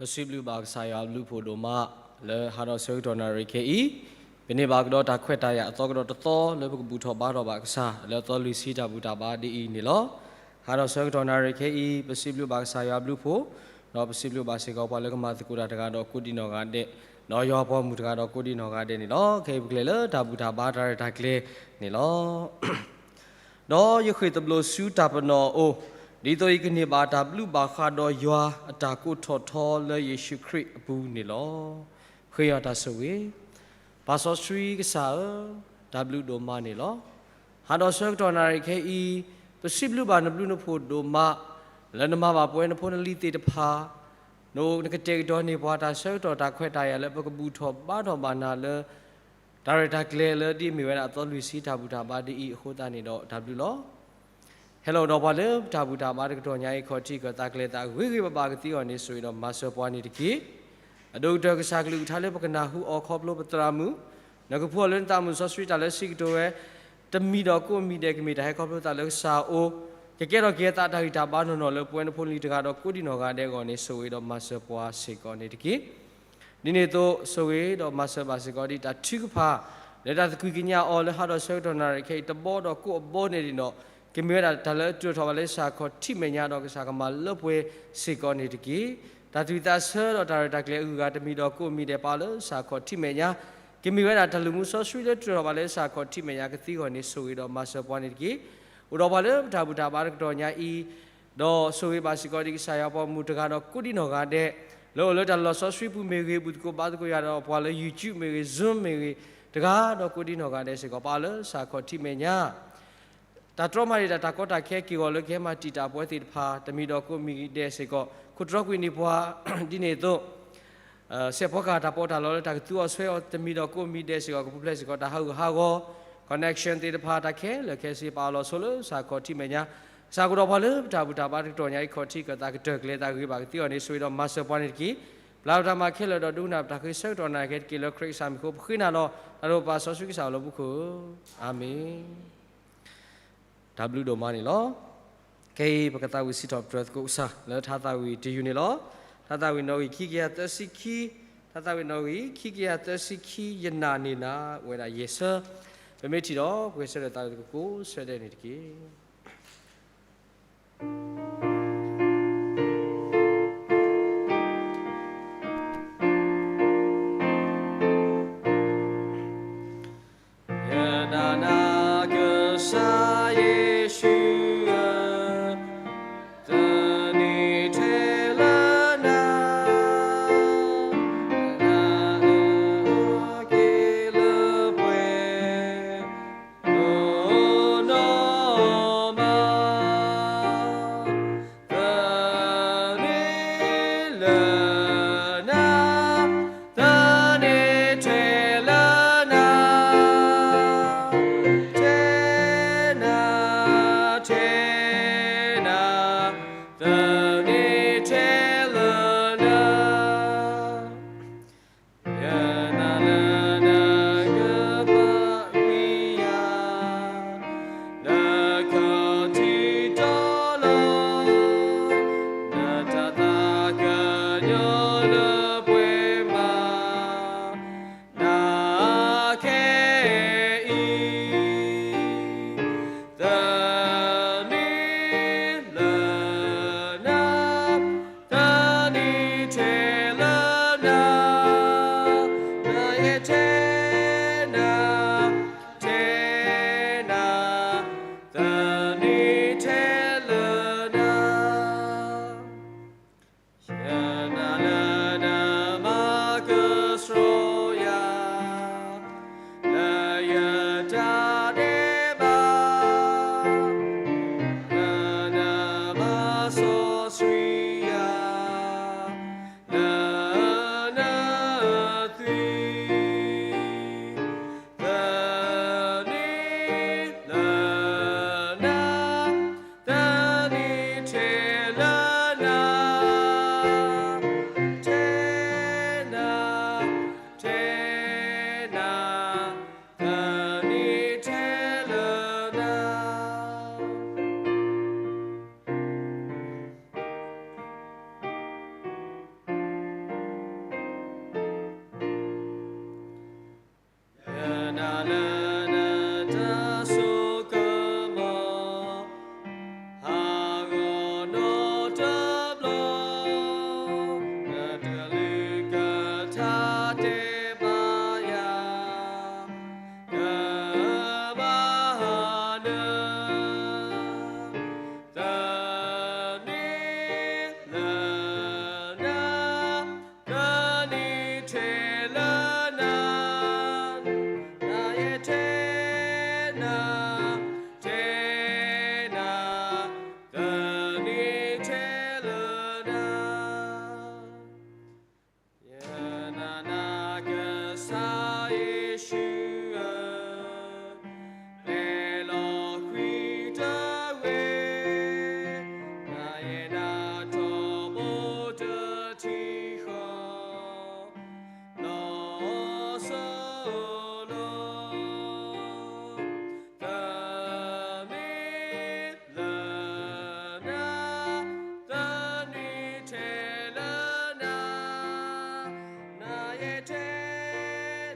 ပစံးဘျုးဘၣ်ကစၢ်ယွၤအဘျုးအဖှိၣ်ဒိၣ်မး လၢဟါဒီးဆၢကတီၢ်နၣ်ရံၣ်ခဲအံၤ, ပန့ၢ်ဘၣ်ကဒီးတၢ်ခွဲးတၢ်ယာ်အသီကဒီးတသီ လၢပကဘူၣ်ထီၣ်ဘါထီၣ်ဘၣ်ကစၢ် လၢအသီလွံၢ်ဆံတၢ်ဘူၣ်တၢ်ဘါဒ်အံၤန့ၣ်လီၤ. ဟါဒီးဆၢကတီၢ်နၣ်ရံၣ်ခဲအံၤ ပစံးဘျုးဘၣ်ကစၢ်ယွၤအဘျုးအဖှိၣ်, ဒီးပစံးဘျုးဘၣ်စ့ၢ်ကီးပှၤလၢကမၤသကိးတၢ်တဂၤဒီးကိးဒံနီၢ်ဂၤဒဲး, ဒီးယွၤအပှၤမုၣ်တဂၤဒီးကိးဒံနီၢ်ဂၤဒဲးန့ၣ်လီၤ. ခဲအံၤပကလဲၤလၢတၢ်ဘူၣ်တၢ်ဘါတၢ်ရဲၣ်တၢ်ကျဲၤန့ၣ်လီၤ. ဒီးယဃ့ၢ်သဘျိးဆူတၢ်ပနီၣ်အအိၣ်, ဒ်သိးယကန့ၢ်ဘၣ်တၢ်ဘျုးဘၣ်ဃးဒီးယွၤအတၢ်ကိးထီၣ်ထီလၢယ့ၣ်ၡူးခရံာ်အပူၤန့ၣ်လီၤ. ဃ့ယွၤတၢ်ဆိၣ်ဂ့ၤ, ပၢ်စီဆှံကစၢ်ဧၢ, တၢ်ဘျုးဒိၣ်မးန့ၣ်လီၤ. ဟါဒီးဆၢကတီၢ်နၣ်ရံၣ်ခဲအံၤ, ပစံးဘျုးဘၣ်နဘျုးနဖှိၣ်ဒိၣ်မး, လၢနမၤဘၣ်ပဝဲနဖိနလံၤသ့ၣ်တဖၣ်, နကတဲာ်ကတီၤန့ၢ်ပှၤတၢ်ဆၢကတီၢ်တၢ်ခွဲးတၢ်ယာ်လၢပကဘူၣ်ထီၣ်ဘါထီၣ်ဘၣ်နၤလၢ တၢ်ရဲၣ်တၢ်ကျဲၤလၢဒ်အမ့ၢ်ဝဲဒၣ်အသီလွံၢ်ဆံတၢ်ဘူၣ်တၢ်ဘါဒ်အံၤအဃိသတးန့ၣ်ဒီးတၢ်ဘျုးလီၤ. ဟဲလီၤဒီးပှၤလၢတၢ်ဘူၣ်တၢ်ဘါတကတီၢ်ညါအံၤ ခီၣ်ထံးကီၢ်သးကျဲၤသးဂ့ၤဂ့ၤဘၣ်ဘၣ်ကသ့အဂီၢ်န့ၣ် ဆိၣ်ဂ့ၤဒီးမၤစၢၤပှၤန့ၣ်တက့ၢ်. အဒိၣ်ကတၢၢ်ကစၢ်ကလုၢ်ကထါလၢပကနၢ်ဟူအီၤခီဖျိပသရၣ်မုၣ်, နကဖှူအီၤလၢနသးမုၣ်စီဆှံတၢ်လၢစံးကတိၤဝဲ, တမံၤဒီးကိးမံၤဒဲး ကမ့ၢ်တၢ်ဟဲခီဖျိသးလၢကစၢ်အအိၣ်, ကကဲထီၣ်က့ၤအသးတၢ်ဂံၢ်တၢ်ဘါနီၢ်နီၢ်လၢပဝဲနဖိနလံၤတဂၤဒီးကိးဒံနီၢ်ဂၤဒဲးအဂီၢ်န့ၣ် ဆိၣ်ဂ့ၤဒီးမၤစၢၤပှၤစ့ၢ်ကီးန့ၣ်တက့ၢ်. ဒ်န့ၣ်အသိး ဆိၣ်ဂ့ၤဒီးမၤစၢၤဘၣ်စ့ၢ်ကီးဒ်တၢ်ထုကဖၣ် လၢတၢ်သကွံာ်ကညးအီၤလၢဟါဒီးဆၢကတီၢ်နၣ်ရံၣ်ခဲအံၤ တဘီဒီးကိးအဘီန့ၣ်ဒီး ကမ့ၢ်ဝဲဒၣ်တၢ်လၢအတုၤထီၣ်ဘၣ်လၢကစၢ်ခီၣ်ထံးမဲာ်ညါဒီးကစၢ်ကမၤလၢပှဲၤစ့ၢ်ကီးန့ၣ်တက့ၢ်. တၢ်သွံၣ်သးဆၢဒီးတၢ်ရဲၣ်တၢ်ကျဲၤအဂုၤအဂၤတမံၤဒီးကိးမံၤဒဲးပာ်လၢကစၢ်ခီၣ်ထံးမဲာ်ညါ ကမ့ၢ်ဝဲဒၣ်တၢ်လုၢ်မူစီဆှံလၢတုၤထီၣ်ဘၣ်လၢကစၢ်ခီၣ်ထံးမဲာ်ညါကသ့အဂီၢ်န့ၣ် ဆိၣ်ဂ့ၤဒီးမၤစၢၤပှၤန့ၣ်တက့ၢ်. အိၣ်ဒီးပှၤလၢပတၢ်ဘူၣ်တၢ်ဘါတကတီၢ်ညါအံၤ ဒီးဆိၣ်ဂ့ၤဘၣ်စ့ၢ်ကီးဒ်ကစၢ်ယွၤပှၤမုၣ်တဂၤဒီးကိးဒံနီၢ်ဂၤဒဲး လၢအိၣ်လၢတၢ်လီၢ်စီဆှံပူၤမ့ၢ်ဂ့ၤ ဘူၣ်သကိးဘါသကိးယွၤဒီးပှၤလၢ YouTube မ့ၢ်ဂ့ၤ Zoom မ့ၢ်ဂ့ၤ တဂၤဒီးကိးဒံနီၢ်ဂၤဒဲးစ့ၢ်ကီး ပာ်အီၤလၢကစၢ်ခီၣ်ထံးမဲာ်ညါ တၢ်တြီမၤန့ၢ်တၢ်တၢ်ကီတၢ်ခဲက့ၢ်ဂီၤလၢကဟဲမၤတံာ်တာ်ပဝဲသ့ၣ်တဖၣ် တမံၤဒီးကိးမံၤဒဲးစ့ၢ်ကီး ခိၣ်တြီကွံာ်န့ၢ်ပှၤ ဒ်န့ၣ်အသိး စဲးဖီကဟၣ်တၢ်ပီးတၢ်လီလၢတၢ်ကသူအီၤဆွဲအီၤတမံၤဒီးကိးမံၤဒဲးစ့ၢ်ကီး ကပူၤဖျဲးစ့ၢ်ကီးတၢ်ဟးဂူာ်ဟးဂီၤ connection သ့ၣ်တဖၣ် တၢ်ခဲလၢာ်ခဲဆ့ ပာ်အီၤလီၤဆိလၢကစၢ်ခီၣ်ထံးမဲာ်ညါ ကစၢ်ကဒီးပှၤလၢပတၢ်ဘူၣ်တၢ်ဘါတကတီၢ်ညါအံၤ ခီၣ်ထံးကီၢ်သးကတၢၢ်ကျဲၤသးဂ့ၤဘၣ်ကသ့အီၤန့ၣ် ဆိၣ်ဂ့ၤဒီးမၤစၢၤပှၤန့ၣ်တက့ၢ်. ပျၢ်လီၤတၢ်မၤခဲလၢာ်ဒီးဒိကနၣ်ပတၢ်ဃ့ဆၢကတီၢ်နၣ်ရံၣ်ခဲတက့ၢ်လၢခရံာ်ကစၢ်မံၤအဃိ ပဃ့နၤလီၤ တၢ်ဒိၣ်ပၢ်စီဆှံကစၢ်အလီၢ်မူခိၣ်ဧၢ, အၤမ့ၣ်. တၢ်ဘျုးဒိၣ်မးန့ၣ်လီၤ. ခဲအံၤပကသးဝံၣ်စံးထီၣ်ပတြၢၤသကိးကစၢ်လၢထါသးဝံၣ်တယုၢ်န့ၣ်လီၤ. ထါသးဝံၣ်နီၣ်ဂံၢ်ခံကယၤသၢဆံခံ, ထါသးဝံၣ်နီၣ်ဂံၢ်ခံကယၤသၢဆံခံ ယနာ်န့ၢ်နၤ အိၣ်ဝဲဒၣ်ယဲၢ်ဆၢ, ပမ့ၢ်ထံၣ်ဒီး ပကဆၢထၢၣ်သးဝံၣ်သကိးကိးဆၢဒဲးန့ၣ်တက့ၢ်.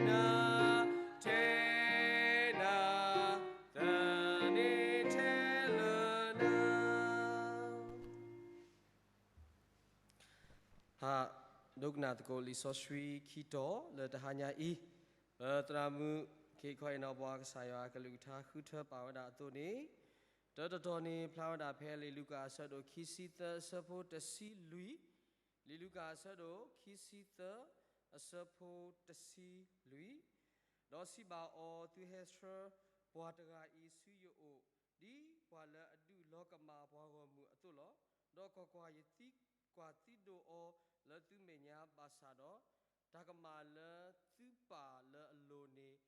နၤ, ထဲနၤ, သန့ၤထဲလၢနၤ. ဟးဒိကနၣ်သကိးလံာ်စီဆှံခံတီၤလၢတဟါညါအံၤ, ပသရၣ်မုၣ်ခ့ခီအ့ၣ်နီၤပှၤ ကစၢ်ယွၤအကလုၢ်ကထါဃုထၢပာ်ဝဲဒၣ်အသိးန့ၣ်, တၢတတီၤန့ၣ် ဖျါဝဲဒၣ်ဖဲလံာ်လူၤကၣ်အဆၢဒိၣ်ခံဆံသၢအဆၢဖိတဆံလွံၢ်, လံာ်လူၤကၣ်အဆၢဒိၣ်ခံဆံသၢ အဆၢဖိတဆံလွံၢ်, ဒီးစံးဘၣ်အီၤ, သုဟဲဆှၢပှၤတဂၤအံၤဆူယအိၣ်, ဒ်ပှၤလၢအဒုးလီၤကမၣ်ပှၤဂီၢ်မုၢ်အသိးလီၤ. ဒီးကွၢ်ကွၢ်, ယသံကွၢ်သံဒိးအီၤလၢသုမဲာ်ညါဘၣ်ဆၣ်ဒီး, တၢ်ကမၣ်လၢသုပာ်လၢအလိၤန့ၣ်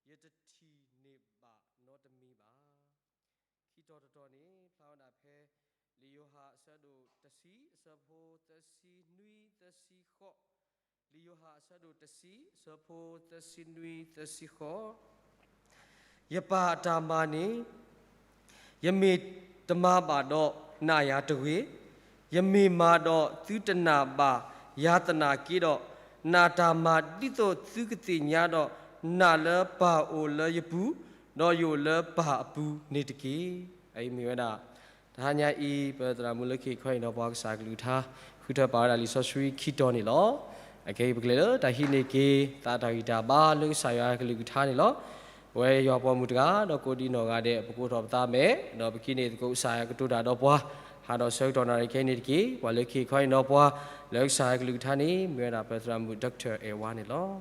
ယတထံၣ်န့ၢ်ဘၣ်နီတမံၤဘၣ်. ခံတီၤတတီၤန့ၣ် ဖျါဝဲဒၣ်ဖဲ လံာ်ယိၤဟၣ်အဆၢဒိၣ်တဆံ အဆၢဖိသၢဆံနွံ သၢဆံဃိး, လံာ်ယိၤဟၣ်အဆၢဒိၣ်တဆံ အဆၢဖိသၢဆံနွံ သၢဆံဃိး, ယပၢ်အတၢ်မၤန့ၣ် ယမ့ၢ်တမၤဘၣ်ဒီး နာ်ယၤတဂ့ၤ. ယမ့ၢ်မၤဒီးသုတနာ်ဘၣ်ယၤသနာ်က့ဒီး, နာ်တၢ်မၤဒ်သိးသုကသ့ၣ်ညါဒီး, နာ်လၢပၢ်အိၣ်လၢယပူၤ, ဒီးယအိၣ်လၢပၢ်အပူၤန့ၣ်တက့ၢ်. အအံၤမ့ၢ်ဝဲဒၣ် တဟါညါအံၤ ပသရၣ်မုၣ်လၢခ့ခီအ့ၣ်နီၤပှၤ ကစၢ်ကလုၢ်ကထါ ဃုထၢပာ်ဝဲဒၣ်လံာ်စီဆှံခံတီၤန့ၣ်လီၤ. အခဲအံၤပကလဲၤလၢတၢ်ဟံးန့ၢ်က့ၤ သးတၢ်ဂံၢ်တၢ်ဘါလၢကစၢ်ယွၤကလုၢ်ကထါန့ၣ်လီၤ. ပဝဲယွၤပိာ်မုၣ်တဂၤ ဒီးကိးဒံနီၢ်ဂၤဒဲး ပကိးထီၣ်ပသးမဲာ်, ဒီးပကဟံးန့ၢ်သကိးကစၢ်ယွၤကတိၤတၢ်ဒီးပှၤ, ဟးဒီးဆၢကတီၢ်နၣ်ရံၣ်ခဲအံၤန့ၣ်တက့ၢ်. ပှၤလၢခ့ခီအ့ၣ်နီၤပှၤ လၢကစၢ်ယွၤကလုၢ်ကထါန့ၣ် မ့ၢ်ဝဲဒၣ်ပသရၣ်မုၣ် Doctor အဲၣ်ဝါန့ၣ်လီၤ.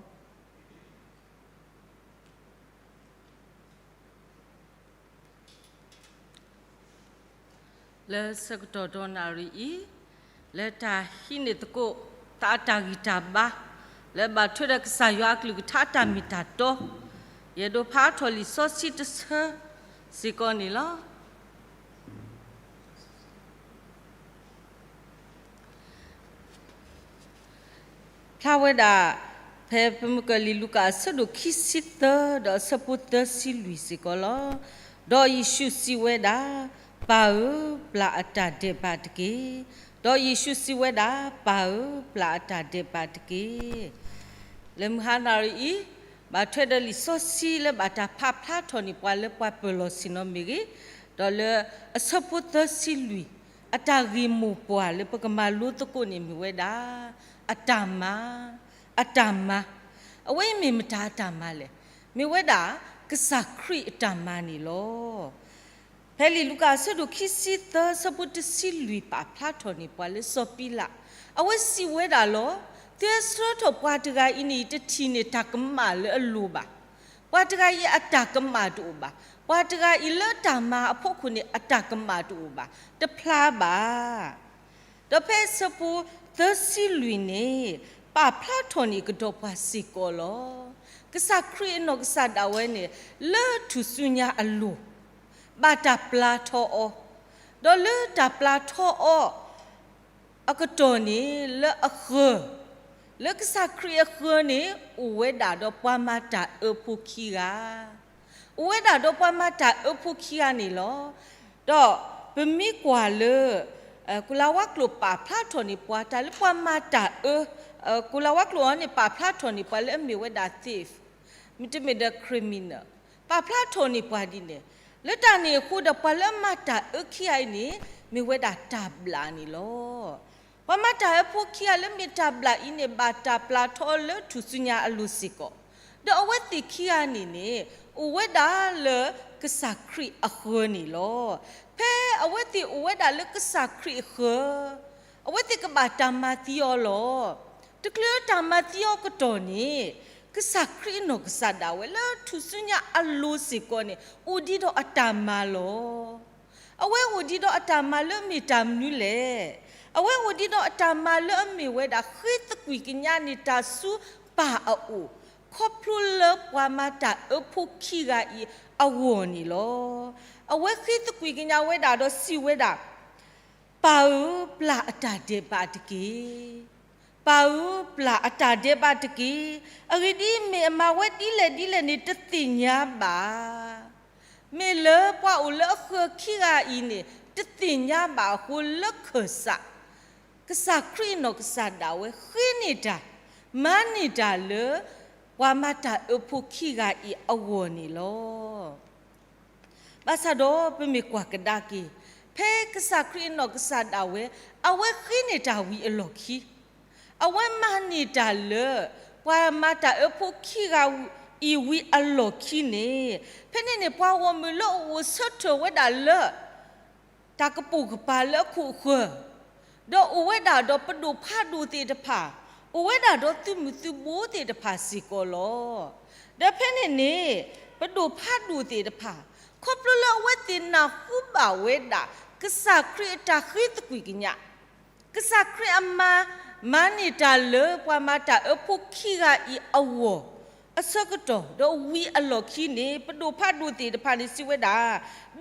လၢဆၢကတီၢ်ဒီနၣ်ရံၣ်အံၤ, လၢတၢ်ဟံးန့ၢ်သကိး သးအတၢ်ဂံၢ်တၢ်ဘါ လၢဘၣ်ထွဲဒီးကစၢ်ယွၤအကလုၢ်ကထါအတၢ်မ့ၢ်တၢ်တီ, ယအဲၣ်ဒိးဖးထီၣ်လံာ်စီဆှံတဆၢစ့ၢ်ကီးန့ၣ်လီၤ. ဖျါဝဲဒၣ် ဖဲပမ့ၢ်ကၢလံာ်လူၤကၣ်အဆၢဒိၣ်ခံဆံသၢ ဒီးအဆၢဖိသၢဆံလွံၢ်စ့ၢ်ကီးလီၤ. ဒီးယ့ၣ်ၡူးစံးဝဲဒၣ်, ပၢ်ဧၢ, ပျၢ်အတၢ်ဒဲးဘးတက့ၢ်. ဒီးယ့ၣ်ၡူးစံးဝဲဒၣ်, ပၢ်ဧၢ, ပျၢ်အတၢ်ဒဲးဘးတက့ၢ်. လၢမုၢ်ဟါနၣ်ရံၣ်အံၤ, ဘၣ်ထွဲဒီးလံာ်စီဆှံလၢဘၣ်တၢ်ဖးဖျါထီၣ်န့ၢ်ပှၤလၢပှၤပၢၢ်လီၢ်ဆ့ၣ်နီၤမ့ၢ်ဂ့ၤ, ဒီးလၢအဆၢဖိသၢဆံလွံၢ် အတၢ်ဂ့ၢ်မိၢ်ပှၢ်လၢပကမၤလိသကိးန့ၣ်မ့ၢ်ဝဲဒၣ် အတၢ်မၤ, အတၢ်မၤ, အဝဲအံၤမ့ၢ်မတၤအတၢ်မၤလဲၣ်. မ့ၢ်ဝဲဒၣ် ကစၢ်ခရံာ်အတၢ်မၤန့ၣ်လီၤ. ဖဲလံာ်လူၤကၣ်အဆၢဒိၣ်ခံဆံသၢ အဆၢဖိတဆံလွံၢ် ပာ်ဖျါထီၣ်န့ၢ်ပှၤလၢစီၤပံလး, အဝဲစံးဝဲဒၣ်လီၤ, သုဟဲဆှၢထီၣ်ပှၤတဂၤအံၤန့ၣ် ယတထံၣ်န့ၢ်တၢ်ကမၣ်လၢအလိၤဘၣ်. ပှၤတဂၤအံၤအတၢ်ကမၣ်တအိၣ်ဘၣ်. ပှၤတဂၤအံၤလၢတၢ်မၤအဖီခိၣ်န့ၣ် အတၢ်ကမၣ်တအိၣ်ဘၣ်, တဖျါဘၣ်. ဒီးဖဲအဆၢဖိသၢဆံလွံၢ်န့ၣ် ပာ်ဖျါထီၣ်န့ၢ်ကဒီးပှၤစ့ၢ်ကီးလီၤ. ကစၢ်ခရံာ်အနီၢ်ကစၢ်ဒၣ်ဝဲန့ၣ် လၢထူၣ်စုညါအလိၤ ဘၣ်တၢ်ပျၢ်ထီအီၤ, ဒီးလၢတၢ်ပျၢ်ထီအီၤ အကတီၢ်န့ၣ် လၢအဃၢၤ, လၢကစၢ်ခရံာ်အဃၢၤန့ၣ် အိၣ်ဝဲဒၣ်ဒီးပှၤမၤတၢ်အၢဖိခံဂၤ, အိၣ်ဝဲဒၣ်ဒီးပှၤမၤတၢ်အၢဖိခံဂၤန့ၣ်လီၤ. ဒီးပမ့ၢ်ကွၢ်လၢ ကိၤလၤဝါကျိာ်ပာ်ဖျါထီၣ်န့ၢ်ပှၤတၢ်လၢပှၤမၤတၢ်အၢ, ကိၤလၤဝါကျိာ်အံၤန့ၣ် ပာ်ဖျါထီၣ်န့ၢ်ပှၤလၢအမ့ၢ်ဝဲဒၣ် thief, မ့တမ့ၢ်ဒီး criminal, ပာ်ဖျါထီၣ်န့ၢ်ပှၤဒ်န့ၣ်, လၢတၢ်န့ၣ်အဃိဒီး ပှၤလၢအမၤတၢ်အၢခံဂၤအံၤန့ၣ် မ့ၢ်ဝဲဒၣ်တၢ်ဘျၣ်န့ၣ်လီၤ. ပှၤမၤတၢ်အၢဖိခံဂၤလၢမ့ၢ်တၢ်ဘျၣ်အံၤန့ၣ် ဘၣ်တၢ်ပျၢ်ထီအီၤလၢထူၣ်စုညါအလိၤစ့ၢ်ကီး, ဒီးအဝဲသ့ၣ်ခံဂၤန့ၣ်န့ၣ် အိၣ်ဝဲဒၣ်လၢကစၢ်ခရံာ်အဃၢၤန့ၣ်လီၤ. ဖဲအဝဲသ့ၣ်အိၣ်ဝဲဒၣ်လၢကစၢ်ခရံာ်အဃၢၤ အဝဲသ့ၣ်ကဘၣ်တၢ်မၤသံအီၤလီၤ. တချုးတၢ်မၤသံအီၤကတီၢ်န့ၣ် ကစၢ်ခရံာ်အနီၢ်ကစၢ်ဒၣ်ဝဲလၢထူၣ်စုညါအလိၤစ့ၢ်ကီးန့ၣ် အိၣ်ဒံးဒီးအတၢ်မၤလီၤ. အဝဲအိၣ်ဒံးဒီးအတၢ်မၤလၢအမ့ၢ်တၢ်မနုၤလဲၣ်. အဝဲအိၣ်ဒံးဒီးအတၢ်မၤလၢအမ့ၢ်ဝဲဒၣ် ဃ့သကွံၢ်ကညးန့ၢ်တၢ်ဆူပၢ်အအိၣ်, ခီဖျိလၢပှၤမၤတၢ်အၢဖိခံဂၤအံၤအဂီၢ်န့ၣ်လီၤ. အဝဲဃ့သကွံၢ်ကညးဝဲဒၣ်ဒီးစံးဝဲဒၣ်, ပၢ်ဧၢ, ပျၢ်အတၢ်ဒဲးဘးတက့ၢ်. ပၢ်ဧၢ, ပျၢ်အတၢ်ဒဲးဘးတက့ၢ်. အဂ့ၢ်ဒ်အံၤ, မ့ၢ်အမၤဝဲဒ်လဲၣ်ဒ်လဲၣ်န့ၣ် တသ့ၣ်ညါဘၣ်. မ့ၢ်လၢပှၤအိၣ်လၢအဃၢၤခံဂၤအံၤန့ၣ် တသ့ၣ်ညါဘၣ်အဃိ လၢခၢၣ်စး ကစၢ်ခရံာ်အနီၢ်ကစၢ်ဒၣ်ဝဲ ဃ့န့ၢ်တၢ်, မၤန့ၢ်တၢ်လၢ ပှၤမၤတၢ်အၢဖိခံဂၤအံၤအဂီၢ်န့ၣ်လီၤ. ဘၣ်ဆၣ်ဒီးပမ့ၢ်ကွၢ်ကဒါက့ၤ, ဖဲကစၢ်ခရံာ်အနီၢ်ကစၢ်ဒၣ်ဝဲ, အဝဲဃ့န့ၢ်တၢ်ဝံၤအလီၢ်ခံ, အဝဲမၤန့ၢ်တၢ်လၢ ပှၤမၤတၢ်အၢဖိခံဂၤအံၤဝံၤအလီၢ်ခံန့ၣ်, ဖဲန့ၣ်န့ၣ် ပှၤဂီၢ်မုၢ်လၢအအိၣ်ဆၢထၢၣ်ဝဲဒၣ်လၢ တၢ်ကပိာ်ကပၤလၢအခိၣ်အဃၢၤ, ဒီးအိၣ်ဝဲဒၣ်ဒီးပဒိၣ်ဖးဒိၣ်သ့ၣ်တဖၣ်, အိၣ်ဝဲဒၣ်ဒီးသုးမုၢ်သုးဘိသ့ၣ်တဖၣ်စ့ၢ်ကီးလီၤ. ဒီးဖဲန့ၣ်န့ၣ်, ပဒိၣ်ဖးဒိၣ်သ့ၣ်တဖၣ်, ခီဖျိလၢအဝဲသ့ၣ်နၢ်ဟူဘၣ်ဝဲဒၣ် ကစၢ်ခရံာ်အတၢ်ဃ့သကွံၢ်ကညး, ကစၢ်ခရံာ်အမၤ, မၤန့ၢ်တၢ်လၢပှၤမၤတၢ်အၢဖိခံဂၤအံၤအဂီၢ် အဆၢကတီၢ်, ဒီးဝံၤအလီၢ်ခံန့ၣ် ပဒိၣ်ဖးဒိၣ်သ့ၣ်တဖၣ်န့ၣ်စံးဝဲဒၣ်,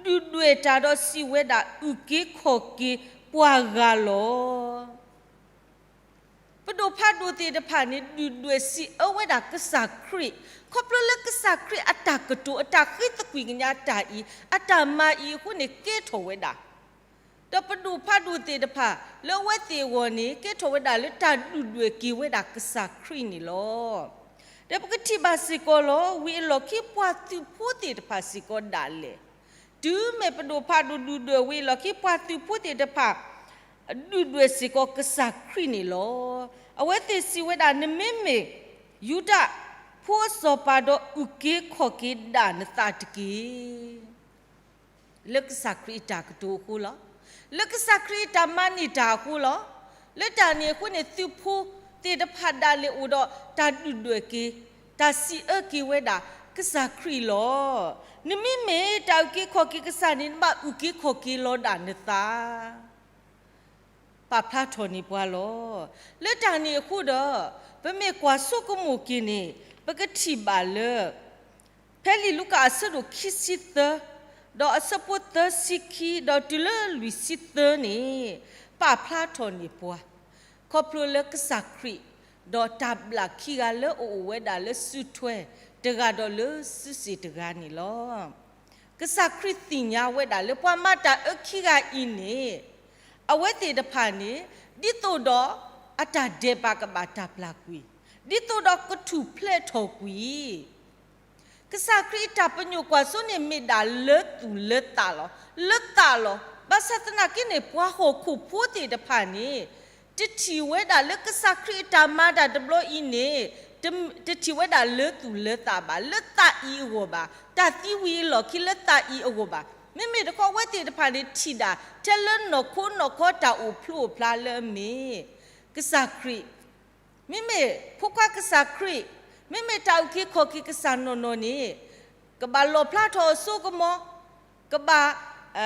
ဒုၣ်ဒွဲၣ်တၢ်ဒီးစံးဝဲဒၣ် အုၣ်က့ၤခီၣ်က့ၤပှၤဂၤလီၤ. ပဒိၣ်ဖးဒိၣ်သ့ၣ်တဖၣ်န့ၣ် ဒုၣ်ဒွဲၣ်စံးအၢဝဲဒၣ်ကစၢ်ခရံာ်, ခီဖျိလၢကစၢ်ခရံာ်အတၢ်ကတိၤ အတၢ်ဃ့သကွံၢ်ကညးတၢ်အံၤ, အတၢ်မၤအံၤအဃိန့ၣ် ကဲထီၣ်ဝဲဒၣ် ဒီးပဒိၣ်ဖးဒိၣ်သ့ၣ်တဖၣ် လၢအဝဲသ့ၣ်အဂီၢ်န့ၣ် ကဲထီၣ်ဝဲဒၣ်လၢတၢ်ဒုၣ်ဒွဲၣ်က့ၤဝဲဒၣ်ကစၢ်ခရံာ်န့ၣ်လီၤ. ဒီးပကထံၣ်ဘၣ်စ့ၢ်ကီးလီၤ, ဝံၤအလီၢ်ခံပှၤသုးဖိသ့ၣ်တဖၣ်စ့ၢ်ကီးဒၣ်လဲာ်, တုၤမ့ၢ်ပဒိၣ်ဖးဒိၣ်ဒုၣ်ဒွဲၣ်ဝံၤအလီၢ်ခံ ပှၤသုးဖိသ့ၣ်တဖၣ် ဒုၣ်ဒွဲၣ်စ့ၢ်ကီးကစၢ်ခရံာ်န့ၣ်လီၤ. အဝဲသ့ၣ်စံးဝဲဒၣ် နမ့မ့ၢ်ယူဒၤဖိအစီၤပၤဒီး အုၣ်က့ၤခီၣ်က့ၤဒၣ်နသးတက့ၢ်. လၢကစၢ်ခရံာ်အတၢ်ကတိၤအဃိလီၤ. လၢကစၢ်ခရံာ်အတၢ်မၤန့ၢ်တၢ်အဃိလီၤ. လၢတၢ်န့ၣ်အဃိန့ၣ် သုးဖိသ့ၣ်တဖၣ်ဒၣ်လဲာ်အိၣ်ဒီးတၢ်ဒုၣ်ဒွဲၣ်က့ၤ, တၢ်စံးအၢက့ၤဝဲဒၣ်ကစၢ်ခရံာ်လီၤ. နမ့မ့ၢ်တၢ်အုၣ်က့ၤခီၣ်က့ၤကစၢ်န့ၣ် နဘၣ်အုၣ်က့ၤခီၣ်က့ၤလီၤဒၣ်နသး ပာ်ဖျါထီၣ်န့ၢ်ပှၤလီၤ. လၢတၢ်န့ၣ်အဃိဒီး, ပမ့ၢ်ကွၢ်ဆိကမိၣ်က့ၤန့ၣ်, ပကထံၣ်ဘၣ်လၢ ဖဲလံာ်လူၤကၣ်အဆၢဒိၣ်ခံဆံသၢ, ဒီးအဆၢဖိသၢဆံခံ ဒီးတုၤလၢလွံၢ်ဆံသၢန့ၣ်, ပာ်ဖျါထီၣ်န့ၢ်ပှၤ, ခီဖျိလၢကစၢ်ခရံာ်, ဒီးတၢ်ဘျၣ်ခံဂၤလၢအအိၣ်ဝဲဒၣ်လၢစုထွဲတဂၤဒီးလၢစုစ့ၣ်တဂၤန့ၣ်လီၤ. ကစၢ်ခရံာ်သ့ၣ်ညါဝဲဒၣ်လၢပှၤမၤတၢ်အၢခံဂၤအံၤန့ၣ်, အဝဲသ့ၣ်တဖၣ်န့ၣ်, ဒ်သိးဒီးအတၢ်ဒဲးဘးကဘၣ်တၢ်ပျၢ်ကွံာ်, ဒ်သိးဒီးကထူၣ်ဖျဲးထီၣ်ကွံာ် ကစၢ်ခရံာ်အတၢ်ပညိၣ်ကွၢ်စိန့ၣ်မ့ၢ်ဒၣ်လၢသူၣ်လၢသးလီၤ, လၢသးလီၤ. ဘၣ်ဆၣ်သနာ်က့န့ၣ် ပှၤဟီၣ်ခိၣ်ဖိသ့ၣ်တဖၣ်န့ၣ်, တထံၣ်ဝဲဒၣ်လၢကစၢ်ခရံာ်အတၢ်မၤတၢ်တဘျီအံၤန့ၣ်, တ, တထံၣ်ဝဲဒၣ်လၢသူၣ်လၢသးဘၣ်, လၢသးအံၤအဂီၢ်ဘၣ်, တၢ်သံဝံၤအလီၢ်ခံလၢသးအံၤအဂီၢ်ဘၣ်. မ့မ့ၢ်တခီအဝဲသ့ၣ်တဖၣ်န့ၣ်ထံၣ်ဒၣ် ထဲလၢနီၢ်ခိနီၢ်ခီတၢ်အိၣ်ဖျိအိၣ်ဖျါလၢအမ့ၢ် ကစၢ်ခရံာ် မ့မ့ၢ်ဖိခွါကစၢ်ခရံာ်, မ့မ့ၢ်တၢ်အုၣ်က့ၤခီၣ်က့ၤကစၢ်နီၢ်နီၢ်န့ၣ်, ကဘၣ်လီၣ်ဖျါထီၣ်အစိကမီၤ, ကဘၣ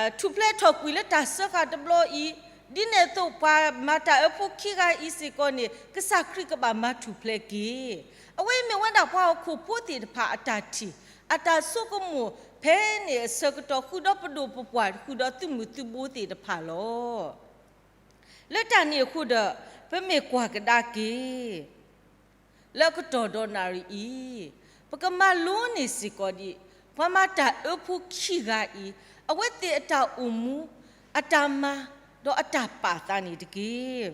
်, ထူၣ်ဖျဲးထီၣ်ကွံာ်လၢတၢ်စၢဃာ်တဘျီအံၤ, ဒ်န့ၣ်အသိးပှၤမၤတၢ်အၢဖိခံဂၤအံၤစ့ၢ်ကီးန့ၣ် ကစၢ်ခရံာ်ကဘၣ်မၤထူၣ်ဖျဲးက့ၤ. အဝဲအံၤမ့ၢ်ဝဲဒၣ်ပှၤဟီၣ်ခိၣ်ဖိသ့ၣ်တဖၣ်အတၢ်ထံၣ်, အတၢ်ဆိကမိၣ်ဖဲန့ၣ်အဆၢကတီၢ်ဃုာ်ဒီးပဒိၣ်ပပှၢ်ဃုာ်ဒီးသုးမုၢ်သုးဘိသ့ၣ်တဖၣ်လီၤ. လၢတၢ်န့ၣ်အဃိဒီး, ပမ့ၢ်ကွၢ်ကဒါက့ၤ, လၢအကတီၢ်ဒီးနၣ်ရံၣ်အံၤ, ပကမၤလိန့ၢ်စ့ၢ်ကီးဒံး, ပှၤမၤတၢ်အၢဖိခံဂၤအံၤ, အဝဲသ့ၣ်အတၢ်အိၣ်မူ, အတၢ်မၤ, ဒီးအတၢ်ပာ်သးန့ၣ်တက့ၢ်.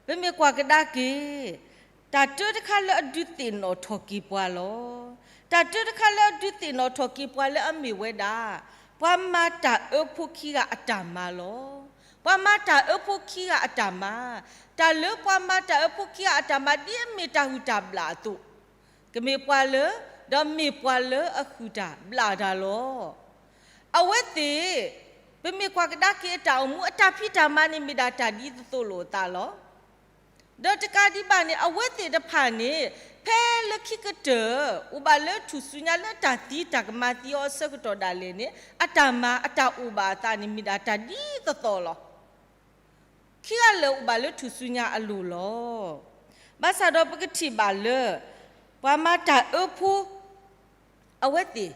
ပမ့ၢ်ကွၢ်ကဒါက့ၤ, တၢ်တၢတခါလၢအဒုးသ့ၣ်နီၣ်ထီၣ်က့ၤပှၤလီၤ. တၢ်တၢတခါလၢအဒုးသ့ၣ်နီၣ်ထီၣ်က့ၤပှၤလၢအမ့ၢ်ဝဲဒၣ်, ပှၤမၤတၢ်အၢဖိခံဂၤအတၢ်မၤလီၤ. ပှၤမၤတၢ်အၢဖိခံဂၤအတၢ်မၤ, တၢ်လၢပှၤမၤတၢ်အၢဖိခံဂၤအတၢ်မၤ ဒ်အမ့ၢ်တၢ်ဟုၣ်တၢ်ဘျၣ်အသိး, ကမ့ၢ်ပှၤလၢ, ဒီးမ့ၢ်ပှၤလၢအဟုၣ်တၢ်ဘျၣ်တၢ်လီၤ. အဝဲသ့ၣ်, ပမ့ၢ်ကွၢ်ကဒါက့ၤအတၢ်အိၣ်မူ အတၢ်ဖံးတၢ်မၤန့ၣ် မ့ၢ်ဒၣ်တၢ်ဒ်သိးသိးလိာ်အသးလီၤ. ဒီးတကးဒံးဘၣ်န့ၣ် အဝဲသ့ၣ်တဖၣ်န့ၣ်, ဖဲလၢခံကတၢၢ်, အိၣ်ဘၣ်လၢထူၣ်စုညါလၢတၢ်သံတၢ်ကမၤသံအီၤအဆၢကတီၢ်ဒၣ်လဲာ်န့ၣ်, အတၢ်မၤအတၢ်အိၣ်ဘၣ်အသးန့ၣ် မ့ၢ်ဒၣ်တၢ်ဒ်သိးသိးလီၤ. ခံဂၤလၢာ်အိၣ်ဘၣ်လၢထူၣ်စုညါအလိၤလီၤ. ဘၣ်ဆၣ်ဒီးပကထံၣ်ဘၣ်လၢ, ပှၤမၤတၢ်အၢဖိ အဝဲသ့ၣ်,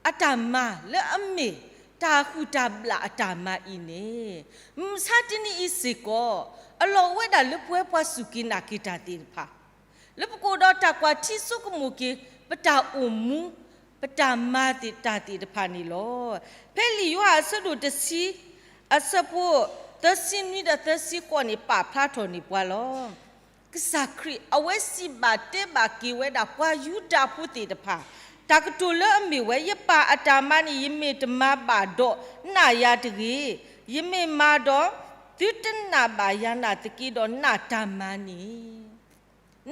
အတၢ်မၤလၢအမ့ၢ်တၢ်ဟုၣ်တၢ်ဘျၣ်အတၢ်မၤအံၤန့ၣ်, မုၢ်ဆါတနံၤအံၤစ့ၢ်ကီး, အလီၢ်အိၣ်ဝဲဒၣ်လၢပဝဲပှၤစူၢ်က့ၤနာ်က့ၤတၢ်သ့ၣ်တဖၣ်, လၢပကအိၣ်ဒီးတၢ်ကွၢ်ထံဆိကမိၣ်က့ၤ ပတၢ်အိၣ်မူ, ပတၢ်မၤသ့ၣ်တၢ်သ့ၣ်တဖၣ်န့ၣ်လီၤ. ဖဲလံာ်ယိၤဟၣ်အဆၢဒိၣ်တဆံ, အဆၢဖိသၢဆံနွံဒီးသၢဆံဃိးန့ၣ် ပာ်ဖျါထီၣ်န့ၢ်ပှၤလီၤ. ကစၢ်ခရံာ်အဝဲစံးဘၣ်တဲဘၣ်က့ၤဝဲဒၣ်ပှၤယူဒၤဖိသ့ၣ်တဖၣ်, တၢ်ကတိၤလၢအမ့ၢ်ဝဲ ယပၢ်အတၢ်မၤန့ၣ် ယမ့ၢ်တမၤဘၣ်ဒီး နာ်ယၤတဂ့ၤ, ယမ့ၢ်မၤဒီး သုတနာ်ဘၣ်ယၤနာ်သက့ဒီး နာ်တၢ်မၤန့ၣ်,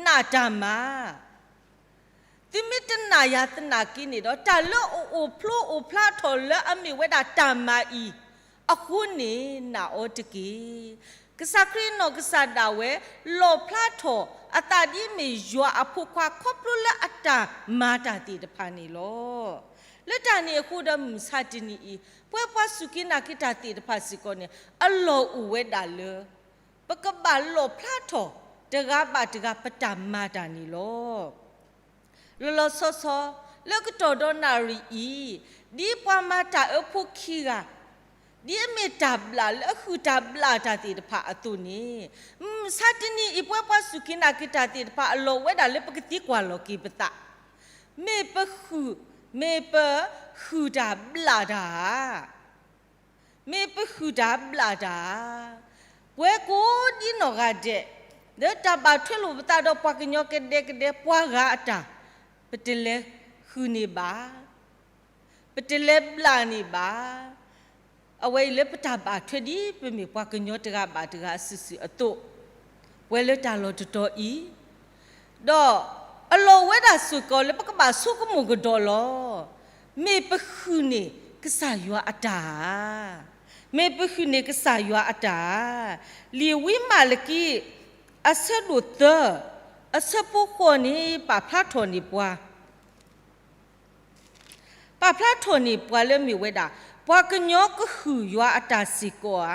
နာ်တၢ်မၤ သုမ့ၢ်တနာ်ယၤသနာ်က့န့ၣ်ဒီး တၢ်လၢအအိၣ်ဖျိအိၣ်ဖျါထီၣ်လၢအမ့ၢ်ဝဲဒၣ်တၢ်မၤအံၤအဃိန့ၣ် နာ်အီၤတက့ၢ်. ကစၢ်ခရံာ်နီၢ်ကစၢ်ဒၣ်ဝဲ လီၣ်ဖျါထီၣ်အသးဒ်အမ့ၢ်ယွၤအဖိခွါ ခီဖျိလၢအတၢ်မၤတၢ်သ့ၣ်တဖၣ်န့ၣ်လီၤ. လၢတၢ်န့ၣ်အဃိဒီး မုၢ်မဆါတနံၤအံၤ ပဝဲပှၤစူၢ်က့ၤနာ်က့ၤတၢ်သ့ၣ်တဖၣ်စ့ၢ်ကီးန့ၣ် အလီၢ်အိၣ်ဝဲဒၣ်လၢ ပကဘၣ်လီၣ်ဖျါထီၣ်တဂၤဘၣ်တဂၤ ပတၢ်မၤတၢ်န့ၣ်လီၤ. လီၤလီၤဆီဆီ လၢကတီၢ်ဒီးနၣ်ရံၣ်အံၤ, ဒ်ပှၤမၤတၢ်အၢဖိခံဂၤ, ဒ်အမ့ၢ်တၢ်ဘျၣ်လၢအဃုာ်တၢ်ဘျၣ်တၢ်သ့ၣ်တဖၣ်အသိးန့ၣ်, မုၢ်မဆါတနံၤအံၤ ပဝဲပှၤစူၢ်က့ၤနာ်က့ၤတၢ်သ့ၣ်တဖၣ် အလီၢ်အိၣ်ဝဲဒၣ်လၢပကသံကွၢ်လီၤက့ၤပသး, မ့ၢ်ပဃုာ်, မ့ၢ်ပဃုာ်တၢ်ဘျၣ်တၢ်ဧါ မ့ၢ်ပဃုာ်တၢ်ဘျၣ်တၢ်, ပဝဲကိးဒ်နီၢ်ဂၤဒဲး, လၢတၢ်ဘၣ်ထွဲလိာ်ပသးဒီးပှၤကညီကဒဲကဒဲ ပှၤဂၤအတၢ်, ပတလဲၤဃုာ်န့ၢ်ဘၣ်, ပတလဲၤဘျၣ်န့ၢ်ဘၣ်, အဝဲအံၤလၢပတၢ်ဘၣ်ထွဲဒ်ပမ့ၢ်ပှၤကညီတဂၤဘၣ်တဂၤအစုာ်စုာ်အသိး, ပဝဲလၢတၢ်လီၢ်တတီၤအံၤ ဒီးအလီၢ်အိၣ်ဝဲဒၣ်စ့ၢ်ကီးလၢပကဘၣ်ဆိကမိၣ်ကဒီးလီၤ. မ့ၢ်ပဃုာ်န့ၢ်ကစၢ်ယွၤအတၢ်ဧါ, မ့ၢ်ပဃုာ်န့ၢ်ကစၢ်ယွၤအတၢ်ဧါ. လံာ်ဝံမၤလကံ အဆၢဒိၣ်သၢ အဆၢဖိဃိးန့ၣ် ပာ်ဖျါထီၣ်န့ၢ်ပှၤ ပာ်ဖျါထီၣ်န့ၢ်ပှၤလၢအမ့ၢ်ဝဲဒၣ် ပှၤကညီကဃုာ်ယွၤအတၢ်စ့ၢ်ကီးဧါ.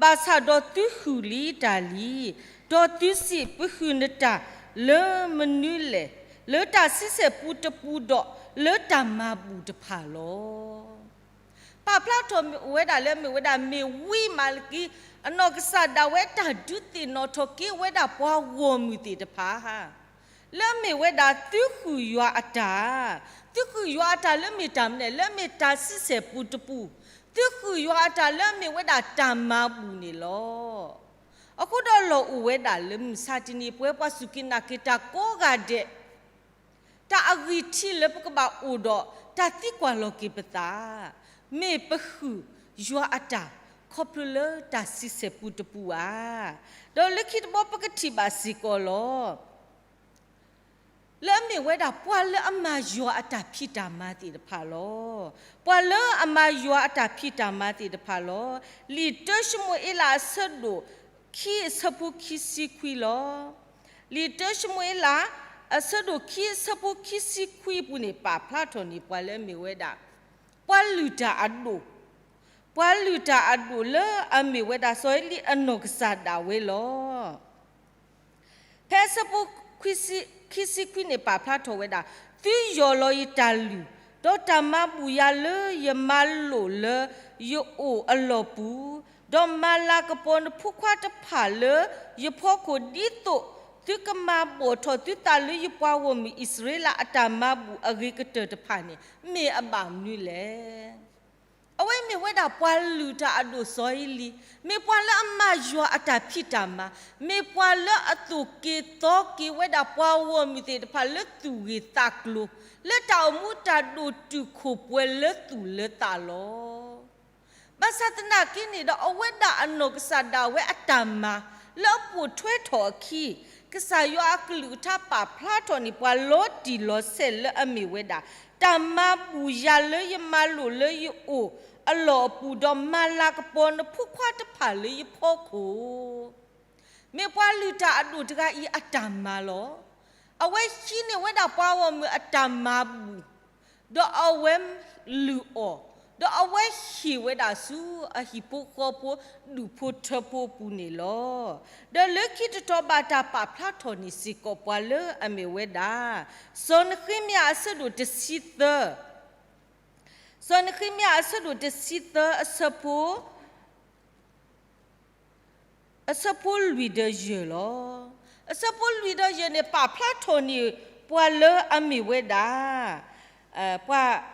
ဘၣ်ဆၣ်ဒီးသုဃုာ်လံတၢ်လံ, ဒီးသုစံး, ပဃုာ်နတၢ်လၢမနုၤလဲၣ်, လၢတၢ်ဆံဆဲၣ်ပူတပူဒီး လၢတၢ်မၤဘူၣ်တဖၣ်လီၤ. ပာ်ဖျါထီၣ်ဝဲဒၣ်လၢအမ့ၢ်ဝဲဒၣ် မ့ၢ်ဝံမၤလကံ အနီၢ်ကစၢ်ဒၣ်ဝဲတၢ်ဒုးသ့ၣ်နီၣ်ထီၣ်က့ၤဝဲဒၣ်ပှၤဂီၢ်မုၢ်သ့ၣ်တဖၣ် လၢအမ့ၢ်ဝဲဒၣ်သုဃုာ်ယွၤအတၢ်, သုဃုာ်ယွၤအတၢ်လၢမ့ၢ်တၢ်မနုၤလဲၣ်, လၢအမ့ၢ်တၢ်ဆံဆဲၣ်ပူတပူ, သုဃုာ်ယွၤအတၢ်လၢအမ့ၢ်ဝဲဒၣ်တၢ်မၤဘူၣ်န့ၣ်လီၤ. အဃိဒီးလီၢ်အိၣ်ဝဲဒၣ်လၢမုၢ်မဆါတနံၤ ပဝဲပှၤစူၢ်က့ၤနာ်က့ၤတၢ်ကိးဂၤဒဲး တၢ်အဂံၢ်ထံးလၢပကဘၣ်အိၣ်ဒီးတၢ်သံကွၢ်လီၤက့ၤပသး, မ့ၢ်ပဃုာ်ယွၤအတၢ် ခီဖျိလၢတၢ်ဆံဆဲၣ်ပူတပူဧါ. ဒီးလၢခံတဘီပကထံၣ်ဘၣ်စ့ၢ်ကီးလီၤ. လၢအမ့ၢ်ဝဲဒၣ်ပှၤလၢအမၤယွၤအတၢ်ဖံးတၢ်မၤသ့ၣ်တဖၣ်လီၤ. ပှၤလၢအမၤယွၤအတၢ်ဖံးတၢ်မၤသ့ၣ်တဖၣ်လီၤ. လံာ်တၢၡမူၤအ့လးအဆၢဒိၣ်ခံအဆၢဖိခံဆံခွံလီၤ. လံာ်တၢၡမူၤအ့လး အဆၢဒိၣ်ခံအဆၢဖိခံဆံခွံအပူၤန့ၣ် ပာ်ဖျါထီၣ်န့ၢ်ပှၤလၢအမ့ၢ်ဝဲဒၣ် ပှၤလုၢ်တၢ်အဒိၣ်, ပှၤလုၢ်တၢ်အဒိၣ်လၢအမ့ၢ်ဝဲဒၣ် စီၤအ့လံအနီၢ်ကစၢ်ဒၣ်ဝဲလီၤ. ဖဲအဆၢဖိခံဆံခွံန့ၣ် ပာ်ဖျါထီၣ်ဝဲဒၣ်, သုယီၢ်လီၤယတၢ်လုၢ်, ဒီးတၢ်မၤဘူၣ်ယၤလၢယမၤလိာ်လၢယအိၣ်အလီၢ်ပူၤ, ဒီးမၤလၤကပီၤနဖိခွါတဖၣ်လၢယဖီခိၣ် ဒ်သိးသုကမၤဘီၣ်ထီၣ်သုသးလၢယပှၤဂီၢ်မုၢ်အံၣ်စရ့လးအတၢ်မၤဘူၣ်အဂ့ၤကတၢၢ်တဖၣ်န့ၣ် မ့ၢ်အဘၣ်မနုၤလဲၣ်. အဝဲမ့ၢ်ဝဲဒၣ်ပှၤလုၢ်တၢ်အဒိၣ်စီၤအ့လံ, မ့ၢ်ပှၤလၢအမၤယွၤအတၢ်ဖံးတၢ်မၤ, မ့ၢ်ပှၤလၢအသိၣ်က့ၤသီက့ၤဝဲဒၣ်ပှၤဂီၢ်မုၢ်သ့ၣ်တဖၣ်လၢသူၣ်ဂ့ၤသးကျိၤ, လၢတၢ်အိၣ်မူတၢ်ဒိၣ်တုာ်ခိၣ်ပှဲၤလၢသူၣ်လၢသးလီၤ. ဘၣ်ဆၣ်သနာ်က့န့ၣ်ဒီး အဝဲဒၣ်အနီၢ်ကစၢ်ဒၣ်ဝဲအတၢ်မၤ လၢအပိာ်ထွဲထီၣ်အခံ, ကစၢ်ယွၤအကလုၢ်ကထါပာ်ဖျါထီၣ်န့ၢ်ပှၤလီၤတံၢ်လီၤဆဲးလၢအမ့ၢ်ဝဲဒၣ် တၢ်မၤဘူၣ်ယၤလၢယမၤလိာ်လၢယအိၣ်အလီၢ်အပူၤ, ဒီးမၤလၤကပီၤနဖိခွါတဖၣ်လၢယဖီခိၣ် မ့ၢ်ပှၤလုၢ်တၢ်အဒိၣ်တဂၤအံၤအတၢ်မၤလီၤ. အဝဲဟံးန့ၢ်ဝဲဒၣ်ပှၤဂီၢ်မုၢ်အတၢ်မၤဘူၣ်, ဒီးအဝဲလုၢ်အီၣ်, ဒီးအဝဲဟ့ၣ်ဝဲဒၣ်ဆူအဟံၣ်ဖိဃီဖိဒူၣ်ဖိထၢဖိပူၤန့ၣ်လီၤ. ဒီးလၢခံတတီၤဘၣ်တၢ်ပာ်ဖျါထီၣ်န့ၢ်စ့ၢ်ကီးပှၤလၢအမ့ၢ်ဝဲဒၣ် စီၤနဃ့မယၤအဆၢဒိၣ်တဆံသၢ စီၤနဃ့မယၤအဆၢဒိၣ်တဆံသၢအဆၢဖိ အဆၢဖိလွံၢ်ဒီးယဲၢ်လီၤ. အဆၢဖိလွံၢ်ဒီးယဲၢ်န့ၣ် ပာ်ဖျါထီၣ်န့ၢ်ပှၤလၢအမ့ၢ်ဝဲဒၣ် ပှၤ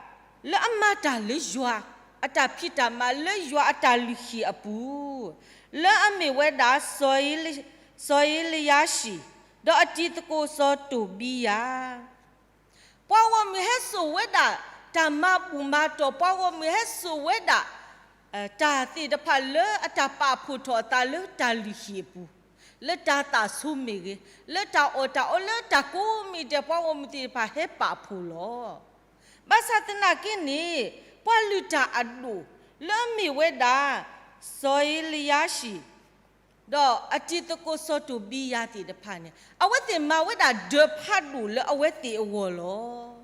လၢအမၤတၢ်လၢယွၤအတၢ်ဖံးတၢ်မၤလၢယွၤအတၢ်လုၢ်ဟံၣ်အပူၤ, လၢအမ့ၢ်ဝဲဒၣ်စီၤအ့လံ စီၤဧလယၤၡံၣ်, ဒီးအတံၤသကိးစီၤတိဘံယၤ. ပှၤဂီၢ်မုၢ်ဟဲစိာ်ဝဲဒၣ် တၢ်မၤဘူၣ်မၤတီၢ်, ပှၤဂီၢ်မုၢ်ဟဲစိာ်ဝဲဒၣ် တၢ်သ့ၣ်တဖၣ်လၢအတၢ်ပာ်ဖှိၣ်ထီၣ်အသးလၢတၢ်လုၢ်ဟံၣ်အပူၤ, လၢတၢ်သးဆိမ့ၢ်ဂ့ၤ, လၢတၢ်အီၣ်တၢ်အီ လၢတၢ်ကိးမံၤဒဲး ပှၤဂီၢ်မုၢ်သ့ၣ်တဖၣ်ဟဲပာ်ဖှိၣ်လီၤ. ဘၣ်ဆၣ်သနာ်က့န့ၣ် ပှၤလုၢ်တၢ်အဒိၣ်လၢအမ့ၢ်ဝဲဒၣ် စီၤဧလယၤၡံၣ် ဒီးအတံၤသကိးစီၤတိဘံယၤသ့ၣ်တဖၣ်န့ၣ် အဝဲသ့ၣ်မၤဝဲဒၣ်ဒၢးဖးဒိၣ်လၢအဝဲသ့ၣ်အဂီၢ်လီၤ.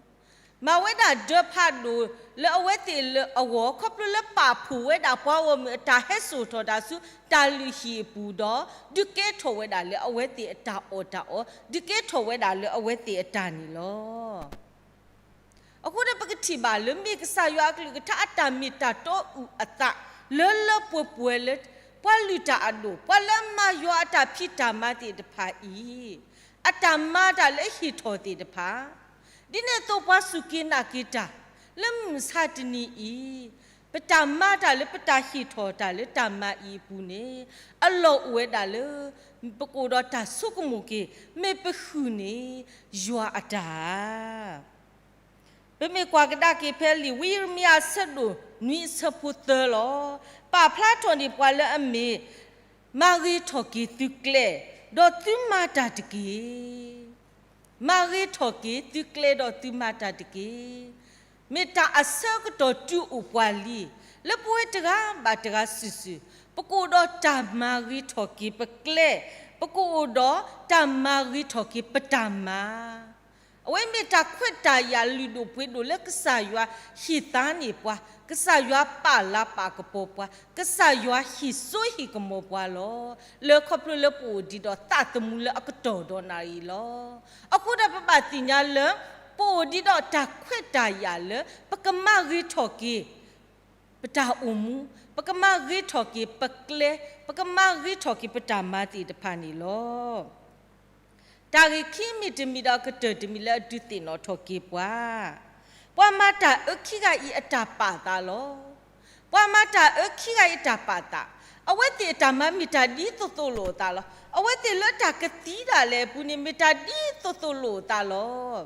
မၤဝဲဒၣ်ဒၢးဖးဒိၣ်လၢအဝဲသ့ၣ်အဂီၢ် ခီဖျိလၢပာ်ဖှိၣ်ဝဲဒၣ်ပှၤဂီၢ်မုၢ်အတၢ်ဟဲစိာ်ထီၣ်တၢ်ဆူတၢ်လုၢ်ဟံၣ်အပူၤဒီး ဒုးကဲထီၣ်ဝဲဒၣ်လၢအဝဲသ့ၣ်အတၢ်အီၣ်တၢ်အီ, ဒုးကဲထီၣ်ဝဲဒၣ်လၢအဝဲသ့ၣ်အတၢ်န့ၣ်လီၤ. အဃိဒီးပကထံၣ်ဘၣ်လၢ မ့ၢ်ကစၢ်ယွၤအကလုၢ်ကထါအတၢ်မ့ၢ်တၢ်တီအုၣ်အသး လၢလၢပှဲၤပှဲၤလၢ ပှၤလုၢ်တၢ်အဒိၣ်, ပှၤလၢအမၤယွၤအတၢ်ဖံးတၢ်မၤသ့ၣ်တဖၣ်အံၤ အတၢ်မၤတၢ်လၢအဟ့ၣ်ထီၣ်သ့ၣ်တဖၣ်, ဒ်န့ၣ်အသိးပှၤစူၢ်က့ၤနာ်က့ၤတၢ် လၢမုၢ်မဆါတနံၤအံၤ ပတၢ်မၤတၢ်လၢပတၢ်ဟ့ၣ်ထီၣ်တၢ်လၢတၢ်မၤအံၤအပူၤန့ၣ် အလီၢ်အိၣ်ဝဲဒၣ်လၢ ပကအိၣ်ဒီးတၢ်ဆိကမိၣ်က့ၤ မ့ၢ်ပဃုာ်န့ၣ် ယွၤအတၢ်ဧါ. ပမ့ၢ်ကွၢ်ကဒါက့ၤဖဲလံာ်ဝံယံးရမံယၤအဆၢဒိၣ်နွံအဆၢဖိသၢလီၤ. ပာ်ဖျါထီၣ်န့ၢ်ပှၤလၢအမ့ၢ် မၤဂ့ၤထီၣ်က့ၤသုကျဲ, ဒီးသုမၤတၢ်တက့ၢ်. မၤဂ့ၤထီၣ်က့ၤသုကျဲဒီးသုမၤတၢ်တက့ၢ်. မ့ၢ်တၢ်အဆၢကတီၢ်တုၤအိၣ်ပှၤလံ, လၢပဝဲတဂၤဘၣ်တဂၤစုာ်စုာ်, ပကအိၣ်ဒီးတၢ်မၤဂ့ၤထီၣ်က့ၤပကျဲ, ပကအိၣ်ဒီးတၢ်မၤဂ့ၤထီၣ်က့ၤပတၢ်မၤ အဝဲမ့ၢ်တၢ်ခွဲးတၢ်ယာ်လုၢ်ဒိၣ်ပှ့ၤဒိၣ်လၢကစၢ်ယွၤဟ့ၣ်သါန့ၢ်ပှၤ, ကစၢ်ယွၤပာ်လၤပာ်ကပီၤပှၤ, ကစၢ်ယွၤဟ့ၣ်စိဟ့ၣ်ကမီၤပှၤလီၤ. လၢခီဖျိလၢပအိၣ်ဒံးဒီးသးသမူလၢအကတီၢ်ဒီးနၤအံၤလီၤ. အဃိဒီးပဘၣ်သ့ၣ်ညါလၢ ပအိၣ်ဒံးဒီးတၢ်ခွဲးတၢ်ယာ်လၢ ပကမၤဂ့ၤထီၣ်က့ၤ ပတၢ်အိၣ်မူ, ပကမၤဂ့ၤထီၣ်က့ၤပကျဲ, ပကမၤဂ့ၤထီၣ်က့ၤပတၢ်မၤသ့ၣ်တဖၣ်န့ၣ်လီၤ. တၢ်ဂ့ၢ်ခံမ့ၢ်တမံၤဒီးအကတၢၢ်တမံၤလၢအဒုးသ့ၣ်နီၣ်ထီၣ်က့ၤပှၤ, ပှၤမၤတၢ်အၢခံဂၤအံၤအတၢ်ပာ်သးလီၤ. ပှၤမၤတၢ်အၢခံဂၤအံၤအတၢ်ပာ်သး, အဝဲသ့ၣ်အတၢ်မၤမ့ၢ်တၢ်ဒ်သိးသိးလိာ်အသးလီၤ. အဝဲသ့ၣ်လၢတၢ်ကသံဒၣ်လဲာ်အပူၤန့ၣ် မ့ၢ်တၢ်ဒ်သိးသိးလိာ်အသးလီၤ.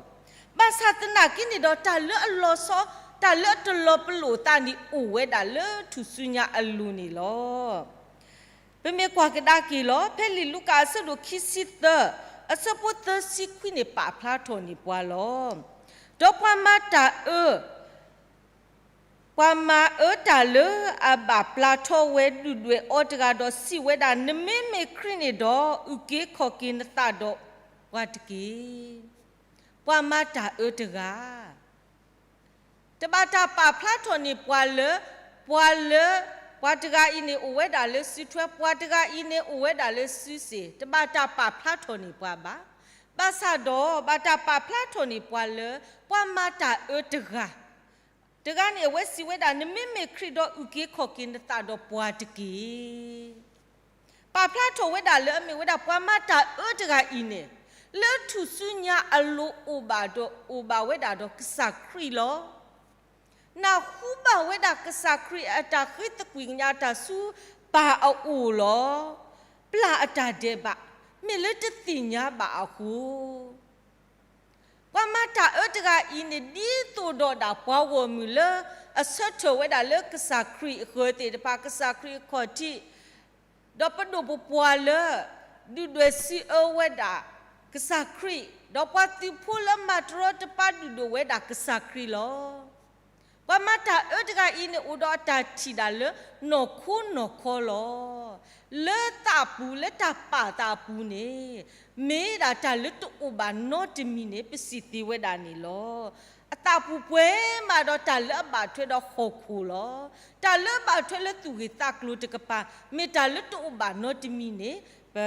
ဘၣ်ဆၣ်သနာ်က့န့ၣ်ဒီး တၢ်လၢအလီၤဆီ, တၢ်လၢအတလီၤပလိာ်အသးန့ၣ် အိၣ်ဝဲဒၣ်လၢထူၣ်စုညါအလိၤန့ၣ်လီၤ. ပမ့ၢ်ကွၢ်ကဒါက့ၤလီၤ ဖဲလံာ်လူၤကၣ်အဆၢဒိၣ်ခံဆံသၢ, အဆၢဖိသၢဆံခွံန့ၣ် ပာ်ဖျါထီၣ်န့ၢ်ပှၤလီၤ. ဒီးပှၤမၤတၢ်အၢ ပှၤမၤအၢတၢ်လၢအဘၣ်ပျၢ်ထီဝဲဒုၣ်ဒွဲၣ်အီၤတဂၤဒီးစံးဝဲဒၣ်, နမ့မ့ၢ်ခရံာ်န့ၣ်ဒီး အုၣ်က့ၤခီၣ်က့ၤနသးဒီးပှၤတက့ၢ်. ပှၤမၤတၢ်အၢတဂၤ တဘၣ်တၢ်ပာ်ဖျါထီၣ်န့ၢ်ပှၤလၢ ပှၤလၢ ပှၤတဂၤအံၤန့ၣ်အိၣ်ဝဲဒၣ်လၢစုထွဲ, ပှၤတဂၤအံၤန့ၣ်အိၣ်ဝဲဒၣ်လၢစုစ့ၣ်, တဘၣ်တၢ်ပာ်ဖျါထီၣ်န့ၢ်ပှၤဘၣ်. ဘၣ်ဆၣ်ဒီး ဘၣ်တၢ်ပာ်ဖျါထီၣ်န့ၢ်ပှၤလၢ ပှၤမၤတၢ်အၢတဂၤ တဂၤန့ၣ် အဝဲစံးဝဲဒၣ်, နမ့မ့ၢ်ခရံာ်ဒီးအုၣ်က့ၤခီၣ်က့ၤနသးဒီးပှၤတက့ၢ်. ပာ်ဖျါထီၣ်ဝဲဒၣ်လၢအမ့ၢ်ဝဲဒၣ်ပှၤမၤတၢ်အၢတဂၤအံၤန့ၣ် လၢထူၣ်စုညါအလိၤအိၣ်ဘၣ်ဒီး အိၣ်ဘၣ်ဝဲဒၣ်ဒီးကစၢ်ခရံာ်လီၤ. နၢ်ဟူဘၣ်ဝဲဒၣ်ကစၢ်ခရံာ်အတၢ်ဃ့သကွံာ်ကညးတၢ်ဆူပၢ်အအိၣ်လီၤ. ပျၢ်အတၢ်ဒဲးဘး မ့ၢ်လၢတသ့ၣ်ညါဘၣ်အဃိ ပှၤမၤတၢ်အၢတဂၤအံၤန့ၣ် ဒ်သိးဒီးဒၣ်ပှၤဂီၢ်မုၢ်လၢအဆၢထၢၣ်ဝဲဒၣ်လၢကစၢ်ခရံာ်အဃၢၤသ့ၣ်တဖၣ်, ကစၢ်ခရံာ်အခီၣ်ထံး, ဒီးပဒိၣ်ပပှၢ်လၢ ဒုၣ်ဒွဲၣ်စံးအၢဝဲဒၣ်ကစၢ်ခရံာ်, ဒီးပှၤသုးဖိလၢမၤတရီတပါဒုၣ်ဒိၣ်ဝဲဒၣ်ကစၢ်ခရံာ်လီၤ. ပှၤမၤတၢ်အၢတဂၤအံၤန့ၣ် အိၣ်ဒီးအတၢ်ထံၣ်ဒၣ်လၢနီၢ်ခိနီၢ်ခီလီၤ. လၢသးပူၤ လၢတၢ်ပာ်သးအပူၤန့ၣ် မ့ၢ်ဒၣ်တၢ်လၢတအိၣ်ဘၣ်နီတမံၤန့ၣ် ပစံးသ့ဝဲဒၣ်န့ၣ်လီၤ. အသးပူၤပှဲၤမးဒီးတၢ်လၢအဘၣ်ထွဲဒီးဟီၣ်ခိၣ်လီၤ. တၢ်လၢအဘၣ်ထွဲလၢသူၣ်ဂ့ၢ်သးကျိၤတကပၤ မ့ၢ်တၢ်လၢတအိၣ်ဘၣ်နီတမံၤန့ၣ် ပ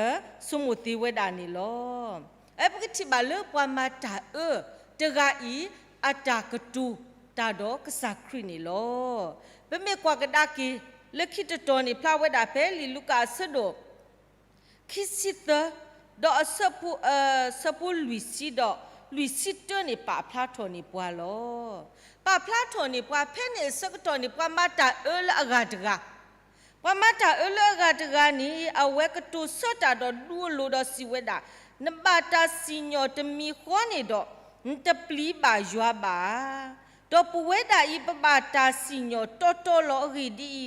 ဆိကမိၣ်သ့ဝဲဒၣ်န့ၣ်လီၤ. အပကထံၣ်ဘၣ်လၢပှၤမၤတၢ်အၢတဂၤအံၤ အတၢ်ကတိၤတၢ်ဒီးကစၢ်ခရံာ်န့ၣ်လီၤ. ပမ့ၢ်ကွၢ်ကဒါက့ၤ လၢခံတတီၤန့ၣ် ဖျါဝဲဒၣ်ဖဲလံာ်လူၤကၣ်အဆၢဒိၣ် ခံဆံသၢ ဒီးအဆၢဖိ အဆၢဖိလွံၢ်ဆံဒီးလွံၢ်ဆံတၢန့ၣ် ပာ်ဖျါထီၣ်န့ၢ်ပှၤလီၤ. ပာ်ဖျါထီၣ်န့ၢ်ပှၤ ဖဲန့ၣ်အဆၢကတီၢ်န့ၣ် ပှၤမၤတၢ်အၢလၢအဂၤတဂၤ ပှၤမၤတၢ်အၢလၢအဂၤတဂၤန့ၣ် အဝဲကတိၤဆၢတၢ်ဒီးဒူအလိၤဒီးစံးဝဲဒၣ်, နဘၣ်တၢ်စံၣ်ညီၣ်တမံၤဃီန့ၣ်ဒီး နတပျံၤဘၣ်ယွၤဘၣ်. ဒီးပဝဲဒၣ်အံၤ ပဘၣ်တၢ်စံၣ်ညီၣ်တီတီလီၤ. အဂ့ၢ်ဒ်အံ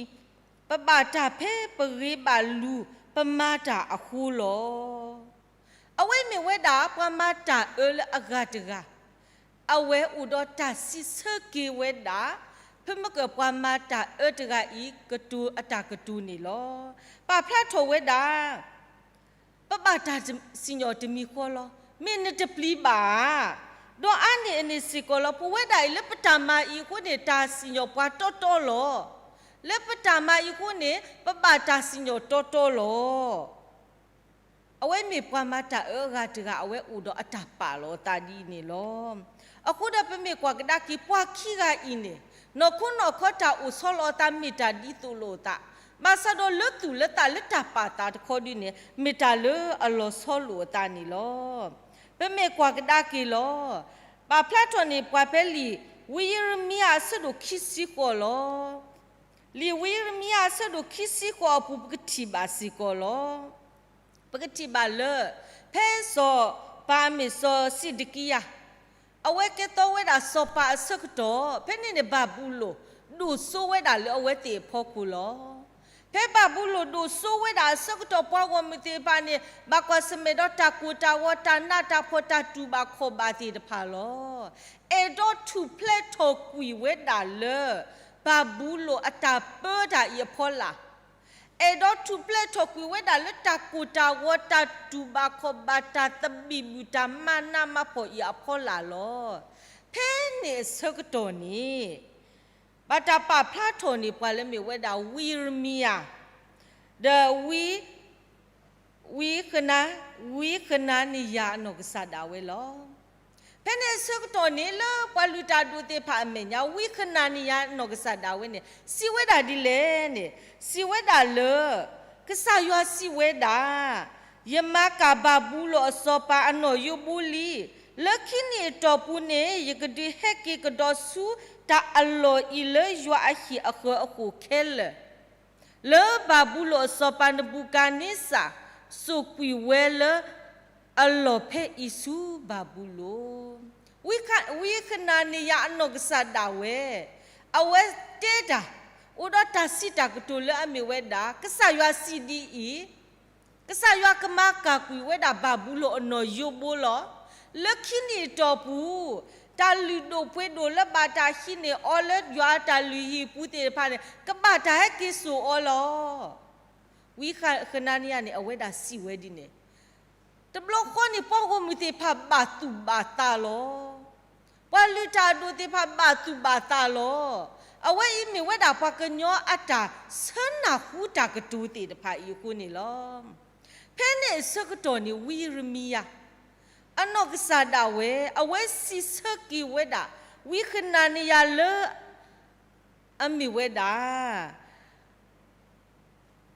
ၤ, ပဘၣ်တၢ်ဖဲပဂ့ၤဘၣ်လူၤပမၤတၢ်အဃိလီၤ. အဝဲမ့ၢ်ဝဲဒၣ်ပှၤမၤတၢ်အၢလၢအဂၤတဂၤ အဝဲအိၣ်ဒီးတၢ်စံးဆၢက့ၤဝဲဒၣ် ဖဲမ့ၢ်ကပှၤမၤတၢ်အၢတဂၤအံၤ ကတိၤအတၢ်ကတိၤန့ၣ်လီၤ. ပာ်ဖျါထီၣ်ဝဲဒၣ် ပဘၣ်တၢ်စံၣ်ညီၣ်တမံၤဃီလီၤ. မ့ၢ်နတပျံၤဘၣ်ဧါ. ဒီးအါန့ၢ်အန့ၣ်စ့ၢ်ကီးလီၤ. ပဝဲဒၣ်အံၤလၢပတၢ်မၤအံၤအဃိန့ၣ် တၢ်စံၣ်ညီၣ်ပှၤတီတီလီၤ. လၢပတၢ်မၤအံၤအဃိန့ၣ် ပဘၣ်တၢ်စံၣ်ညီၣ်တီတီလီၤ. အဝဲမ့ၢ်ပှၤမၤတၢ်အၢအဂၤတဂၤ အဝဲအိၣ်ဒီးအတၢ်ပာ်လီၤအသးဒ်အံၤန့ၣ်လီၤ. အဃိဒီးပမ့ၢ်ကွၢ်ကဒါက့ၤပှၤခံဂၤအံၤန့ၣ် နီၢ်ခိနီၢ်ခီတၢ်အိၣ်ဆီလီၤအသးမ့ၢ်တၢ်ဒ်သိးလိာ်အသး, ဘၣ်ဆၣ်ဒီးလၢသူၣ်လၢသးလၢတၢ်ပာ်သးတခီဒ်န့ၣ် မ့ၢ်တၢ်လၢအလီၤဆီလိာ်အသးန့ၣ်လီၤ. ပမ့ၢ်ကွၢ်ကဒါက့ၤလီၤ. ပာ်ဖျါထီၣ်န့ၢ်ပှၤဖဲလံာ်ဝံယံးရမံယၤအဆၢဒိၣ်ခံဆံဃိးလီၤ. လံာ်ဝံယံးရမံယၤအဆၢဒိၣ်ခံဆံဃိးအပူၤ ပကထံၣ်ဘၣ်စ့ၢ်ကီးလီၤ. ပကထံၣ်ဘၣ်လၢ ဖဲစီၤပၤအမ့ၢ်စီၤစံးဒကံယၤ အဝဲကဲသီဝဲဒၣ်စီၤပၤအဆၢကတီၢ် ဖဲန့ၣ်န့ၣ် ဘၤဘူလိၣ် ဒိၣ်စိဝဲဒၣ်လၢအဝဲသ့ၣ်အဖီခိၣ်လီၤ. ဖဲဘၤဘူလိၣ်ဒိၣ်စိဝဲဒၣ်အဆၢကတီၢ် ပှၤဂီၢ်မုၢ်သ့ၣ်တဖၣ်န့ၣ် ဘၣ်ကွၢ်ဆၢၣ်မဲာ်ဒီးတၢ်ကိၢ်တၢ်ဂီၤ တၢ်နးတၢ်ဖှီၣ် တၢ်တူၢ်ဘၣ်ခီၣ်ဘၣ်သ့ၣ်တဖၣ်လီၤ. အဲၣ်ဒိးထူၣ်ဖျဲးထီၣ်ကွံာ်ဝဲဒၣ်လၢ ဘၤဘူလိၣ်အတၢ်ပၢတၢ်အံၤအဖီလာ် အဲၣ်ဒိးထူၣ်ဖျဲးထီၣ်ကွံာ်ဝဲဒၣ်လၢတၢ်ကိၢ်တၢ်ဂီၤ တၢ်တူၢ်ဘၣ်ခီၣ်ဘၣ် တၢ်သဘံၣ်ဘုၣ် တၢ်မၤနးမၤဖှီၣ်အံၤအဖီလာ်လီၤ. ဖဲန့ၣ်အဆၢကတီၢ်န့ၣ် ဘၣ်တၢ်ပာ်ဖျါထီၣ်န့ၢ်ပှၤလၢမ့ၢ်ဝဲဒၣ်ဝံယံးရမံယၤ ဒီး ဝံဃနၤ ဝံဃနၤနံယၤအနီၢ်ကစၢ်ဒၣ်ဝဲလီၤ. ဖဲန့ၣ်အဆၢကတီၢ်န့ၣ် လၢပှၤလုၢ်တၢ်ဒိၣ်သ့ၣ်တဖၣ်အမဲာ်ညါ ဝံဃနၤနံယၤအနီၢ်ကစၢ်ဒၣ်ဝဲန့ၣ် စံးဝဲဒၣ်ဒ်လဲၣ်န့ၣ် စံးဝဲဒၣ်လၢ ကစၢ်ယွၤစံးဝဲဒၣ်, ယမၤကၢ်ဘၤဘူလိၣ်အစီၤပၤအနီၢ်ယိၤဘိလံ. လၢခံနံၣ်အတီၢ်ပူၤန့ၣ် ယကဒုးဟဲက့ၤကဒီးဆူတၢ်အလီၢ်အံၤလၢယွၤအဟံၣ်အဃၢၤအဃိၣ်ခဲလၢာ် လၢဘၤဘူလိၣ်အစီၤပၤနဘူကၤန့စၢ် စိာ်ကွံာ်ဝဲလၢအလီၢ်ဖဲအံၤဆူဘၤဘူလိၣ်. ဝံဃနၤနံယၤအနီၢ်ကစၢ်ဒၣ်ဝဲ အဝဲတဲတၢ် အိၣ်ဒီးတၢ်စံးတၢ်ကတိၤလၢအမ့ၢ်ဝဲဒၣ် ကစၢ်ယွၤစံးဒ်အံၤ, ကစၢ်ယွၤကမၤကၢ်ကွံာ်ဝဲဒၣ်ဘၤဘူလိၣ်အနီၢ်ယိၤဘိလီၤ. လၢခံနံၣ်အတီၢ်ပူၤ တၢ်လုၢ်ဒိၣ်ပှ့ၤဒိၣ်လၢဘၣ်တၢ်ဟံးန့ၢ်အီၤလၢယွၤအတၢ်လုၢ်ဟံၣ်ပူၤသ့ၣ်တဖၣ်န့ၣ် ကဘၣ်တၢ်ဟဲက့ၤစိာ်အီၤလီၤ. ဝံဃနၤနံယၤန့ၣ် အဝဲဒၣ်စံးဝဲဒ်န့ၣ် တဘျီဃီန့ၣ် ပှၤဂီၢ်မုၢ်သ့ၣ်တဖၣ်ဘၣ်သူၣ်ဘၣ်သးလီၤ. ပှၤလုၢ်တၢ်အဒိၣ်သ့ၣ်တဖၣ်ဘၣ်သူၣ်ဘၣ်သးလီၤ. အဝဲအံၤမ့ၢ်ဝဲဒၣ်ပှၤကညီအတၢ်ဆၢနၢ်ဟူတၢ်ကတိၤသ့ၣ်တဖၣ်အံၤအဃိန့ၣ်လီၤ. ဖဲန့ၣ်အဆၢကတီၢ်န့ၣ် ဝံယံးရမံယၤ အနီၢ်ကစၢ်ဒၣ်ဝဲ အဝဲစံးဆၢက့ၤဝဲဒၣ် ဝံဃနၤနံယၤလၢ အမ့ၢ်ဝဲဒၣ်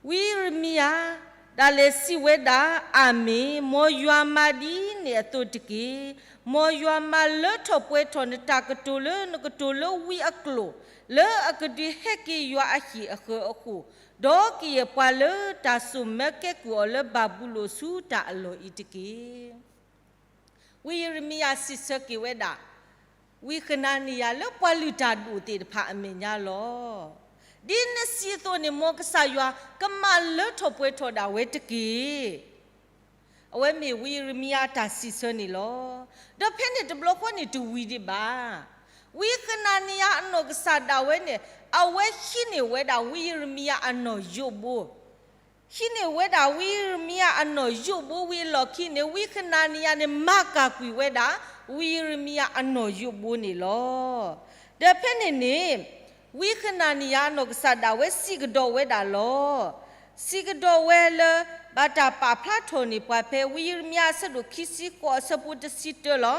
ဝံယံးရမံယၤ ဒၣ်လဲာ်စံးဝဲဒၣ်, အၤမ့ၣ်, မ်ယွၤမၤဒ်န့ၣ်အသိးတက့ၢ်. မ်ယွၤမၤလၢထီၣ်ပှဲၤထီၣ်နတၢ်ကတိၤလၢနကတိၤလၢဝံအကျိာ်, လၢအကဒုးဟဲက့ၤယွၤအဟံၣ်အဃၢၤအဃိၣ်, ဒီးကယဲၢ်ပှၤလၢတၢ်စိာ်မၢကဲကုၢ်အီၤလၢဘၤဘူလိၣ်ဆူတၢ်အလီၢ်အံၤတက့ၢ်. ဝံယံးရမံယၤစံးဆၢက့ၤဝဲဒၣ် ဝံဃနၤနံယၤလၢပှၤလုၢ်တၢ်ဒိၣ်သ့ၣ်တဖၣ်အမဲာ်ညါလီၤ. ဒ်နစံးအသိးန့ၣ် မ်ကစၢ်ယွၤကမၤလၢထီၣ်ပှဲၤထီၣ်ဒၣ်ဝဲတက့ၢ်. အဝဲမ့ၢ်ဝံယံးရမံယၤအတၢ်စံးဆၢန့ၣ်လီၤ. ဒီးဖဲန့ၣ်တဘျီဃီန့ၣ်တဝံၤဒံးဘၣ်. ဝံဃနၤနံယၤအနီၢ်ကစၢ်ဒၣ်ဝဲန့ၣ် အဝဲဟံးန့ၢ်ဝဲဒၣ်ဝံယံးရမံယၤအနီၢ်ယိာ်ဘိ ဟံးန့ၢ်ဝဲဒၣ်ဝံယံးရမံယၤအနီၢ်ယိာ်ဘိဝံၤအလီၢ်ခံန့ၣ် ဝံဃနၤနံယၤန့ၣ် မၤကၢ်ကွံာ်ဝဲဒၣ် ဝံယံးရမံယၤအနီၢ်ယိာ်ဘိန့ၣ်လီၤ. ဒီးဖဲန့ၣ်န့ၣ် ဝံဃနၤနံယၤအနီၢ်ကစၢ်ဒၣ်ဝဲစံးကဒီးဝဲဒၣ်လီၤ. စံးကဒီးဝဲလၢ ဘၣ်တၢ်ပာ်ဖျါထီၣ်န့ၢ်ပှၤဖဲဝံယံးရမံယၤအဆၢဒိၣ်ခံဆံဃိးအဆၢဖိတဆံတၢလီၤ.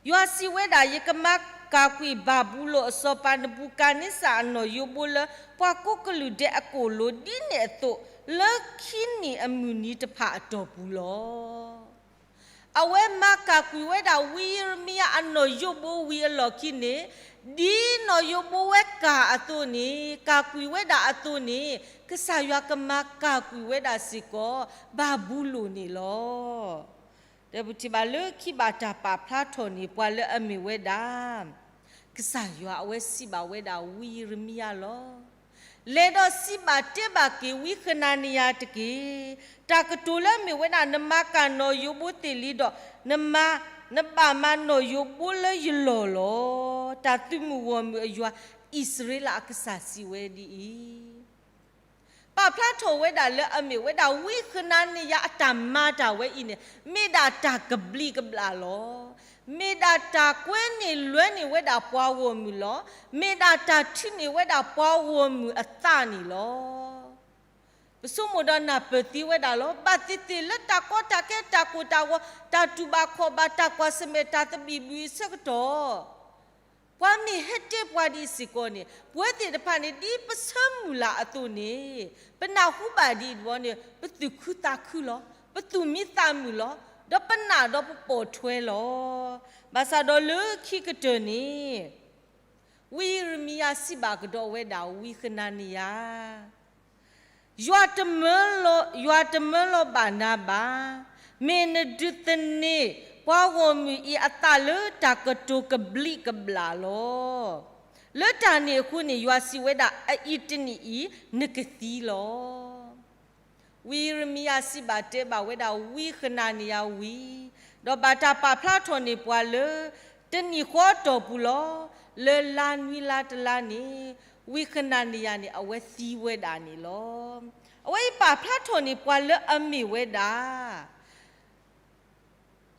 ယွၤစံးဝဲဒၣ်, ယကမၤကၢ်ကွံာ်ဘၤဘူလိၣ်အစီၤပၤနဘူကၤန့စၢ်အနီၢ်ယိာ်ဘိလၢ ပှၤကိးကလုာ်ဒဲးအကိာ်လိၤ ဒ်န့ၣ်အသိး လၢခံနံၣ်အမုၢ်နံၤတဖၣ်အတီၢ်ပူၤလီၤ. အ အဝဲမၤကၢ်ကွံာ်ဝဲဒၣ်ဝံယံးရမံယၤအနီၢ်ယိၣ်ဘိဝံၤအလီၢ်ခံန့ၣ်, ဒ်နီၢ်ယိၣ်ဘိဝဲကၢ်အသိးန့ၣ်, ကၢ်ကွံာ်ဝဲဒၣ်အသိးန့ၣ်, ကစၢ်ယွၤကမၤကၢ်ကွံာ်ဝဲဒၣ်စ့ၢ်ကီး ဘၤဘူလိၣ်န့ၣ်လီၤ. ဒီးပထံၣ်ဘၣ်လၢခံဘၣ်တၢ်ပာ်ဖျါထီၣ်န့ၢ်ပှၤလၢအမ့ၢ်ဝဲဒၣ် ကစၢ်ယွၤအဝဲစံးဘၣ်ဝဲဒၣ်ဝံယံးရမံယၤလီၤ. လဲၤဒီးစံးဘၣ်တဲဘၣ်က့ၤဝံဃနၤနယၤတက့ၢ်. တၢ်ကတိၤလၢအမ့ၢ်ဝဲဒၣ် နမၤကၢ်နီၢ်ယိၣ်ဘိသ့ၣ်လံဒီး နမၤ, နဘၣ်မၤနီၢ်ယိၣ်ဘိလၢယလီၢ်လီၤ. တၢ်သုးမုၢ်ဂီၢ်မုၢ်အယွၤ အံၣ်စရ့လးအကစၢ်စံးဝဲဒ်အံၤ ပာ်ဖျါထီၣ်ဝဲဒၣ်လၢအမ့ၢ်ဝဲဒၣ်ဝံဃနၤနယၤအတၢ်မၤတၢ်ဝဲအံၤန့ၣ် မ့ၢ်ဒၣ်တၢ်ကဘျံးကဘျၣ်လီၤ. မ့ၢ်ဒၣ်တၢ်ကွဲန့ၢ်လွဲန့ၢ်ဝဲဒၣ်ပှၤဂီၢ်မုၢ်လီၤ. မ့ၢ်ဒၣ်တၢ်ထုးန့ၢ်ဝဲဒၣ်ပှၤဂီၢ်မုၢ်အသးန့ၣ်လီၤ. ပဆိကမိၣ်ဒီးနၢ်ပၢၢ်သ့ဝဲဒၣ်လီၤ. ဘၣ်သ့ၣ်သ့ၣ်လၢတၢ်ကီတၢ်ခဲ တၢ်ကိၢ်တၢ်ဂီၤ တၢ်တူၢ်ဘၣ်ခီၣ်ဘၣ် တၢ်ကွၢ်ဆၢၣ်မဲာ် တၢ်သဘံၣ်ဘုၣ်အဆၢကတီၢ် ပှၤမ့ၢ်ဟဲတဲပှၤဒ်စ့ၢ်ကီးန့ၣ် ပဝဲသ့ၣ်တဖၣ်န့ၣ် ဒ်ပဆၢမုၢ်လၢ်အသိးန့ၣ် ပနၢ်ဟူဘၣ်ဒ်အံၤတဘျီန့ၣ် ပသူၣ်ခုသးခုလီၤ. ပသူၣ်မံသးမုာ်လီၤ. ဒီးပနာ်ဒီးပပိာ်ထွဲလီၤ. ဘၣ်ဆၣ်ဒီးလၢခံကတၢၢ်န့ၣ် ဝံယံးရမံယၤစံးဘၣ်ကဒီးဝဲဒၣ်ဝံဃနၤနယၤ ယွၤတမၢလီၤ, ယွၤတမၢလီၤဘၣ်နၤဘၣ်. မ့ၢ်နဒုးသန့ၤပှၤဂီၢ်မုၢ်အံၤအသးလၢတၢ်ကတိၤကဘျံးကဘျၣ်လီၤ. လၢတၢ်န့ၣ်အဃိန့ၣ် ယွၤစံးဝဲဒၣ် အအံၤတနံၤအံၤ နကသံလီၤ. ဝံယံးရမံယၤစံးဘၣ်တဲဘၣ်ဝဲဒၣ်ဝံဃနၤနယၤဝံၤ, ဒီးဘၣ်တၢ်ပာ်ဖျါထီၣ်န့ၢ်ပှၤလၢ တနံၣ်ဃီအတီၢ်ပူၤလီၤ. လၢလါနွံလါတလါန့ၣ် ဝံဃနၤနယၤန့ၣ် အဝဲသံဝဲဒၣ်န့ၣ်လီၤ. အဝဲအံၤပာ်ဖျါထီၣ်န့ၢ်ပှၤလၢအမ့ၢ်ဝဲဒၣ်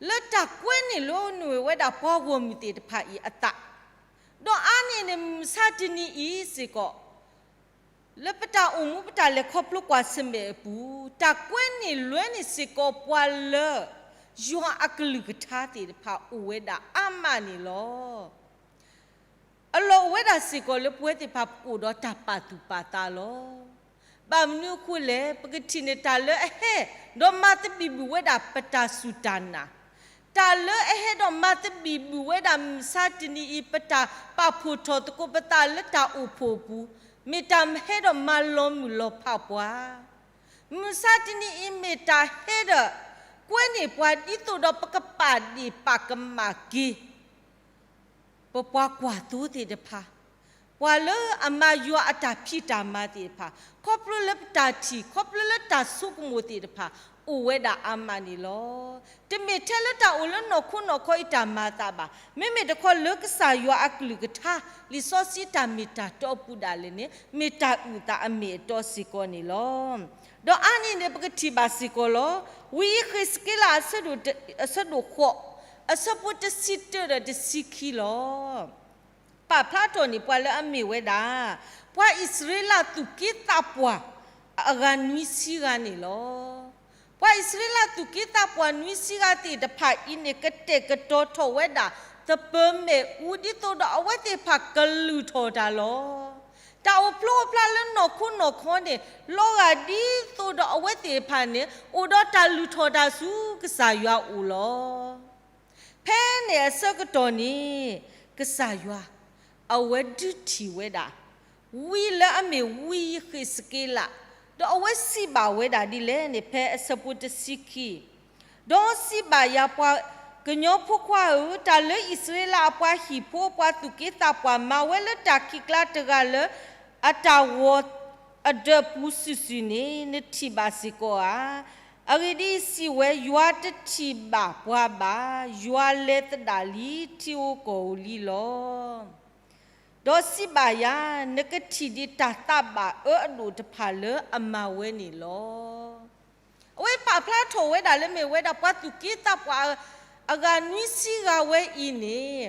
လၢတၢ်ကွဲန့ၢ်လွဲန့ၢ်ဝဲဒၣ်ပှၤဂီၢ်မုၢ်သ့ၣ်တဖၣ်အံၤအသး, ဒီးအါန့ၢ်န့ၣ်မုၢ်မဆါတနံၤအံၤစ့ၢ်ကီး လၢပတၢ်အိၣ်မူပတၢ်လဲၤခီဖျိကွၢ်ဆၢၣ်မဲာ်အပူၤ တၢ်ကွဲန့ၢ်လွဲန့ၢ်စ့ၢ်ကီးပှၤလၢ ယွၤအကလုၢ်ကထါသ့ၣ်တဖၣ်အိၣ်ဝဲဒၣ်အါမးန့ၣ်လီၤ. အလီၢ်အိၣ်ဝဲဒၣ်စ့ၢ်ကီးလၢပဝဲသ့ၣ်တဖၣ်ပကအိၣ်ဒီးတၢ်ပာ်သူၣ်ပာ်သးလီၤ. ဘၣ်မနုၤအဃိလဲၣ်, ပကထံၣ်န့ၢ်တၢ်လၢအဟဲ ဒီးမၤသဘံၣ်ဘုၣ်ဝဲဒၣ်ပတၢ်စူၢ်တၢ်နာ်, တၢ်လၢအဟဲဒီးမၤသဘံၣ်ဘုၣ်ဝဲဒၣ်မုၢ်မဆါတနံၤအံၤ ပတၢ်ပာ်ဖှိၣ်ထီၣ်သကိးပသးလၢတၢ်အိၣ်ဖှိၣ်အပူၤ, မ့ၢ်တၢ်ဟဲဒီးမၤလီၤမုၢ်လီၤဖးပှၤ မုၢ်မဆါတနံၤအံၤမ့ၢ်တၢ်ဟဲဒီး ကွဲန့ၢ်ပှၤဒ်သိးဒီးပကပာ်ဒ့ၣ်ပာ်ကမၣ်က့ၤ ပပှၤကွၢ်သိသ့ၣ်တဖၣ်, ပှၤလၢအမၤယွၤအတၢ်ဖံးတၢ်မၤသ့ၣ်တဖၣ်, ခီဖျိလၢပတၢ်ထံၣ် ခီဖျိလၢတၢ်ဆိကမိၣ်သ့ၣ်တဖၣ် အိၣ်ဝဲဒၣ်အါမးန့ၣ်လီၤ. တမ့ၢ်ထဲလၢတၢ်အိၣ်လၢနီၢ်ခိနီၢ်ခီအံၤတၢ်မၤအသးဘၣ်. မ့မ့ၢ်တခီလၢကစၢ်ယွၤအကလုၢ်ကထါ လံာ်စီဆှံတၢ်မ့ၢ်တၢ်တီအပူၤဒၣ်လဲာ်န့ၣ် မ့ၢ်တၢ်အုၣ်သးအမ့ၢ်အတီစ့ၢ်ကီးန့ၣ်လီၤ. ဒီးအါန့ၢ်န့ၣ် ပကထံၣ်ဘၣ်စ့ၢ်ကီးလီၤ. ဝံယံးဃ့းစက့လး အဆၢဒိၣ်ဃိး, အဆၢဖိတဆံတၢဒီးတဆံခံလီၤ. ပာ်ဖျါထီၣ်န့ၢ်ပှၤလၢအမ့ၢ်ဝဲဒၣ် ပှၤအံၣ်စရ့လးသူၣ်က့သးပှၢ် အဂၤနွံဆံဂၤန့ၣ်လီၤ. ပှၤအံၣ်စရ့လးသူၣ်က့သးပှၢ်နွံဆံဂၤသ့ၣ်တဖၣ်အံၤန့ၣ် ကတဲာ်ကတီၤထီၣ်ဝဲဒၣ် သပၢၤမဲာ်အူ ဒ်သိးဒီးအဝဲသ့ၣ်တဖၣ်ကလုၢ်ထီၣ်တၢ်လီၤ. တၢ်အိၣ်ဖျိအိၣ်ဖျါလၢနီၢ်ခိနီၢ်ခီန့ၣ် လီၤဂာ်ဒ်သိးဒီးအဝဲသ့ၣ်တဖၣ်န့ၣ် အိၣ်ဒီးတၢ်လုၢ်ထီၣ်တၢ်ဆူကစၢ်ယွၤအအိၣ်လီၤ. ဖဲန့ၣ်အဆၢကတီၢ်န့ၣ် ကစၢ်ယွၤ အဝဲဒုးထံၣ်ဝဲဒၣ် ဝံလၢအမ့ၢ်ဝံဃ့းစက့လး, ဒီးအဝဲစံးဘၣ်ဝဲဒၣ်ဒ်လဲၣ်န့ၣ် ဖဲအဆၢဖိတဆံခံ, ဒီးစံးဘၣ်ယၤပှၤကညီဖိခွါဧၢ, တၢ်လၢအံၣ်စရ့လးအပှၤဟံၣ်ဖိအပှၤသူၣ်က့သးပှၢ် မၤဝဲလၢတၢ်ခံးကျါတဂၤလၢ အတၢ်ဂီၤအဒၢးပူၤစုာ်စုာ်န့ၣ် နထံၣ်ဘၣ်စ့ၢ်ကီးဧါ. အဂ့ၢ်ဒ်အံၤ, စံးဝဲ, ယွၤတထံၣ်ဘၣ်ပှၤဘၣ်, ယွၤလဲၤသဒၣ်လံ, ထံဧိၤကီၢ်ဧိၤလံလီၤ. ဒီးစံးဘၣ်ယၤ, နကထံၣ်ဒံးတၢ်သးဘၣ်အၢအဒိၣ်တဖၣ်လၢအမၤဝဲန့ၣ်လီၤ. အဝဲပာ်ဖျါထီၣ်ဝဲဒၣ်လၢမ့ၢ်ဝဲဒၣ် ပှၤသူၣ်က့သးပှၢ်အဂၤနွံဆံဂၤဝဲအံၤန့ၣ်,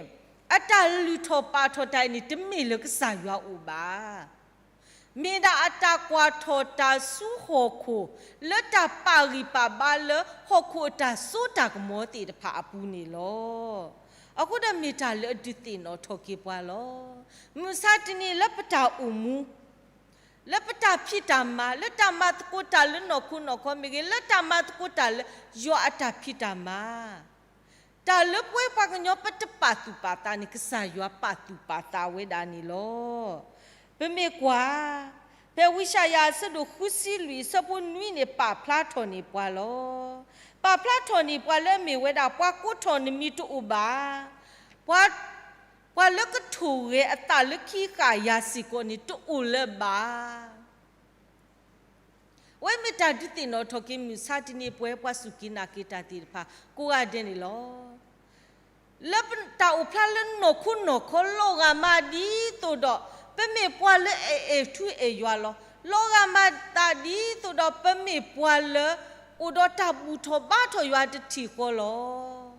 အတၢ်လုၢ်ထီၣ်ပာ်ထီၣ်တၢ်အံၤန့ၣ် တမ့ၢ်လၢကစၢ်ယွၤအအိၣ်ဘၣ်. မ့ၢ်ဒၣ်အတၢ်ကွၢ်ထီၣ်တၢ်ဆူဟီၣ်ခိၣ် လၢတၢ်ပာ်ဂံၢ်ပာ်ဘါလၢဟီၣ်ခိၣ်အတၢ်စိတၢ်ကမီၤသ့ၣ်တဖၣ်အပူၤန့ၣ်လီၤ. အဃိဒီးမ့ၢ်တၢ်လၢအဒုးသ့ၣ်နီၣ်ထီၣ်က့ၤပှၤလီၤ. မုၢ်မဆါတနံၤလၢပတၢ်အိၣ်မူ လၢပတၢ်ဖံးတၢ်မၤ, လၢတၢ်မၤသကိးတၢ်လၢနီၢ်ခိနီၢ်ခီမ့ၢ်ဂ့ၤ, လၢတၢ်မၤသကိးတၢ်လၢယွၤအတၢ်ဖံးတၢ်မၤ, တၢ်လၢပဝဲပှၤကညီပတပာ်သူၣ်ပာ်သးန့ၣ် ကစၢ်ယွၤပာ်သူၣ်ပာ်သးဝဲဒၣ်န့ၣ်လီၤ. ပမ့ၢ်ကွၢ် ဖဲဝံယၡါယၤအဆၢဒိၣ်ဃုဆံလွံၢ်အဆၢဖိနွံန့ၣ် ပာ်ဖျါထီၣ်န့ၢ်ပှၤလီၤ. ပာ်ဖျါထီၣ်န့ၢ်ပှၤလၢအမ့ၢ်ဝဲဒၣ် ပှၤကိးထီၣ်နမံၤတအိၣ်ဘၣ်, ပှၤ ပှၤလၢကထိၣ်ဂဲၤအသးလၢခံကယၤစ့ၢ်ကီးန့ၣ် တအိၣ်လၢၤဘၣ်. အဝဲမ့ၢ်တၢ်ဒုးသ့ၣ်နီၣ်ထီၣ်က့ၤ မုၢ်ဆါတနံၤပဝဲပှၤစူၢ်က့ၤနာ်က့ၤတၢ်သ့ၣ်တဖၣ်ကိးဂၤဒဲးန့ၣ်လီၤ. လၢတၢ်အိၣ်ဖျါလၢနီၢ်ခိနီၢ်ခီ လီၤဂာ်မးဒ်သိးဒီး ပမ့ၢ်ပှၤလၢအအဲၣ်ထူအဲၣ်ယွၤလီၤ. လီၤဂာ်မးသးဒ်သိးဒီး ပမ့ၢ်ပှၤလၢ အိၣ်ဒီးတၢ်ဘူၣ်ထီၣ်ဘါထီၣ်ယွၤတထံၣ်ဃီလီၤ.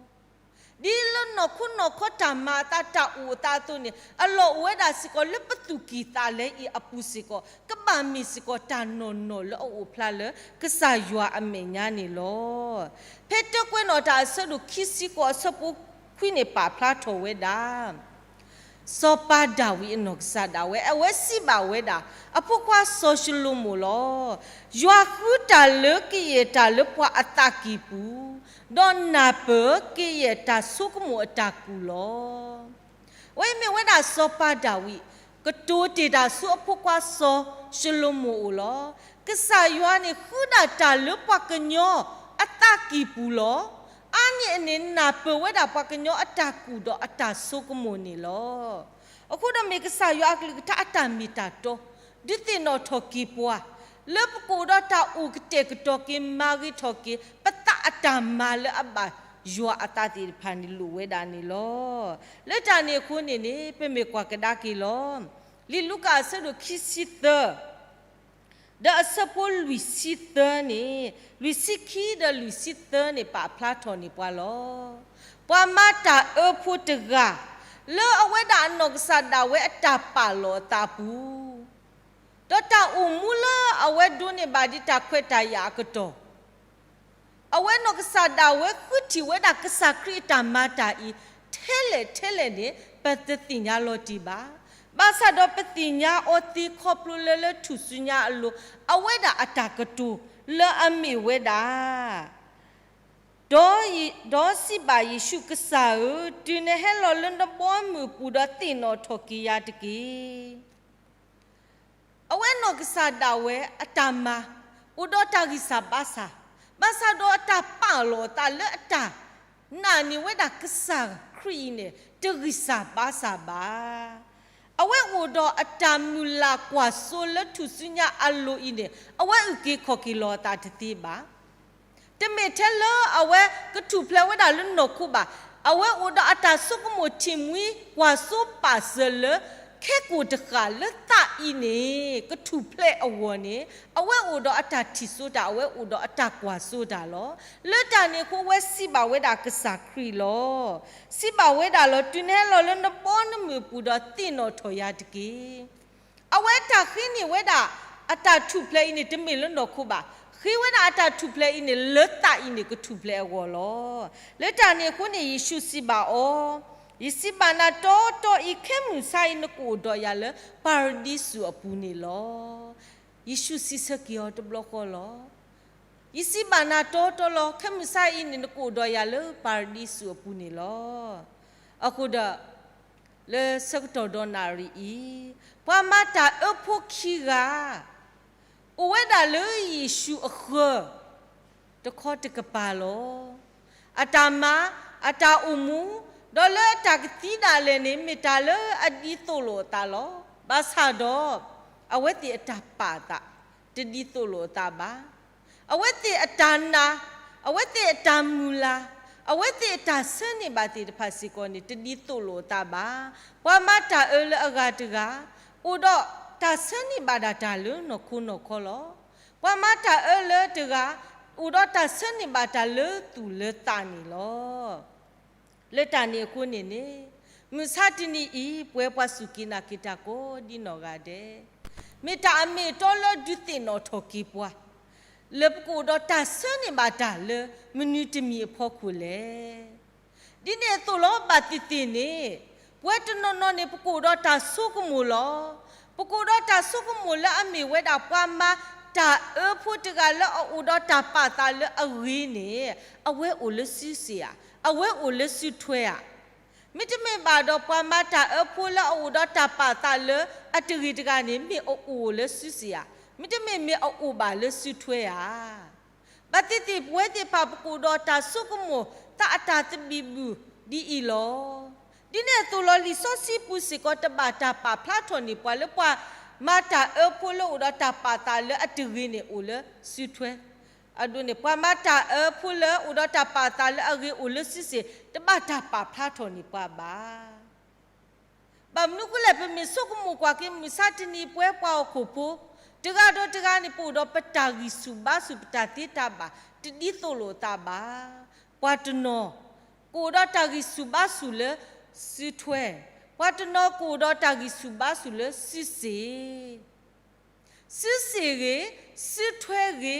ဒ်လၢနီၢ်ခိနီၢ်ခီတၢ်မၤအသးတၢ်အိၣ်အသးအသိးန့ၣ် အလီၢ်အိၣ်ဝဲဒၣ်စ့ၢ်ကီးလၢပသူၣ်ကံၢ်သးလဲအံၤအပူၤစ့ၢ်ကီး ကဘၣ်မ့ၢ်စ့ၢ်ကီးတၢ်နီၢ်နီၢ်လၢအအိၣ်ဖျါလၢကစၢ်ယွၤအမဲာ်ညါန့ၣ်လီၤ. ဖဲတၢကွဲးနီၣ်တၢ်အဆၢဒိၣ်ခံဆံဃိးအဆၢဖိခွံန့ၣ် ပာ်ဖျါထီၣ်ဝဲဒၣ် စီၤပၤဒၤဝံးအနီၢ်ကစၢ်ဒၣ်ဝဲ အဝဲစံးဘၣ်ဝဲဒၣ် အဖိခွါစီၤၡလိၤမိၣ်လီၤ. ယွၤဃုတၢ်လၢကယဲၢ်တၢ်လၢပှၤအသးကံၢ်ပူၤ, ဒီးနၢ်ပၢၢ်ကယဲၢ်တၢ်ဆိကမိၣ်အတၢ်ကူၣ်လီၤ. အဝဲမ့ၢ်ဝဲဒၣ်စီၤပၤဒၤဝံး ကတိၤတ့ၢ်တၢ်ဆူအဖိခွါစီၤၡလိၤမိၣ်အအိၣ်လီၤ. ကစၢ်ယွၤန့ၣ်ဃုဒၣ်တၢ်လၢပှၤကညီအသးကံၢ်ပူၤလီၤ. အါန့ၢ်အန့ၣ် နၢ်ပၢၢ်ဝဲဒၣ်ပှၤကညီအတၢ်ကူၣ်ဒီးအတၢ်ဆိကမိၣ်န့ၣ်လီၤ. အဃိဒီးမ့ၢ်ကစၢ်ယွၤအကလုၢ်ကထါအတၢ်မ့ၢ်တၢ်တီ ဒုးသ့ၣ်နီၣ်ထီၣ်က့ၤပှၤ လၢပကအိၣ်ဒီးတၢ်အိၣ်ကတဲာ်ကတီၤက့ၤ မၤဂ့ၤထီၣ်က့ၤ ပသးအတၢ်မၤလၢအဘၣ်ယွၤအသးသ့ၣ်တဖၣ်န့ၣ် လိၣ်ဝဲဒၣ်န့ၣ်လီၤ. လၢတၢ်န့ၣ်အဃိန့ၣ်န့ၣ် ပမ့ၢ်ကွၢ်ကဒါက့ၤလီၤ. လံာ်လူၤကၣ်အဆၢဒိၣ်ခံဆံသၢ ဒီးအဆၢဖိလွံၢ်ဆံသၢန့ၣ်, လွံၢ်ဆံခံဒီးလွံၢ်ဆံသၢန့ၣ် ပာ်ဖျါထီၣ်န့ၢ်ပှၤလီၤ. ပှၤမၤတၢ်အၢဖိတဂၤ လၢအဝဲဒၣ်အနီၢ်ကစၢ်ဒၣ်ဝဲအတၢ်ပာ်လီၤအသးအပူၤ, ဒီးတၢ်အိၣ်မူလၢအဝဲဒိးန့ၢ်ဘၣ်ဒ်တၢ်ခွဲးတၢ်ယာ်အကတီၢ် အဝဲနီၢ်ကစၢ်ဒၣ်ဝဲဃုထံၣ်ဝဲဒၣ်ကစၢ်ခရံာ်အတၢ်မၤတၢ်အံၤ ထဲလဲၣ်ထဲလဲၣ်န့ၣ် ပတသ့ၣ်ညါလီၤတံၢ်ဘၣ်. ဘၣ်ဆၣ်ဒီးပသ့ၣ်ညါအီၤသ့ခီဖျိလၢ လၢထူၣ်စုညါအလိၤ အဝဲဒၣ်အတၢ်ကတိၤလၢအမ့ၢ်ဝဲဒၣ် ဒီး, ဒီးစံးဘၣ်ယ့ၣ်ၡူး, ကစၢ်ဧၢ, တုၤနဟဲလီၤလၢနဘီအမုၢ်အပူၤဒီး သ့ၣ်နီၣ်ထီၣ်က့ၤယၤတက့ၢ်. အဝဲနီၢ်ကစၢ်ဒၣ်ဝဲအတၢ်မၤ အိၣ်ဒီးတၢ်ဂံၢ်စၢ်ဘါစၢ်, ဘၣ်ဆၣ်ဒီးအတၢ်ပာ်လီၤအသးလၢအတၢ်နာ်န့ၢ်ဝဲဒၣ်ကစၢ်ခရံာ်အံၤန့ၣ် တဂံၢ်စၢ်ဘါစၢ်ဘၣ်. အဝဲအိၣ်ဒီးအတၢ်မုၢ်လၢ်ကွၢ်စိလၢထူၣ်စုညါအလိၤအံၤန့ၣ် အဝဲအုၣ်က့ၤခီၣ်က့ၤလီၤအသးတသ့ဘၣ်. တမ့ၢ်ထဲလၢအဝဲကထူၣ်ဖျဲးဝဲဒၣ်လၢနီၢ်ခိဘၣ်. အဝဲအိၣ်ဒီးအတၢ်ဆိကမိၣ်ထံၣ်မှံကွၢ်စိပာ်စၢၤလၢ ခဲကိာ်တဃာ်လၢသးအံၤန့ၣ် ကထူၣ်ဖျဲးအဂီၢ်န့ၣ် အဝဲအိၣ်ဒီးအတၢ်ထံၣ်စိတၢ် အဝဲအိၣ်ဒီးအတၢ်ကွၢ်စိတၢ်လီၤ. လၢတၢ်န့ၣ်အဃိ အဝဲစံးဘၣ်ဝဲဒၣ်ကစၢ်ခရံာ်လီၤ. စံးဘၣ်ဝဲဒၣ်လီၤ, တုၤနဟဲလီၤလၢနဘီနမုၢ်အပူၤဒီး သ့ၣ်နီၣ်ထီၣ်ယၤတက့ၢ်. အဝဲတၢ်ဃ့န့ၢ်ဝဲဒၣ်အတၢ်ထူၣ်ဖျဲးအံၤန့ၣ် တမ့ၢ်လၢနီၢ်ခိဘၣ်. ဃ့ဝဲဒၣ်အတၢ်ထူၣ်ဖျဲးအံၤန့ၣ် လၢသးအံၤန့ၣ် ကထူၣ်ဖျဲးအဂီၢ်လီၤ. လၢတၢ်န့ၣ်အဃိန့ၣ် ယ့ၣ်ၡူးစံးဘၣ်အီၤ, ယစံးဘၣ်နၤတီတီအံၤ, ခဲမုၢ်ဆါအံၤ နကအိၣ်ဒီးယၤလၢပၤရဒံစူၤအပူၤန့ၣ်လီၤ. ယ့ၣ်ၡူးစံးဆၢက့ၤအီၤတဘျီဃီလီၤ. ယစံးဘၣ်နၤတီတီလီၤ, ခဲမုၢ်ဆါအံၤန့ၣ် နကအိၣ်ဒီးယၤလၢပၤရဒံစူၤအပူၤန့ၣ်လီၤ. အဃိဒီး လၢဆၢကတီၢ်ဒီးနၣ်ရံၣ်အံၤ, ပှၤမၤတၢ်အၢဖိခံဂၤ အိၣ်ဝဲဒၣ်လၢယ့ၣ်ၡူးအဃၢၤ တခီတကပၤလီၤ. အတၢ်မၤ, အတၢ်အိၣ်မူ, ဒီးလၢအတၢ်ကသံဒၣ်လဲာ်န့ၣ် မ့ၢ်တၢ်လၢအဒ်သိးလိာ်အသးလီၤ. ဘၣ်ဆၣ်ဒီး အဝဲသ့ၣ်အတၢ်ပာ်အသး တဒ်သိးလိာ်အသးဘၣ်. အဝဲသ့ၣ်အတၢ်နာ်, အဝဲသ့ၣ်အတၢ်မုၢ်လၢ်, အဝဲသ့ၣ်အတၢ်ဆၢန့ၢ်ဘၣ်သ့ၣ်တဖၣ်စ့ၢ်ကီးန့ၣ် တဒ်သိးလိာ်အသးဘၣ်. ပှၤမၤတၢ်အၢလၢအဂၤတဂၤ အိၣ်ဒီးတၢ်ဆၢန့ၢ်ဘၣ်ဒၣ်တၢ်လၢနီၢ်ခိနီၢ်ခီလီၤ. ပှၤမၤတၢ်အၢလၢတဂၤ အိၣ်ဒီးတၢ်ဆၢန့ၢ်ဘၣ်တၢ်လၢသူၣ်လၢသးန့ၣ်လီၤ. လၢတၢ်န့ၣ်အဃိန့ၣ်န့ၣ်, မုၢ်ဆါတနံၤအံၤ ပဝဲပှၤစူၢ်က့ၤနာ်က့ၤတၢ်ကိးဒ်နီၢ်ဂၤဒဲး, မ့ၢ်တၢ်အမ့ၢ်အတီလၢဒုးသ့ၣ်နီၣ်ထီၣ်က့ၤပှၤ, လၢပကအိၣ်ဒီးတၢ်ဆၢန့ၢ်ဘၣ်တၢ်လၢမနုၤတမံၤအဖီခိၣ်လဲၣ်. ဒ်န့ၣ်အသိးလီၤ. ဘၣ်သ့ၣ်သ့ၣ်န့ၣ် ပဝဲတနီၤနီၤန့ၣ် ပကအိၣ်ဒီးတၢ်ဆိကမိၣ်လီၤ. ပကအိၣ်ဒီးတၢ်ဆိကမိၣ်လၢအမ့ၢ်ဝဲဒၣ်ပှၤမၤတၢ်အၢဖိတဂၤလၢအအိၣ်ဒီးတၢ်ပာ်သးလၢအဂ့ၤန့ၣ်, အဝဲအိၣ်လၢစုစ့ၣ်ဧါ, အဝဲအိၣ်လၢစုထွဲဧါ. မ့တမ့ၢ်ဘၣ်ဒီး ပှၤမၤတၢ်အၢဖိလၢအအိၣ်ဒီးတၢ်ပာ်သးလၢအတဂ့ၤတဂၤန့ၣ် မ့ၢ်အအိၣ်လၢစုစ့ၣ်ဧါ, မ့တမ့ၢ်မ့ၢ်အအိၣ်ဘၣ်လၢစုထွဲဧါ. ဘၣ်သ့ၣ်သ့ၣ်ပဝဲသ့ၣ်တဖၣ် ပကအိၣ်ဒီးတၢ်ဆိကမိၣ်သးအတၢ်သဘံၣ်ဘုၣ်ဒ်အံၤလီၤ. ဒ်န့ၣ်အသိးလီၤ လံာ်စီဆှံပူၤစ့ၢ်ကီး တဘၣ်တၢ်ပာ်ဖျါထီၣ်န့ၢ်ပှၤလၢ ပှၤမၤတၢ်အၢဖိလၢအိၣ်ဒီးတၢ်ပာ်သးလၢအတဂ့ၤန့ၣ် အိၣ်လၢစုထွဲ အဒိန့ၣ် ပှၤမၤတၢ်အၢဖိလၢအိၣ်ဒီးတၢ်ပာ်သးလၢအဂ့ၤအိၣ်လၢစုစ့ၣ် တဘၣ်တၢ်ပာ်ဖျါထီၣ်န့ၢ်ပှၤဘၣ်. ဘၣ်မနုၤအဃိလဲၣ် ပမ့ၢ်ဆိကမိၣ်ကွၢ်က့ၤ မုၢ်ဆါတနံၤပဝဲပှၤဟီၣ်ခိၣ်ဖိ တဂၤဒီးတဂၤန့ၣ် ပအိၣ်ဒီးပတၢ်ဂံၢ်ဆူၣ်ဘါဆူၣ် ပတၢ်သ့တၢ်ဘၣ် တဒ်သိးလိာ်အသးဘၣ်. ပှၤတနီၤ ကအိၣ်ဒီးတၢ်ဂံၢ်ဆူၣ်ဘါဆူၣ်လၢစုထွဲ, ပှၤတနီၤကအိၣ်ဒီးတၢ်ဂံၢ်ဆူၣ်ဘါဆူၣ်လၢစုစ့ၣ် စုစ့ၣ်ဂ့ၤ, စုထွဲဂ့ၤ,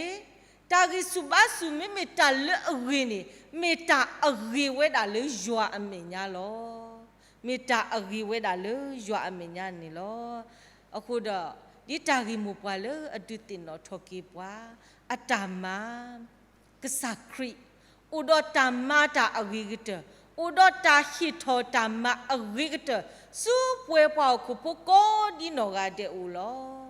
တၢ်ဂံၢ်ဆူၣ်ဘါဆူၣ် မ့မ့ၢ်တၢ်လၢအဂ့ၤန့ၣ် မ့ၢ်တၢ်အဂ့ၤဝဲဒၣ်လၢယွၤအမဲာ်ညါလီၤ. မ့ၢ်တၢ်အဂ့ၤဝဲဒၣ်လၢယွၤအမဲာ်ညါန့ၣ်လီၤ. အဃိဒီး ဒ်တၢ်ဂ့ၢ်မိၢ်ပှၢ်လၢအဒုးသ့ၣ်နီၣ်ထီၣ်က့ၤပှၤ အတၢ်မၤ ကစၢ်ခရံာ် အိၣ်ဒီးတၢ်မၤတၢ်အဂ့ၤကတၢၢ်, အိၣ်ဒီးတၢ်ဟ့ၣ်ထီၣ်တၢ်မၤအဂ့ၤကတၢၢ် ဆူပဝဲပှၤဟီၣ်ခိၣ်ဖိကိးဒ်နီၢ်ဂၤဒဲးအအိၣ်လီၤ.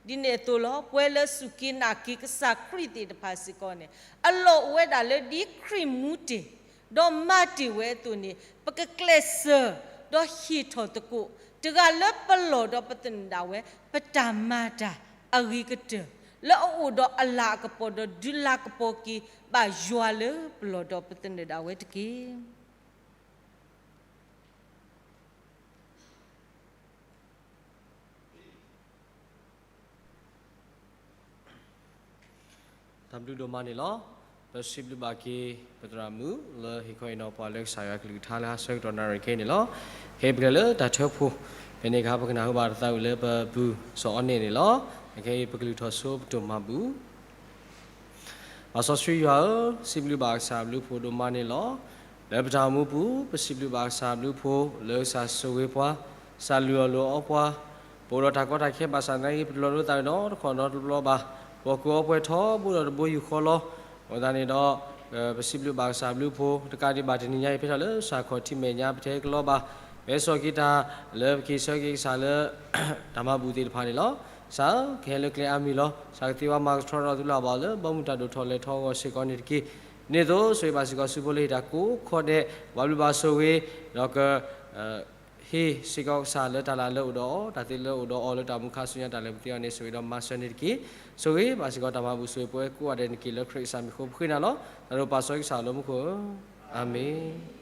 ဒ်န့ၣ်အသိးလီၤ ပဝဲလၢစူၢ်က့ၤနာ်က့ၤကစၢ်ခရံာ်သ့ၣ်တဖၣ်စ့ၢ်ကီးန့ၣ် အလီၢ်အိၣ်ဝဲဒၣ်လၢဒ်ခရံာ်မူတ့ၢ် ဒီးမၤတ့ၢ်ဝဲအသိးန့ၣ် ပကကျဲးစၢး ဒီးဟ့ၣ်ထီၣ်သကိး တဂၤလၢပလီၢ်ဒီးပသနၢၣ်ဒၣ်ဝဲ ပတၢ်မၤတၢ်အဂ့ၤကတၢၢ် လၢအအိၣ်ဒီးအလၤအကပီၤ ဒီးဒုးလၤကပီၤက့ၤဘၣ်ယွၤလၢပလီၢ်ဒီးပသနၢၣ်ဒၣ်ဝဲတက့ၢ်. တၢ်ဘျုးဒိၣ်မးန့ၣ်လီၤ. ပစံးဘျုးဘၣ်က့ၤ ပသရၣ်မုၣ် လၢဟ့ၣ်ခီဟ့ၣ်နီၤပှၤလၢကစၢ်ယွၤကလုၢ်ကထါလၢဟါဆၢကတီၢ်နၣ်ရံၣ်ခဲအံၤန့ၣ်လီၤ. ခဲအံၤပကလဲၤလၢတၢ်ထၢဖှိၣ် ဖဲန့ၣ်အခါ ပကနၢ်ဟူဘၣ်တၢ်သးဝံၣ်လၢပပုၢ်စီၤအီန့ၣ်န့ၣ်လီၤ. ခဲအံၤပကလုၢ်ထီၣ်ဆိပတိၢ်မၤဘူၣ် ပၢ်စီဆှံယွၤဧၢ, စံးဘျုးဘၣ်ကစၢ်အဘျုးအဖှိၣ်ဒိၣ်မးန့ၣ်လီၤ. လၢပတၢ်အိၣ်မူပူၤ ပစံးဘျုးဘၣ်ကစၢ်အဘျုးအဖှိၣ် လၢကစၢ်ဆိၣ်ဂ့ၤပှၤ, ကစၢ်လုၢ်အီၣ်လုၢ်အီပှၤ, ပအိၣ်ဒီးတၢ်ကီတၢ်ခဲဘၣ်ဆၣ်သနာ်က့ ပတလီၤဒိသးဒီးတခီဒီးတဘျီဘၣ်, ပှၤကိးအီပှဲၤထီဘိဒီးတဘိယူၢ်ဃီလီၤ. အဃိသတးန့ၣ်ဒီး ပစံးဘျုးဘၣ်ကစၢ်အဘျုးအဖှိၣ် တကးဒံးဘၣ်တနံၤညါအံၤ ဖဲထီၣ်လၢကစၢ်ခီၣ်ထံးမဲာ်ညါ ပတဲကလီဘၣ်, မဲာ်စီၢ်က့ၤတၢ်လၢပက့ၤဆၢက့ၤကစၢ်လၢ တၢ်မၤဘူၣ်သ့ၣ်တဖၣ်န့ၣ်လီၤ. ကစၢ်ဧၢ, ကဟဲလၢကျဲအါမံၤလီၤ. ကစၢ်ကသ့ဝဲမၤကဆှီဒီးသုလၢအဘၣ်အီၤလၢ ဘီမုၢ်တၢ်ဒိၣ်ထီၣ်လဲၤထီအဂီၢ်စ့ၢ်ကီးန့ၣ်တက့ၢ်. ဒ်န့ၣ်အသိး ဆိၣ်ဂ့ၤဘၣ်စ့ၢ်ကီး စုဖိလၢဟ့ၣ်တၢ်ကိးခီဒဲး ဘၣ်ဘျုးဘၣ်ဆိၣ်ဂ့ၤ, ဒီးက ဟ့ၣ်စ့ၢ်ကီးကစၢ်လၢတၢ်လၢအအိၣ်ဒီးအီၤ တၢ်သ့လၢအအိၣ်ဒီးအီၤလၢတၢ်မူခါဆူညါတၢ်လဲၤပသ့အီၤန့ၣ် ဆိၣ်ဂ့ၤဒီးမၤစၢၤန့ၣ်တက့ၢ်. ဆိၣ်ဂ့ၤဘၣ်စ့ၢ်ကီးတၢ်မၤဘူၣ်ဆိၣ်ဂ့ၤပဝဲကိးဂၤဒဲးန့ၣ်တက့ၢ် လၢခရံာ်ကစၢ်မံၤအဃိ ပဃ့နၤလီၤ. တၢ်ဒိၣ်ပၢ်စီဆှံကစၢ်လၢမူခိၣ်ဧၢ, အၤမ့ၣ်.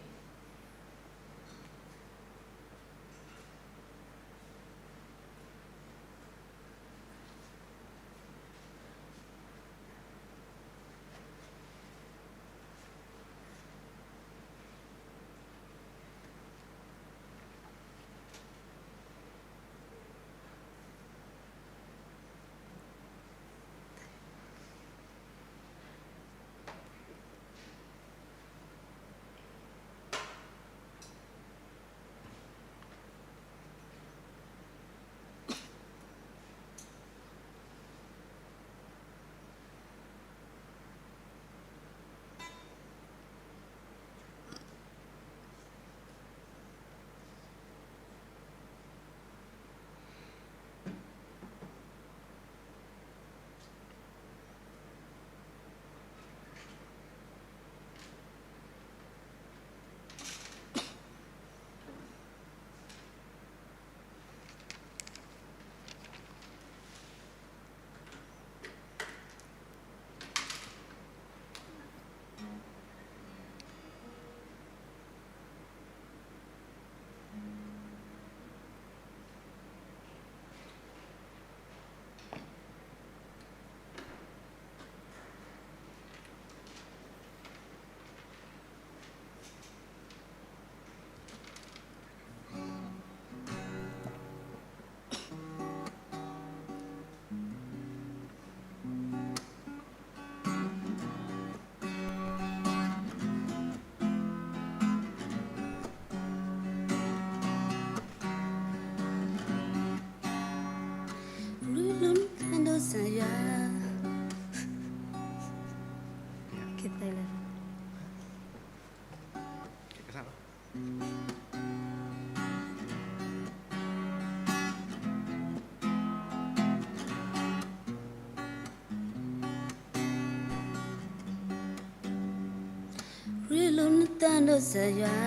ရ့လိာ်နသးဒီးစၢ်ယွၤ,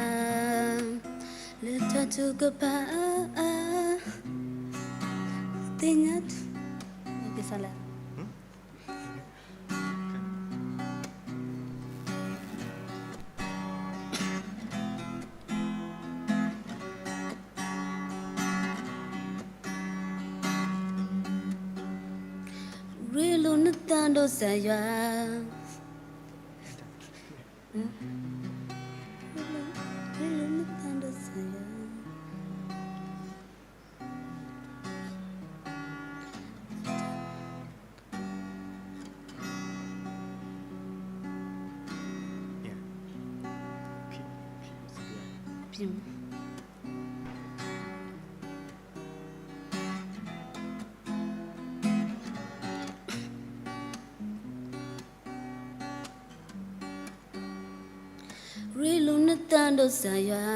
လၢတၢ်ထုကဖၣ်အါအါ, သ့ၣ်ညါ, ကစၢ်လဲၣ် ရ့လိာ်နသးဒီးစၢ်ယွၤ, ရ့လိာ်နသးဒီးစၢ်ယွၤ. Yeah. Keep, keep it together. ရ့လိာ်နသးဒီးစၢ်ယွၤ,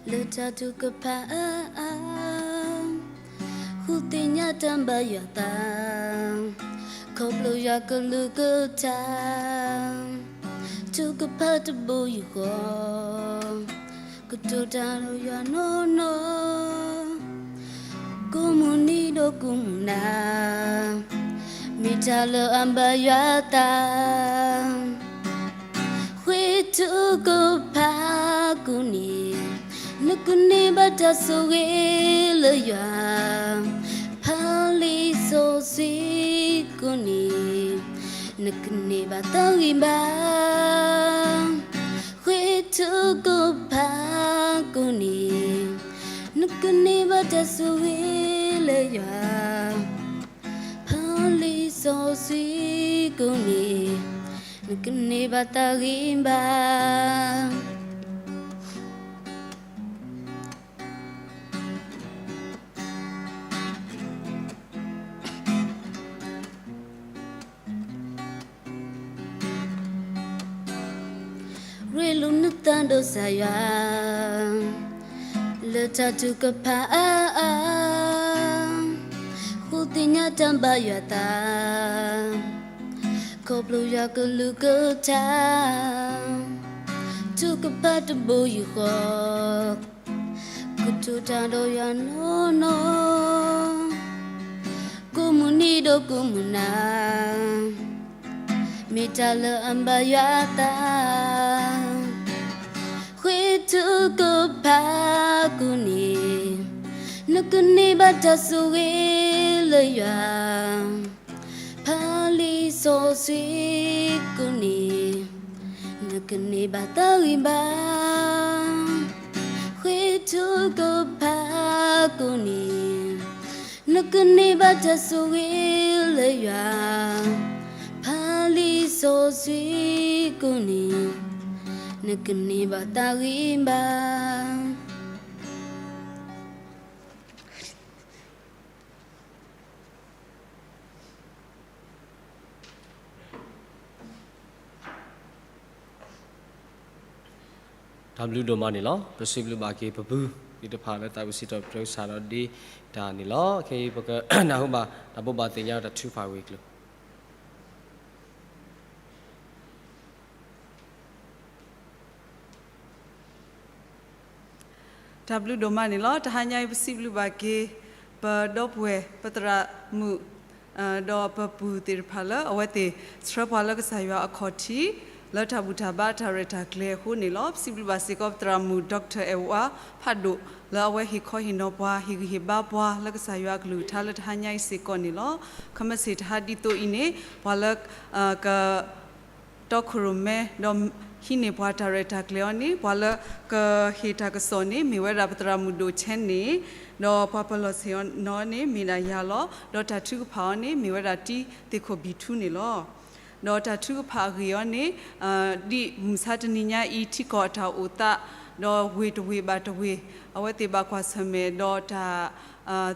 လၢတၢ်ထုကဖၣ်အါအါ, ဃုသ့ၣ်ညါတၢ်ဘၣ်ယွၤသး, ခီဖျိယွၤကလုၢ်ကထါ, ထုကဖၣ်တဘိယူၢ်ဃီ, ကတိၤတၢ်ဒီးယွၤနီၢ်နီၢ်, ကိးမုၢ်နံၤဒီးကိးမုၢ်နၤ, မ့ၢ်တၢ်လၢအဘၣ်ယွၤသး, ဃ့ထုကဖၣ်ကိးနံၤ, နကန့ၢ်ဘၣ်တၢ်ဆိၣ်ဂ့ၤလၢယွၤ, ဖးလံာ်စီဆှံကိးနံၤ, နကန့ၢ်ဘၣ်တၢ်ဂံၢ်ဘါ ဃ့ထုကဖၣ်ကိးနံၤ, နကန့ၢ်ဘၣ်တၢ်ဆိၣ်ဂ့ၤလၢယွၤ, ဖးလံာ်စီဆှံကိးနံၤ, နကန့ၢ်ဘၣ်တၢ်ဂံၢ်ဘါ. ရ့လိာ်နသးဒီးစၢ်ယွၤ, လၢတၢ်ထုကဖၣ်အါအါ, ဃုသ့ၣ်ညါတၢ်ဘၣ်ယွၤသး, ခီဖျိယွၤကလုၢ်ကထါ, ထုကဖၣ်တဘိယူၢ်ဃီ, ကတိၤတၢ်ဒီးယွၤနီၢ်နီၢ်, ကိးမုၢ်နံၤဒီးကိးမုၢ်နၤ, မ့ၢ်တၢ်လၢအဘၣ်ယွၤသး, ဃ့ထုကဖၣ်ကိးနံၤ, နကန့ၢ်ဘၣ်တၢ်ဆိၣ်ဂ့ၤလၢယွၤ, ဖးလံာ်စီဆှံကိးနံၤ, နကန့ၢ်ဘၣ်တၢ်ဂံၢ်ဘါ, ဃ့ထုကဖၣ်ကိးနံၤ, နကန့ၢ်ဘၣ်တၢ်ဆိၣ်ဂ့ၤလၢယွၤ, ဖးလံာ်စီဆှံကိးနံၤ, နကန့ၢ်ဘၣ်တၢ်ဂံၢ်ဘါ. တၢ်ဘျုးဒိၣ်မးန့ၣ်လီၤ. ပစံးဘျုးဘၣ်က့ၤပပုၢ်သ့ၣ်တဖၣ်လၢသးဝံၣ်စံးထီၣ်ပတြၢၤကစၢ်ဒီး ဒ့တၢ်န့ၣ်လီၤ. ခဲအံၤပကနၢ်ဟူဘၣ်တၢ်ဘိးဘၣ်သ့ၣ်ညါတၢ်ထုကဖၣ်ဝံၤအကျိၤ တၢ်ဘျုးဒိၣ်မးန့ၣ်လီၤ. တဟါညါအံၤ ပစံးဘျုးဘၣ်က့ၤ ပဒီပုၢ်ဝဲၢ် ပသရၣ်မုၣ် ဒီးပပုၢ်သ့ၣ်တဖၣ်လၢ အဝဲသ့ၣ်ဆှၢပှၤလၢကစၢ်ယွၤအခီၣ်ထံး လၢတၢ်ဘူၣ်တၢ်ဘါတၢ်ရဲၣ်တၢ်ကျဲၤအဃိန့ၣ်လီၤ. ပစံးဘျုးဘၣ်စ့ၢ်ကီး ပသရၣ်မုၣ် Doctor Edward ဖးဒိၣ် လၢအဝဲဟ့ၣ်ခီဟ့ၣ်နီၤပှၤ ဟ့ၣ်ဂံၢ်ဟ့ၣ်ဘါပှၤလၢကစၢ်ယွၤအကလုၢ်ကထါလၢတဟါညါအံၤစ့ၢ်ကီးန့ၣ်လီၤ. ခမ့ၢ်စ့ၢ်တဟါဒ်သိးအံၤန့ၣ် ပှၤလၢ က တီခိၣ်ရိၣ်မဲ ဒီးဟံးန့ၢ်ပှၤတၢ်ရဲၣ်တၢ်ကျဲၤအီၤန့ၣ် ပှၤလၢကဟ့ၣ်တၢ်ကစီၣ်န့ၣ် မ့ၢ်ဝဲဒၣ်ပသရၣ်မုၣ်ဒိၣ်ဆဲန့ၣ်, ဒီးပှၤပလီၢ်ဆ့ၣ်နီၤအီၤန့ၣ် မ့ၢ်ဒၣ်ယၤလီၤ. ဒီးတၢ်ထုကဖၣ်အီၤန့ၣ် မ့ၢ်ဝဲဒၣ်တံၤသ့ၣ်ခိၣ်ဘံၣ်ထူန့ၣ်လီၤ. ဒီးတၢ်ထုကဖၣ်အဂ့ၢ်အီၤန့ၣ် ဒ်မုၢ်ဆါတနံၤညါအံၤ ထံကီၢ်အတၢ်အိၣ်သး ဒီးဝ့ၢ်တဝ့ၢ်ဘၣ်တဝ့ၢ် အဝဲသ့ၣ်ဘၣ်ကွၢ်ဆၢၣ်မဲာ်ဒီးတၢ်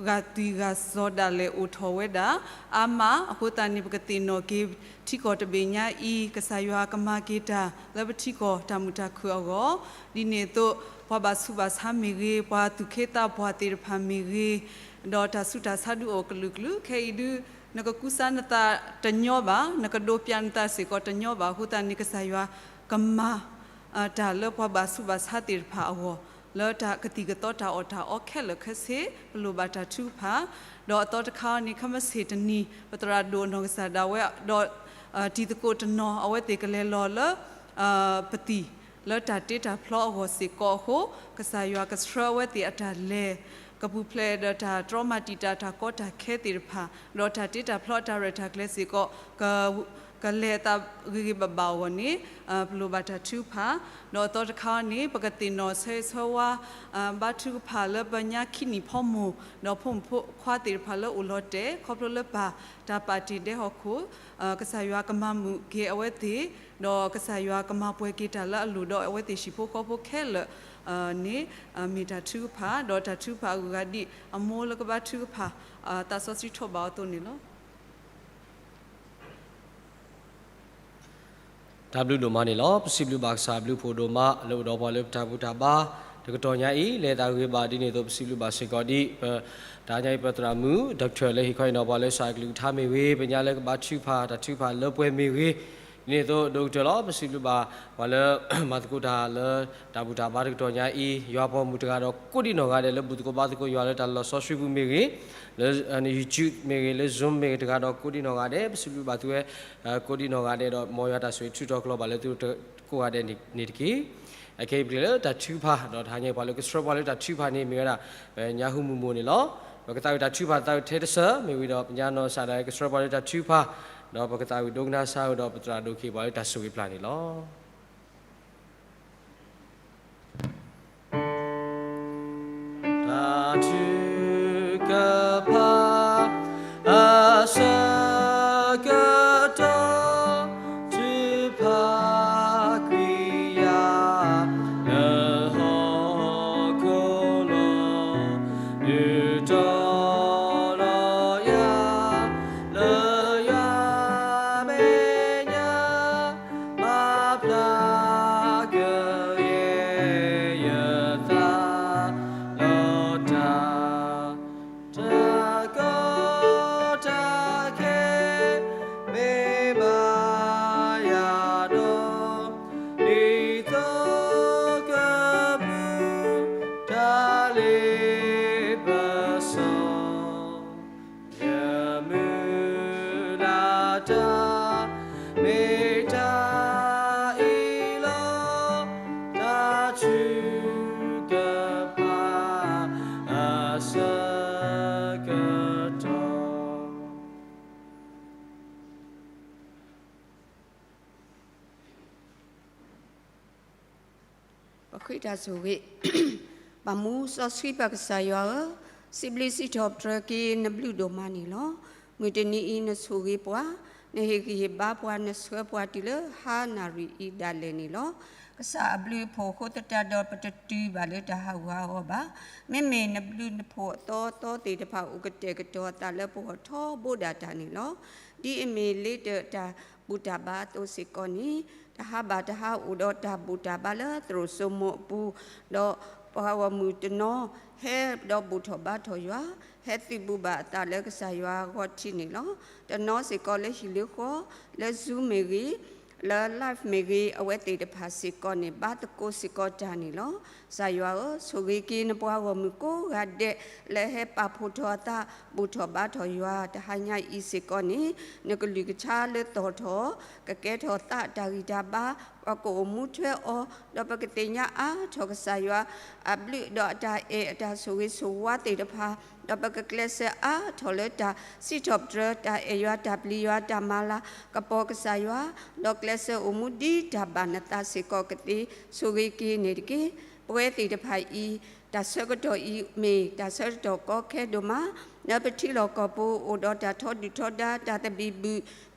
ဂာ်သွံၣ်ဂာ်စီၤဒၣ်လဲာ်အိၣ်ထီၣ်ဝဲဒၣ် အါမး, အဃိသတးန့ၣ် ပကသ့ၣ်နီၣ်က့ၤထံကီၢ်တဘ့ၣ်ညါအံၤ ကစၢ်ယွၤကမၤက့ၤတၢ်လၢပထံကီၢ်တၢ်မုာ်တၢ်ခုၣ်အဂီၢ်, ဒ်န့ၣ်အသိး ပှၤဘၣ်ဆူးဘၣ်ဆါမ့ၢ်ဂ့ၤ, ပှၤသူၣ်က့သးပှၢ်သ့ၣ်တဖၣ်မ့ၢ်ဂ့ၤ, ဒီးတၢ်ဆူးတၢ်ဆါဒုးအိၣ်ကလုာ်ကလုာ်, ခဲအံၤဒုး နကကူစါနသးတညီဘၣ်, နကဒိးပျးနသးစ့ၢ်ကီးတညီဘၣ်, အဃိသတးန့ၣ် ကစၢ်ယွၤကမၤ တၢ်လၢပှၤဘၣ်ဆူးဘၣ်ဆါသ့ၣ်တဖၣ်အဂီၢ်, လၢတၢ်ကသံၣ်ကသီတၢ်အီၣ်တၢ်အီခဲလၢာ်ခဲဆ့, ပလိၣ်ဘၣ်တၢ်ထုကဖၣ်, ဒီးအသီတခါအံၤန့ၣ် ခဲမုၢ်ဆ့ၣ်တနံၤ ပသရၣ်ဒိၣ်အနီၢ်ကစၢ်ဒၣ်ဝဲ ဒီး တံၤသကိးတနီၤ အဝဲသ့ၣ်ကလဲၤလီၤလၢ ပသံၣ် လၢတၢ်တ့တၢ်ဖျီအဂီၢ်စ့ၢ်ကီးအဃိ, ကစၢ်ယွၤကဆှၢအဝဲသ့ၣ်အတၢ်လဲၤ ကပူၤဖျဲးဒီးတၢ်တြီမၤတံာ်တာ်တၢ်ကီတၢ်ခဲသ့ၣ်တဖၣ်, ဒီးတၢ်တ့တၢ်ဖျီအတၢ်ရဲၣ်တၢ်ကျဲၤစ့ၢ်ကီး က ကလဲၤအသးဂ့ၤဂ့ၤဘၣ်ဘၣ်အဂီၢ်န့ၣ် ပလိၣ်ဘၣ်တၢ်ထုကဖၣ်, ဒီးအသီတခါအံၤန့ၣ် ပကသ့ၣ်နီၣ်ဆၢဂ့ၤဆၢဝါ ဘါထုကဖၣ်လၢပညါခံနံၣ်ဖီမိၢ် ဒီးဖိမုၣ်ဖိခွါသ့ၣ်တဖၣ်လၢအိၣ်လီၤတဲာ် ခီဖျိလၢပၢ်တၢ်ပာ်တ့ၢ်ဒဲဟီၣ်ခိၣ်, ကစၢ်ယွၤကမၤမုာ်က့ၤအဝဲသ့ၣ်, ဒီးကစၢ်ယွၤကမၤပှဲၤက့ၤတၢ်လၢအလိၣ်ဒီးအဝဲသ့ၣ်ဟံၣ်ဖိဃီဖိခဲလၢာ်န့ၣ် မ့ၢ်တၢ်ထုကဖၣ်, ဒီးတၢ်ထုကဖၣ်အဂုၤအဂၤဒ်အမိၢ်လၢကဘါထုကဖၣ် သးစီဆှံထီၣ်ဘၣ်အီၤအသိးန့ၣ်လီၤ. တၢ်ဘျုးဒိၣ်မးန့ၣ်လီၤ. ပစံးဘျုးဘၣ်ကစၢ်အဘျုးဖှိၣ်ဒိၣ်မး လၢအိၣ်ဒီးပှၤလၢပတၢ်ဘူၣ်တၢ်ဘါ တကတီၢ်ညါအံၤ လဲၤသးဂ့ၤဘၣ်ဒ်န့ၣ်အသိး ပစံးဘျုးဘၣ်စ့ၢ်ကီးဒ် ပ တဟါညါအံၤ ပသရၣ်မုၣ် doctor လၢဟ့ၣ်ခီဟ့ၣ်နီၤပှၤလၢကစၢ်အကလုၢ်ကထါမ့ၢ်ဂ့ၤ, ပညါလၢကဘါထုကဖၣ် တၢ်ထုကဖၣ်လၢပှဲၤမ့ၢ်ဂ့ၤ, ဒ်န့ၣ်အသိး ဒိၣ်ကတၢၢ်လီၤ. ပစံးဘျုးဘၣ်ပှၤလၢ မၤသကိးတၢ်လၢ တၢ်ဘူၣ်တၢ်ဘါတကတီၢ်ညါအံၤ, ယွၤပိာ်မုၣ်တဂၤဒီးကိးဒံနီၢ်ဂၤဒဲး လၢဘူၣ်သကိးဘါသကိးယွၤလၢတၢ်လီၤစီဆှံပူၤမ့ၢ်ဂ့ၤ, လၢ YouTube မ့ၢ်ဂ့ၤ, လၢ Zoom မ့ၢ်ဂ့ၤတဂၤဒီးကိးဒံနီၢ်ဂၤဒဲး, ပစံးဘျုးဘၣ်သုဝဲ ကိးဒံနီၢ်ဂၤဒဲးဒီး မ်ယွၤတၢ်ဆိၣ်ဂ့ၤထုးထီၣ်ကလီၤဘၣ်လၢသုကိးဂၤဒဲးန့ၣ်တက့ၢ်. အခဲအံၤပကလဲၤလၢတၢ်ထုကဖၣ် ဒီးတဟါညါအံၤ ပှၤလၢကဆှၢပှၤလၢတၢ်ထုကဖၣ်န့ၣ် မ့ၢ်ဝဲဒၣ် ပညါဟူမုၢ်မိၢ်န့ၣ်လီၤ. ပကသးဝံၣ်တၢ်ထုကဖၣ်သးဝံၣ်ထဲတစၢၤ မ့ၢ်ဝံၤဒီး ပညါနီၢ်ကစၢ်ဒၣ်ဝဲကဆှၢပှၤလၢတၢ်ထုကဖၣ်, ဒီးပကသးဝံၣ်ဒိကနၣ်စၢ်ဝဲဒီး ပသရၣ်ဒိၣ်ကဟ့ၣ်ပှၤလၢတၢ်ဆိၣ်ဂ့ၤပျၢ်န့ၣ်လီၤ. တၢ်ထုကဖၣ် အဆၢကတီၢ် ထုကဖၣ်ကွံာ်ယၤ လၢဟီၣ်ခိၣ်လိၤ ဒုးတီၤလီၤယၤ လၢယွၤမဲာ်ညါ မၤဖျါကယဲၢ်ယသး လီၤတၢ် တၢ်ကီတၢ်ခဲ မ့ၢ်ဘၣ်ယၤဒီး ဒ်သိးကပူၤ တၢ်လ့ပစီ ယမုၢ်လၢ်တၢ် မ့ၢ်တၢ်အံၤလီၤ. တၢ်ထုကဖၣ် အဆၢကတီၢ် ပဃ့တၢ်ဆိၣ်ဂ့ၤ, ပၢ်မူစီဆှံပၢ်ကစၢ်ယွၤဧၢ, စံးဘျုးစံးထီၣ်ပတြၢၤက့ၤနဘျုးဒိၣ်မးန့ၣ်လီၤ. မုၢ်တနံၤအံၤနဆိၣ်ဂ့ၤပှၤ, နဟ့ၣ်ဂံၢ်ဟ့ၣ်ဘါပှၤ နဆှၢပှၤတုၤလၢဟါနၣ်ရံၣ်အံၤဒၣ်လဲာ်န့ၣ်လီၤ. ကစၢ်အဘျုးအဖှိၣ်အဃိသတးဒီး ပတတုၤဘၣ်လၢတၢ်ဟးဂူာ်ဟးဂီၤဘၣ်. မ့မ့ၢ်နဘျုးနဖှိၣ်အသီအသီသ့ၣ်တဖၣ် အိၣ်ကတဲာ်ကတီၤအသးလၢပဂီၢ်ထီဘိဒၣ်တၢ်န့ၣ်လီၤ. ဒ်အမ့ၢ်လ့တၢးတၢ်ဘူၣ်တၢ်ဘါအသိးစ့ၢ်ကီးန့ၣ်, တဟါဘၣ်တဟါအိၣ်ဒီးတၢ်ဘူၣ်တၢ်ဘါလၢသရိာ်စိမိၤအပူၤ, ဒီးပှၤဂီၢ်မုၢ်တနီၤ ဟဲဒီးဘူၣ်ထီၣ်ဘါထီၣ်ယွၤ, ဟဲသုးဘူးဘၣ်အသးလၢကစၢ်ယွၤအဂီၢ်ထံးန့ၣ်လီၤ. တနီၤစ့ၢ်ကီးလၢဟံၣ်လၢဃီ, လၢ Zoom မ့ၢ်ဂ့ၤ, လၢ live မ့ၢ်ဂ့ၤ, အဝဲသ့ၣ်တဖၣ်စ့ၢ်ကီးန့ၣ် ဘါသကိးစ့ၢ်ကီးတၢ်န့ၣ်လီၤ. ကစၢ်ယွၤဧၢ, ဆိၣ်ဂ့ၤက့ၤနပှၤဂီၢ်မုၢ်ကိးဂၤဒဲး လၢဟဲပာ်ဖှိၣ်ထီၣ်အသး ဘူၣ်ထီၣ်ဘါထီၣ်ယွၤ တဟါညါအံၤစ့ၢ်ကီးန့ၣ်, နကလုၢ်ကထါလၢသီၣ်ထီၣ်, ကကဲထီၣ်သးအတၢ်ဂံၢ်တၢ်ဘါ, ပှၤကအိၣ်မူထွဲအီၤ, ဒီးပကသ့ၣ်ညါအါထီၣ်ကစၢ်ယွၤအဘျုး ဒီးအတၢ်အဲၣ်အတၢ်ဆိၣ်ဂ့ၤဆိၣ်ဝါသ့ၣ်တဖၣ်, ဒီးပကကျဲးစၢးအါထီၣ်လၢတၢ်စံးထီၣ်ပတြၢၤ တၢ်အဲၣ်ယွၤ တၢ်ပျံၤယွၤ တၢ်မၤလၤကပီၤကစၢ်ယွၤ, ဒီးကျဲးစၢးအိၣ်မူဒ်တၢ်ဘၣ်နသးစ့ၢ်ကီးကသ့, ဆိၣ်ဂ့ၤက့ၤန့ၣ်တက့ၢ်. ပဝဲသ့ၣ်တဖၣ်အံၤ တၢ်ဆၢကတီၢ်အံၤမ့ၢ်တၢ်ဆၢကတီၢ်ကီခဲဒိၣ်မး, လၢပထံလီၢ်ကီၢ်ပူၤအိၣ်ဒီးတၢ်ထီဒုၣ်ထီဒါ တၢ်သဘံၣ်ဘုၣ်,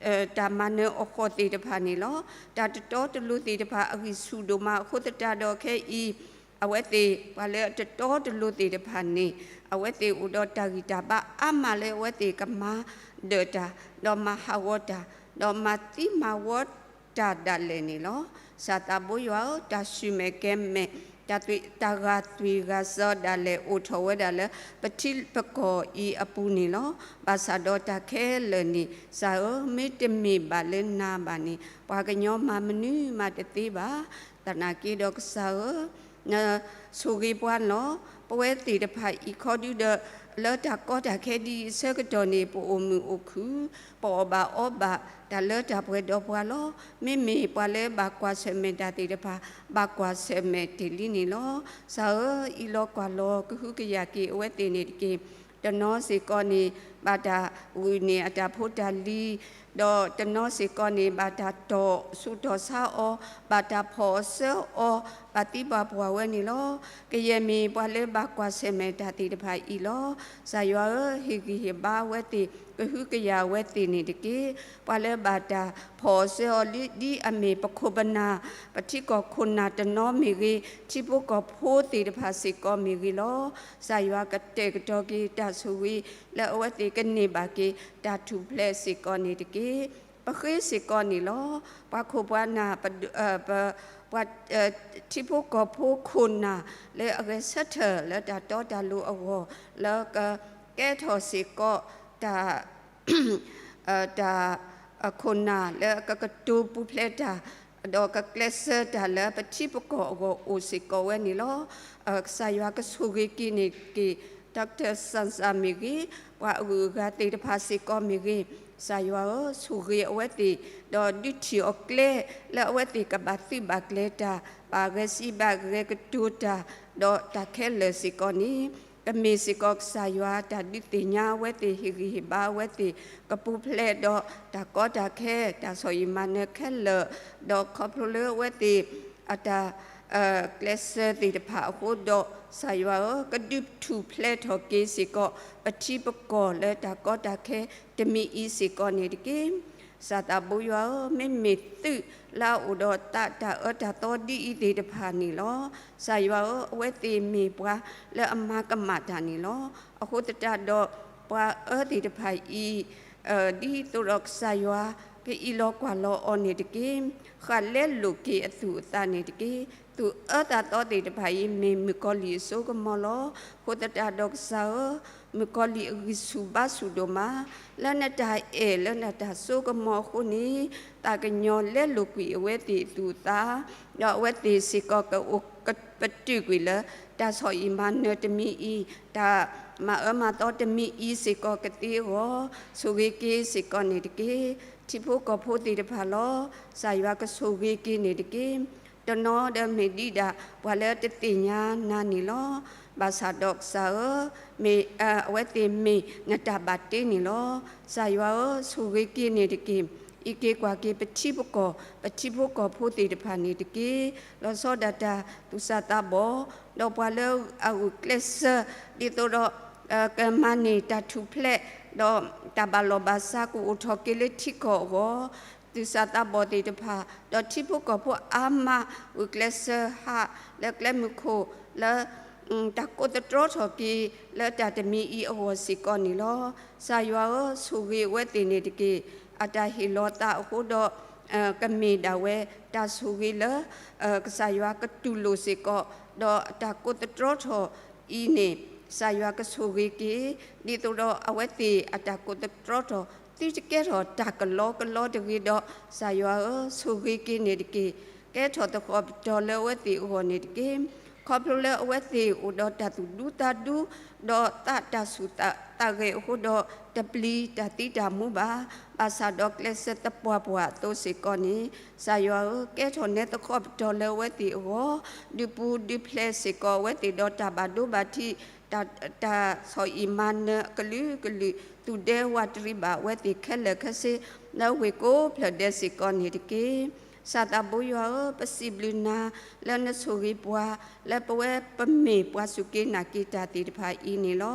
တၢ်မၤနၢၤအဃိၣ်သ့ၣ်တဖၣ်န့ၣ်လီၤ. တၢ်တတီတလိၤသ့ၣ်တဖၣ်အဂံၢ်ဆူၣ်ဒိၣ်မးအဃိသတးဒီးခဲအံၤ အဝဲသ့ၣ်ပှၤလၢအတတီတလိၤသ့ၣ်တဖၣ်န့ၣ် အဝဲသ့ၣ်အိၣ်ဒီးတၢ်ဂံၢ်တၢ်ဘါအါမးလၢအဝဲသ့ၣ်ကမၤဒၢၣ်တၢ် ဒီးမၤဟးဂီၤတၢ် ဒီးမၤသံမၤဝီတၢ်ဒၣ်လဲာ်န့ၣ်လီၤ. စၢ်သးဘိယွၤဧၢ, တၢ်ဆူၣ်မဲာ်ကဲၤမဲာ် တၢ်ဂာ်သွံၣ်ဂာ်စီၤဒၣ်လဲာ်အိၣ်ထီၣ်ဝဲဒၣ်လၢ ပထံပကီၢ်အံၤအပူၤန့ၣ်လီၤ. ဘၣ်ဆၣ်ဒီးတၢ်ခဲလၢာ်န့ၣ် ကစၢ်ဧၢ, မ့တမ့ၢ်ဘၣ်လၢနၤဘၣ်န့ၣ် ပှၤကညီမၤမနုၤမးတသ့ဘၣ်. သနာ်က့ဒီးကစၢ်ဧၢ, နဆိၣ်ဂ့ၤပှၤလီၤ. ပဝဲသ့ၣ်တဖၣ်အံၤခီဒုဒီး လၢတၢ်ကီတၢ်ခဲဒ်အံၤအဆၢကတီၢ်န့ၣ် ပအိၣ်မုာ်အိၣ်ခုၣ်, ပအီၣ်ဘၣ်အီဘၣ်တၢ်လၢတၢ်ပှဲၤဒီးပှၤလီၤ. မ့မ့ၢ်ပှၤလၢဘၣ်ကွၢ်ဆၢၣ်မဲာ်တၢ်သ့ၣ်တဖၣ် ဘၣ်ကွၢ်ဆၢၣ်မဲာ်တ့ၢ်လံန့ၣ်လီၤ. ကစၢ်ဧၢ, အံးလီၤကွၢ်လီၤကဟုကယာ်က့ၤအဝဲသ့ၣ်န့ၣ်တက့ၢ်. တနီၤစ့ၢ်ကီးန့ၣ် ဘၣ်တၢ်ဂုာ်န့ၢ်အတၢ်ဖိတၢ်လံၤ, ဒီးတနီၤစ့ၢ်ကီးန့ၣ် ဘၣ်တၢ်တီၢ်ဆူးတီၢ်ဆါအီၤ, ဘၣ်တၢ်ဖီၣ်အီၤစၢအီၤ, ဘၣ်သံဘၣ်ပှၢ်ဝဲန့ၣ်လီၤ. ကယဲၢ်မ့ၢ်ပှၤလၢဘၣ်ကွၢ်ဆၢၣ်မဲာ်တၢ်သ့ၣ်တဖၣ်အံၤလီၤ. ကစၢ်ယွၤဧၢ, ဟ့ၣ်ဂံၢ်ဟ့ၣ်ဘါအဝဲသ့ၣ်, ကဟုကယာ်အဝဲသ့ၣ်န့ၣ်တက့ၢ်. ပှၤလၢဘၣ်တၢ်ဖီၣ်အီၤစၢအီၤလံ ဒ်အမ့ၢ်ပခိၣ်ပနၢ်, ပထံကီၢ်ခိၣ်နၢ်တနီၤမ့ၢ်ဂ့ၤ, ထံဖိကီၢ်ဖိသ့ၣ်တဖၣ်စ့ၢ်ကီးမ့ၢ်ဂ့ၤလီၤ. ကစၢ်ယွၤကတဲာ်ကတီၤက့ၤတၢ်ဆိၣ်ဂ့ၤ လၢအဝဲသ့ၣ်ကန့ၢ်ဘၣ်က့ၤတၢ်ထူၣ်ဖျဲးစ့ၢ်ကီးန့ၣ်တက့ၢ်. ပဃ့စ့ၢ်ကီးန့ၣ်လီၤ. ပှၤခိၣ်ပှၤနၢ်, ပ, ပှၤ, ထံဖိကီၢ်ဖိခိၣ်နၢ် လၢအဂဲၤဆၢထၢၣ်လၢတၢ်တီတၢ်လိၤအဂီၢ်, လၢကကဲထီၣ်စ့ၢ်ကီးတၢ် တၢ်, ခိၣ်နၢ်လၢအကကတိၤပူၤဖျဲးတၢ်, ဒီးကကျဲးစၢးတၢ်လၢပထံပကီၢ်အဂီၢ်အိၣ်စ့ၢ်ကီးဝဲန့ၣ်လီၤ. ကစၢ်ယွၤကဆိၣ်ဂ့ၤက့ၤန့ၣ်တက့ၢ်. ဒီးကတၢၢ်စၣ်စၣ်မ့ၢ်ဂ့ၤ, ပှၤအဂုၤအဂၤသ့ၣ်တဖၣ်စ့ၢ်ကီးမ့ၢ်ဂ့ၤ, ကစၢ်ယွၤဧၢ, ဆိၣ်ဂ့ၤအဝဲသ့ၣ်, ဒီးဒုးထံၣ်အီၤကျဲ လၢအဝဲသ့ၣ်ကဘၣ်သုးဘၣ်ကျဲၤတၢ်, ဘၣ်ဂဲၤစံးဘၣ်ဂဲၤကတိၤတၢ်, ဒီးတၢ်ခဲလၢာ်စ့ၢ်ကီးန့ၣ် ကမ့ၢ်စ့ၢ်ကီးကစၢ်ယွၤတၢ်ဒုးသ့ၣ်ညါအဝဲသ့ၣ် ဟ့ၣ်ဂံၢ်ဟ့ၣ်ဘါအဝဲသ့ၣ် ကပူၤဖျဲးဒီးတၢ်ကီတၢ်ခဲ တၢ်ဆီၣ်အံၣ်မၤနၢၤခဲလၢာ်, ဒီးခီဖျိလၢအဝဲသ့ၣ် အတၢ် ကျဲးစၢးသ့ၣ်တဖၣ်အဃိဒီး ကစၢ်ယွၤဧၢ, ကဒုးထူၣ်ဖျဲးထီၣ်က့ၤစ့ၢ်ကီး ပထံပကီၢ်လၢတၢ်ကီတၢ်ခဲတမံၤအံၤစ့ၢ်ကီးန့ၣ်တက့ၢ်. စၢ်သးဘိယွၤဧၢ, မ့မ့ၢ်သုးလၢအအိၣ်ဒီးသးတၢ်အၢတၢ်သီဒ်အံၤသ့ၣ်တဖၣ်န့ၣ်လီၤ. ကစၢ်ယွၤဧၢ, အဝဲသ့ၣ်မ့ၢ်ပှၤလၢအမၤကမၣ်တၢ်န့ၣ်လီၤ. အဃိသတးဒီး ပှၤအၢသ့ၣ်တဖၣ်အံၤ ဒ်သိးဒီးကစၢ်ယွၤ ကအံးလီၤကွၢ်လီၤအီၤန့ၣ်တက့ၢ်. ဃၣ်လဲလိာ်က့ၤအသူၣ်အသးန့ၣ်တက့ၢ်. သူၣ်အၢသးသီသ့ၣ်တဖၣ်အံၤ မ့ၢ်မုၣ်ကီၤလံၢ်အစိကမီၤလီၤ. အဃိသတးဒီးကစၢ်ဧၢ, မုၣ်ကီၤလံၢ်အဂံၢ်ဆူၣ်ဘါဆူၣ်ဒိၣ်မး, လၢနတၢ်အဲၣ်လၢနတၢ်စိကမီၤအဃိန့ၣ် သးကညီၤလဲလိာ်ကွံာ်အဝဲသ့ၣ်အသူၣ်အသး, ဒီးအဝဲသ့ၣ်စ့ၢ်ကီးကအိၣ် ပတုာ်ကွံာ်လၢ တၢ်ဆီၣ်အံၣ်မၤနၢၤတမံၤအံၤ, တၢ်မၤအၢမၤသီတမံၤအံၤစ့ၢ်ကီးကသ့အဂီၢ်, ဆိၣ်ဂ့ၤက့ၤစ့ၢ်ကီးန့ၣ်တက့ၢ်. ထံဖိကီၢ်ဖိသ့ၣ်တဖၣ်လီၤ. ကစၢ်ယွၤကဆိၣ်ဂ့ၤက့ၤန့ၣ်တက့ၢ်. တနီၤဒီးမ့ၢ်ဒံးဒၣ် ပှၤလၢတသ့ၣ်ညါနၤန့ၣ်လီၤ. ဘၣ်ဆၣ်ဒီးကစၢ်ဧၢ, မ့ၢ်, အဝဲသ့ၣ်မ့ၢ်နတၢ်ဘၣ်တ့န့ၣ်လီၤ. ကစၢ်ယွၤဧၢ, ဆိၣ်ဂ့ၤက့ၤန့ၣ်တက့ၢ်. အံးက့ၤကွၢ်က့ၤပထံပကီၢ်, ပထံဖိကီၢ်ဖိသ့ၣ်တဖၣ်န့ၣ်တက့ၢ်. လီၤဆီဒၣ်တၢ်သူၣ်စၢ်သးဘီၣ်, ဒီးပှၤလၢအဂုာ်ကျဲးစၢး ဒ်သိးဒီး ကမၤန့ၢ်တၢ်ထူၣ်ဖျဲး, ဒီးတၢ်ဘၣ်လီၢ်ဘၣ်စးကအိၣ်ထီၣ်က့ၤလၢထံကီၢ်အဂီၢ်, သူၣ်စၢ်သးဘီၣ်သ့ၣ်တဖၣ်, ဒီးထံဖိကီၢ်ဖိအါမး ဂုာ်ကျဲးစၢးဟးလၢကျဲမုၢ်ခိၣ် လၢ တၢ်ကိးသတြီထီၣ်က့ၤ လၢတၢ်တမံၤအံၤအဂီၢ်စ့ၢ်ကီးန့ၣ်လီၤ. ကစၢ်ယွၤဧၢ, ဆိၣ်ဂ့ၤအဝဲသ့ၣ်န့ၣ်တက့ၢ်. အတၢ်ဟ့ၣ်လီၤသးအဃိဒီး ကမ့ၢ်ဒၣ်ဝဲတၢ်ဆိၣ်ဂ့ၤလၢ ကစၢ်ယွၤကတူၢ်လိာ်စ့ၢ်ကီး, ဒီးအတၢ်ကိးသတြီထီၣ်အံၤန့ၣ် ကစၢ်ယွၤကဆိၣ်ဂ့ၤက့ၤ, ဒ်သိးဒီးအဝဲသ့ၣ်အတၢ်ကိးသတြီထီၣ် သုတကဲထီၣ်တၢ်ကလီကလီတဂ့ၤဒီး ကစၢ်ယွၤဧၢ, ဆိၣ်ဂ့ၤက့ၤန့ၣ်တက့ၢ်. ကဲထီၣ်သကိးပတီၢ်လၢအဝဲသ့ၣ်အဂီၢ်န့ၣ်တက့ၢ်. ခီဖျိလၢအဝဲသ့ၣ်အိၣ်ဒီးတၢ်သူၣ်ဒူသးဒူ, ဒီးသးတၢ်ဆူၣ်သးဂဲၤအဃိဒီး တပျံၤတၢ်သံတၢ်မူဘၣ်, ဘၣ်ဆၣ်ဒီးကျဲးစၢးသပှၢ်ပှၢ်အသိးစ့ၢ်ကီးန့ၣ်, ကစၢ်ယွၤဧၢ, ကဲထီၣ်နဲသကိးပတီၢ်လၢအဝဲသ့ၣ်အဂီၢ်, ဒုးပူၤဒုးဖျဲးစ့ၢ်ကီးအဝဲသ့ၣ်ဒီးတၢ်ဘၣ်ဒိဘၣ်ထံး, တၢ်, တၢ်ဆီၣ်အံၣ်မၤနၢၤအကလုာ်ကလုာ်, သူၣ်ဒဲဝးတရံးဘၣ်အဝဲသ့ၣ်ခဲလၢာ်ခဲဆ့ လၢဝ့ၢ်ကိးဖျၢၣ်ဒဲးစ့ၢ်ကီးန့ၣ်တက့ၢ်. ကစၢ်သးဘိယွၤဧၢ, ပစံးဘျုးနၤလၢနဆိၣ်ဂ့ၤပှၤ လၢပဝဲပမ့ၢ်ပှၤစူၢ်က့ၤနာ်က့ၤတၢ်သ့ၣ်တဖၣ်အံၤန့ၣ်လီၤ.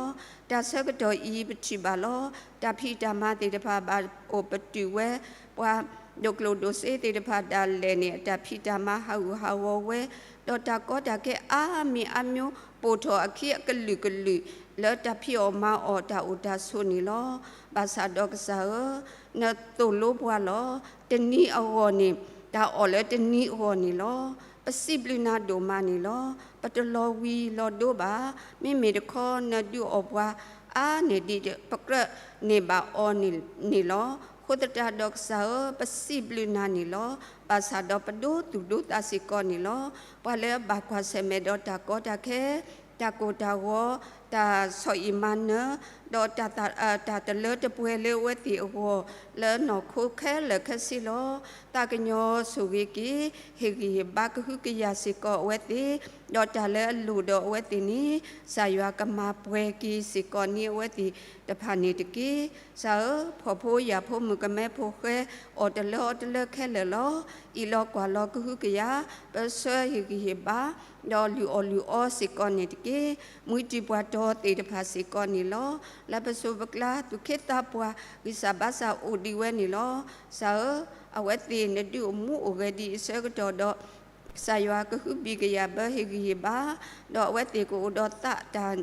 တၢ်ဆၢကတီၢ်အံၤပထံၣ်ဘၣ်လီၤ. တၢ်ဖံးတၢ်မၤသ့ၣ်တဖၣ်ဘၣ်အိၣ်ပတုာ်ဝဲ, ပှၤ ဒိၣ်ကျိၣ်ဒိၣ်စ့သ့ၣ်တဖၣ်ဒၣ်လဲာ်န့ၣ် အတၢ်ဖံးတၢ်မၤဟးဂူာ်ဟးဂီၤဝဲ, ဒီးတၢ်ကီတၢ်ခဲအါမံၤအါမံၤ ပိာ်ထီၣ်အခံအကလုာ်ကလုာ် လၢတၢ်ဖံးအီၣ်မၤအီၣ်တၢ်အိၣ်တၢ်ဆိးန့ၣ်လီၤ. ဘၣ်ဆၣ်ဒီးကစၢ်ဧၢ, နသိၣ်လိပှၤလီၤ. တနံၤအဂီၢ်န့ၣ် တၢ်အီၣ်လၢတနံၤအဂီၢ်န့ၣ်လီၤ. ပစံးဘျုးနၤဒိၣ်မးန့ၣ်လီၤ. ပတလီၤဝံၤလီၤဒိဘၣ်. မ့မ့ၢ်တခီ နဒုးအီၣ်ပှၤအါန့ၢ်ဒံး ပကြၢးန့ၢ်ဘၣ်အီၤန့ၣ်လီၤ. အဃိသတးဒီးကစၢ်ဧၢ, ပစံးဘျုးနၤန့ၣ်လီၤ. ဘၣ်ဆၣ်ဒီးပဒိသူၣ်ဒိသးစ့ၢ်ကီးန့ၣ်လီၤ. ပှၤလၢအဘၣ်ကွၢ်ဆၢၣ်မဲာ်ဒီးတၢ်ကီတၢ်ခဲ, တၢ်ကိၢ်တၢ်ဂီၤ, တၢ်ဆီၣ်အံၣ်မၤနၢၤ, ဒီးတၢ် တၢ်တလၢတပှဲၤလၢအဝဲသ့ၣ်အဂီၢ် လၢနီၢ်ခိခဲလၢာ်ခဲဆ့လီၤ. သးကညီၤဆိၣ်ဂ့ၤက့ၤ, ဟ့ၣ်ဂံၢ်ဟ့ၣ်ဘါကဟုကယာ်စ့ၢ်ကီးအဝဲသ့ၣ်, ဒီးတၢ်လၢအလိၣ်ဒီးအဝဲသ့ၣ်န့ၣ် ကစၢ်ယွၤကမၤပှဲၤက့ၤစ့ၢ်ကီးန့ၢ်အဝဲသ့ၣ်တဖၣ်န့ၣ်တက့ၢ်. ကစၢ်ဧၢ, ဖှီၣ်ဖိယာ်ဖိမုၣ်ကမဲဖိဃဲ အီၣ်တလၢအီတလၢခဲလၢာ်လီၤ. အံးလီၤကွၢ်လီၤကဟုကယာ်, ပၢဆှၢဟ့ၣ်ဂံၢ်ဟ့ၣ်ဘါ, ဒီးလုၢ်အီၣ်လုၢ်အီစ့ၢ်ကီးန့ၣ်တက့ၢ်. မှံတံၢ်ပှၤတီၤသ့ၣ်တဖၣ်စ့ၢ်ကီးန့ၣ်လီၤ. လၢပစိၤပကျါ သူၣ်က့သးပှၢ် ဂံၢ်စၢ်ဘါစၢ်အိၣ်ဒံးဝဲန့ၣ်လီၤ. ကစၢ်ဧၢ, အဝဲသ့ၣ်နဒုးအိၣ်မူအိၣ်ဂဲၤဒံးအဆၢကတီၢ်ဒီး ကစၢ်ယွၤကဟုဘံၣ်ကယာ်ဘၢဟ့ၣ်ဂံၢ်ဟ့ၣ်ဘါ, ဒီးအဝဲသ့ၣ်ကအိၣ်ဒီးသးတၢ်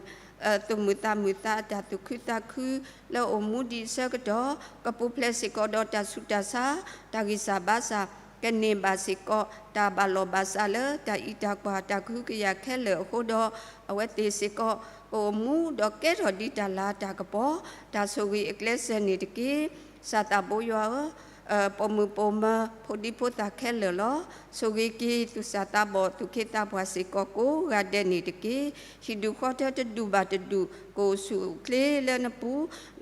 သူၣ်မုာ်သးမုာ်သးအတၢ်သူၣ်ခုသးခု လၢအိၣ်မူဒံးအဆၢကတီၢ်, ကပူၤဖျဲးစ့ၢ်ကီးဒီးတၢ်ဆူးတၢ်ဆါ, တၢ်ဂံၢ်စၢ်ဘါစၢ်, ကန့ၢ်ဘၣ်စ့ၢ်ကီး တၢ်ဘၣ်လီၢ်ဘၣ်စးလၢတၢ်အံးတၢ်ကွၢ်တၢ်ကဟုကယာ်ခဲလၢာ်အဃိဒီး, အဝဲသ့ၣ်စ့ၢ်ကီး ကအိၣ်မူဒီးကဲထီၣ်ဒံးတၢ်လၤတၢ်ကပီၤ, တၢ်ဆိၣ်ဂ့ၤအကျဲစၢၤန့ၣ်တက့ၢ်. ကစၢ်သးဘိယွၤဧၢ, ပိာ်မုၣ်ပိာ်မၢၤ ဖိဒံဖိသၣ်ခဲလၢာ်လီၤ. ဆိၣ်ဂ့ၤက့ၤသူၣ်စၢ်သးဘီၣ် သူၣ်က့သးပှၢ်စ့ၢ်ကီးကိးဂၤဒဲးန့ၣ်တက့ၢ်. ဟံၣ်ဒူၣ်ဃီထၢတဒူၣ်ဘၣ်တဒူၣ် ကအိၣ်ဆူၣ်အိၣ်ချ့လၢနပူ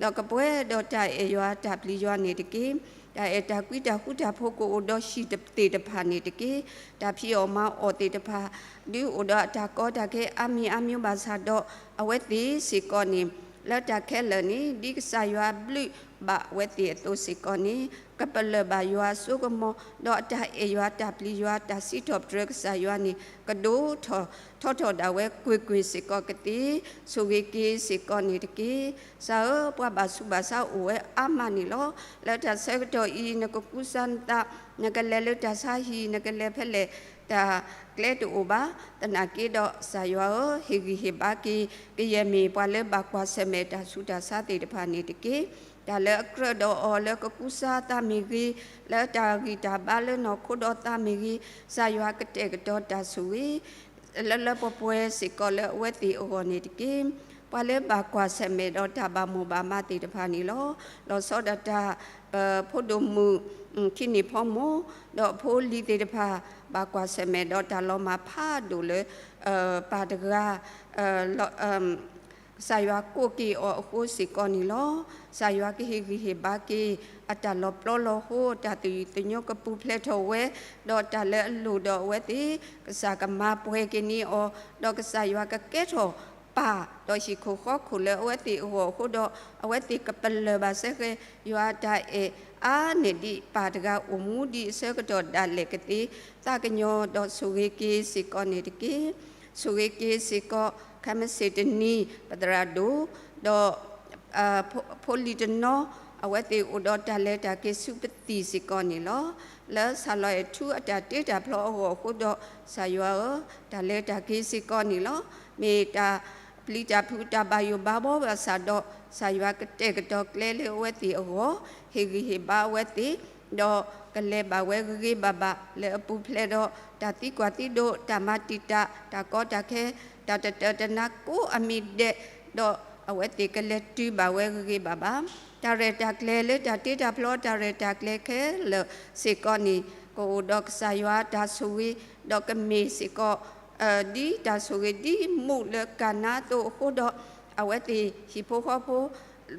ၤ, ဒီးကပှဲၤဒီးတၢ်အဲၣ်ယွၤတၢ်ပျံၤယွၤန့ၣ်တက့ၢ်. တၢ်အဲၣ်တၢ်ကွံတၢ်ဃူတၢ်ဖိးကအိၣ်ဒီးဟံၣ်သ့ၣ်တဖၣ်န့ၣ်တက့ၢ်. တၢ်ဖံးအီၣ်မၤအီၣ်သ့ၣ်တဖၣ် ဒုးအိၣ်ဒီးအတၢ်ကီတၢ်ခဲအါမံၤအါမံၤဘၣ်ဆၣ်ဒီး အဝဲသ့ၣ်စ့ၢ်ကီးန့ၣ် လၢတၢ်ခဲလၢာ်န့ၣ် ဒ်ကစၢ်ယွၤဘျုးဘၣ်အဝဲသ့ၣ်အသိးစ့ၢ်ကီးန့ၣ် ကပလၢၢ်ဘၣ်ယွၤအစိကမီၤ, ဒီးအတၢ်အဲၣ်ယွၤတၢ်ပျံၤယွၤတၢ်စံးထီၣ်ပတြၢၤကစၢ်ယွၤန့ၣ် ကဒိၣ်ထီၣ်ထီထီၣ်ဒၣ်ဝဲကွ့ၢ်ကွ့ၢ်စ့ၢ်ကီးကသ့, ဆိၣ်ဂ့ၤက့ၤစ့ၢ်ကီးန့ၣ်တက့ၢ်. ကစၢ်ဧၢ, ပှၤဘၣ်ဆူးဘၣ်ဆါအိၣ်ဝဲအါမးန့ၣ်လီၤ. လၢတၢ်ဆၢကတီၢ်အံၤ နကကူစါနသး, နကလဲၤလၢတၢ်ဆါဟံၣ် နကလဲၤဖဲလဲၣ် တၢ်ကျဲတအိၣ်ဘၣ်. သနာ်က့ဒီး ကစၢ်ယွၤဧၢ, ဟ့ၣ်ဂံၢ်ဟ့ၣ်ဘါက့ၤ ကယဲၢ်မ့ၢ်ပှၤလၢဘၣ်ကွၢ်ဆၢၣ်မဲာ်တၢ်ဆူးတၢ်ဆါသ့ၣ်တဖၣ်န့ၣ်တက့ၢ်. တၢ်လၢအကြၢးဒီးအီၤလၢကကူစါသးမ့ၢ်ဂ့ၤ, လၢတၢ်ဂံၢ်တၢ်ဘါလၢနီၢ်ခိဒီးသးမ့ၢ်ဂ့ၤ, ကစၢ်ယွၤကတဲာ်ကတီၤတၢ်ဆိၣ်ဂ့ၤ လၢလၢပှဲၤပှဲၤစ့ၢ်ကီးလၢအဝဲသ့ၣ်အဂီၢ်န့ၣ်တက့ၢ်. ပှၤလၢဘၣ်ကွၢ်ဆၢၣ်မဲာ်ဒီးတၢ်ဘၣ်မိၢ်ဘၣ်မးသ့ၣ်တဖၣ်န့ၣ်လီၤ. လီၤဆီဒၣ်တၢ် ပဖိဒိၣ်မုၣ် ခံနံၣ်ဖီမိၢ် ဒီးအဖိလံၤသ့ၣ်တဖၣ် ဘၣ်ကွၢ်ဆၢၣ်မဲာ်ဒီးတၢ်လီၤမၢ်ဖးဒိၣ်လၢ ပၢ်တဂၤ ကစၢ်ယွၤကိးက့ၤအီၤအဃိစ့ၢ်ကီးန့ၣ်လီၤ. ကစၢ်ယွၤကဟ့ၣ်ဂံၢ်ဟ့ၣ်ဘါက့ၤ အတၢ်လီၤပျီလီၤဟိ တၢ်သယုၢ်သညိကပူၤဖျဲးထီၣ်ဝဲ, ဒီးတၢ်လၢအလိၣ်ဒီးအဝဲသ့ၣ် ကစၢ်ကမၤပှဲၤက့ၤန့ၢ်အီၤ, ဒီးကစၢ်ယွၤကကဲထီၣ်ပၢ်ဒီးဟံၣ်ခိၣ်ဃီခိၣ်လၢအဝဲသ့ၣ်အဂီၢ်အဃိဒီး အဝဲသ့ၣ်ကပလၢၢ်ဘၣ်စ့ၢ်ကီး ယွၤအတၢ်အဲၣ်အါန့ၢ်ဒံးပၢ်တဂၤအိၣ်မူဒံးအဆၢကတီၢ်ဒၣ်လဲာ်ကသ့, သးကညီၤဒီးဆိၣ်ဂ့ၤက့ၤစ့ၢ်ကီးန့ၣ်တက့ၢ်. ဆိၣ်ဂ့ၤက့ၤစ့ၢ်ကီး ခဲမုၢ်ဆ့ၣ်တနံၤ ပသရၣ်ဒိၣ် ဒီး ဖိလံၤတနီၤ အဝဲသ့ၣ်အိၣ်ဒီးတၢ်လဲၤတၢ်က့ၤဆူပသံၣ်စ့ၢ်ကီးန့ၣ်လီၤ. လၢဆၣ်လီၤအဲၣ်ထူအတၢ်တ့တၢ်ဖျီအဂီၢ်အဃိဒီး ကစၢ်ယွၤဧၢ, တၢ်လဲၤတၢ်က့ၤစ့ၢ်ကီးန့ၣ်လီၤ. မ့ၢ်တၢ်ပျံၤတၢ်ဖုးတၢ်ဘၣ်ယိၣ်ဘၣ်ဘီဘၣ်ဆၣ်ဒီး ကစၢ်ယွၤကတဲာ်ကတီၤကျဲလၢအဝဲသ့ၣ်အဂီၢ်, ဟ့ၣ်ဂံၢ်ဟ့ၣ်ဘါအဝဲသ့ၣ်, ဒီးကလဲၤဘၣ်ဝဲဂ့ၤဂ့ၤဘၣ်ဘၣ် လၢအပူၤဖျဲးဒီး တၢ်သံကွၢ်သံဒိး တၢ်မၤတံာ်တာ် တၢ်ကီတၢ်ခဲ တၢ်တတၢတနါကိးအမံၤဒဲး, ဒီးအဝဲသ့ၣ်ကလဲၤတုၤဘၣ်ဝဲဂ့ၤဂ့ၤဘၣ်ဘၣ်. တၢ်ရဲၣ်တၢ်ကျဲၤလၢတၢ်တ့တၢ်ဖျီ တၢ်ရဲၣ်တၢ်ကျဲၤခဲလၢာ်စ့ၢ်ကီးန့ၣ် ကအိၣ်ဒီးကစၢ်ယွၤတၢ်ဆိၣ်ဂ့ၤ, ဒီးကမ့ၢ်စ့ၢ်ကီး ဒ်တၢ်ဆိၣ်ဂ့ၤဒ်မူးလၢကၤနါအသိးအဃိဒီး အဝဲသ့ၣ်ဟံၣ်ဖိဃီဖိ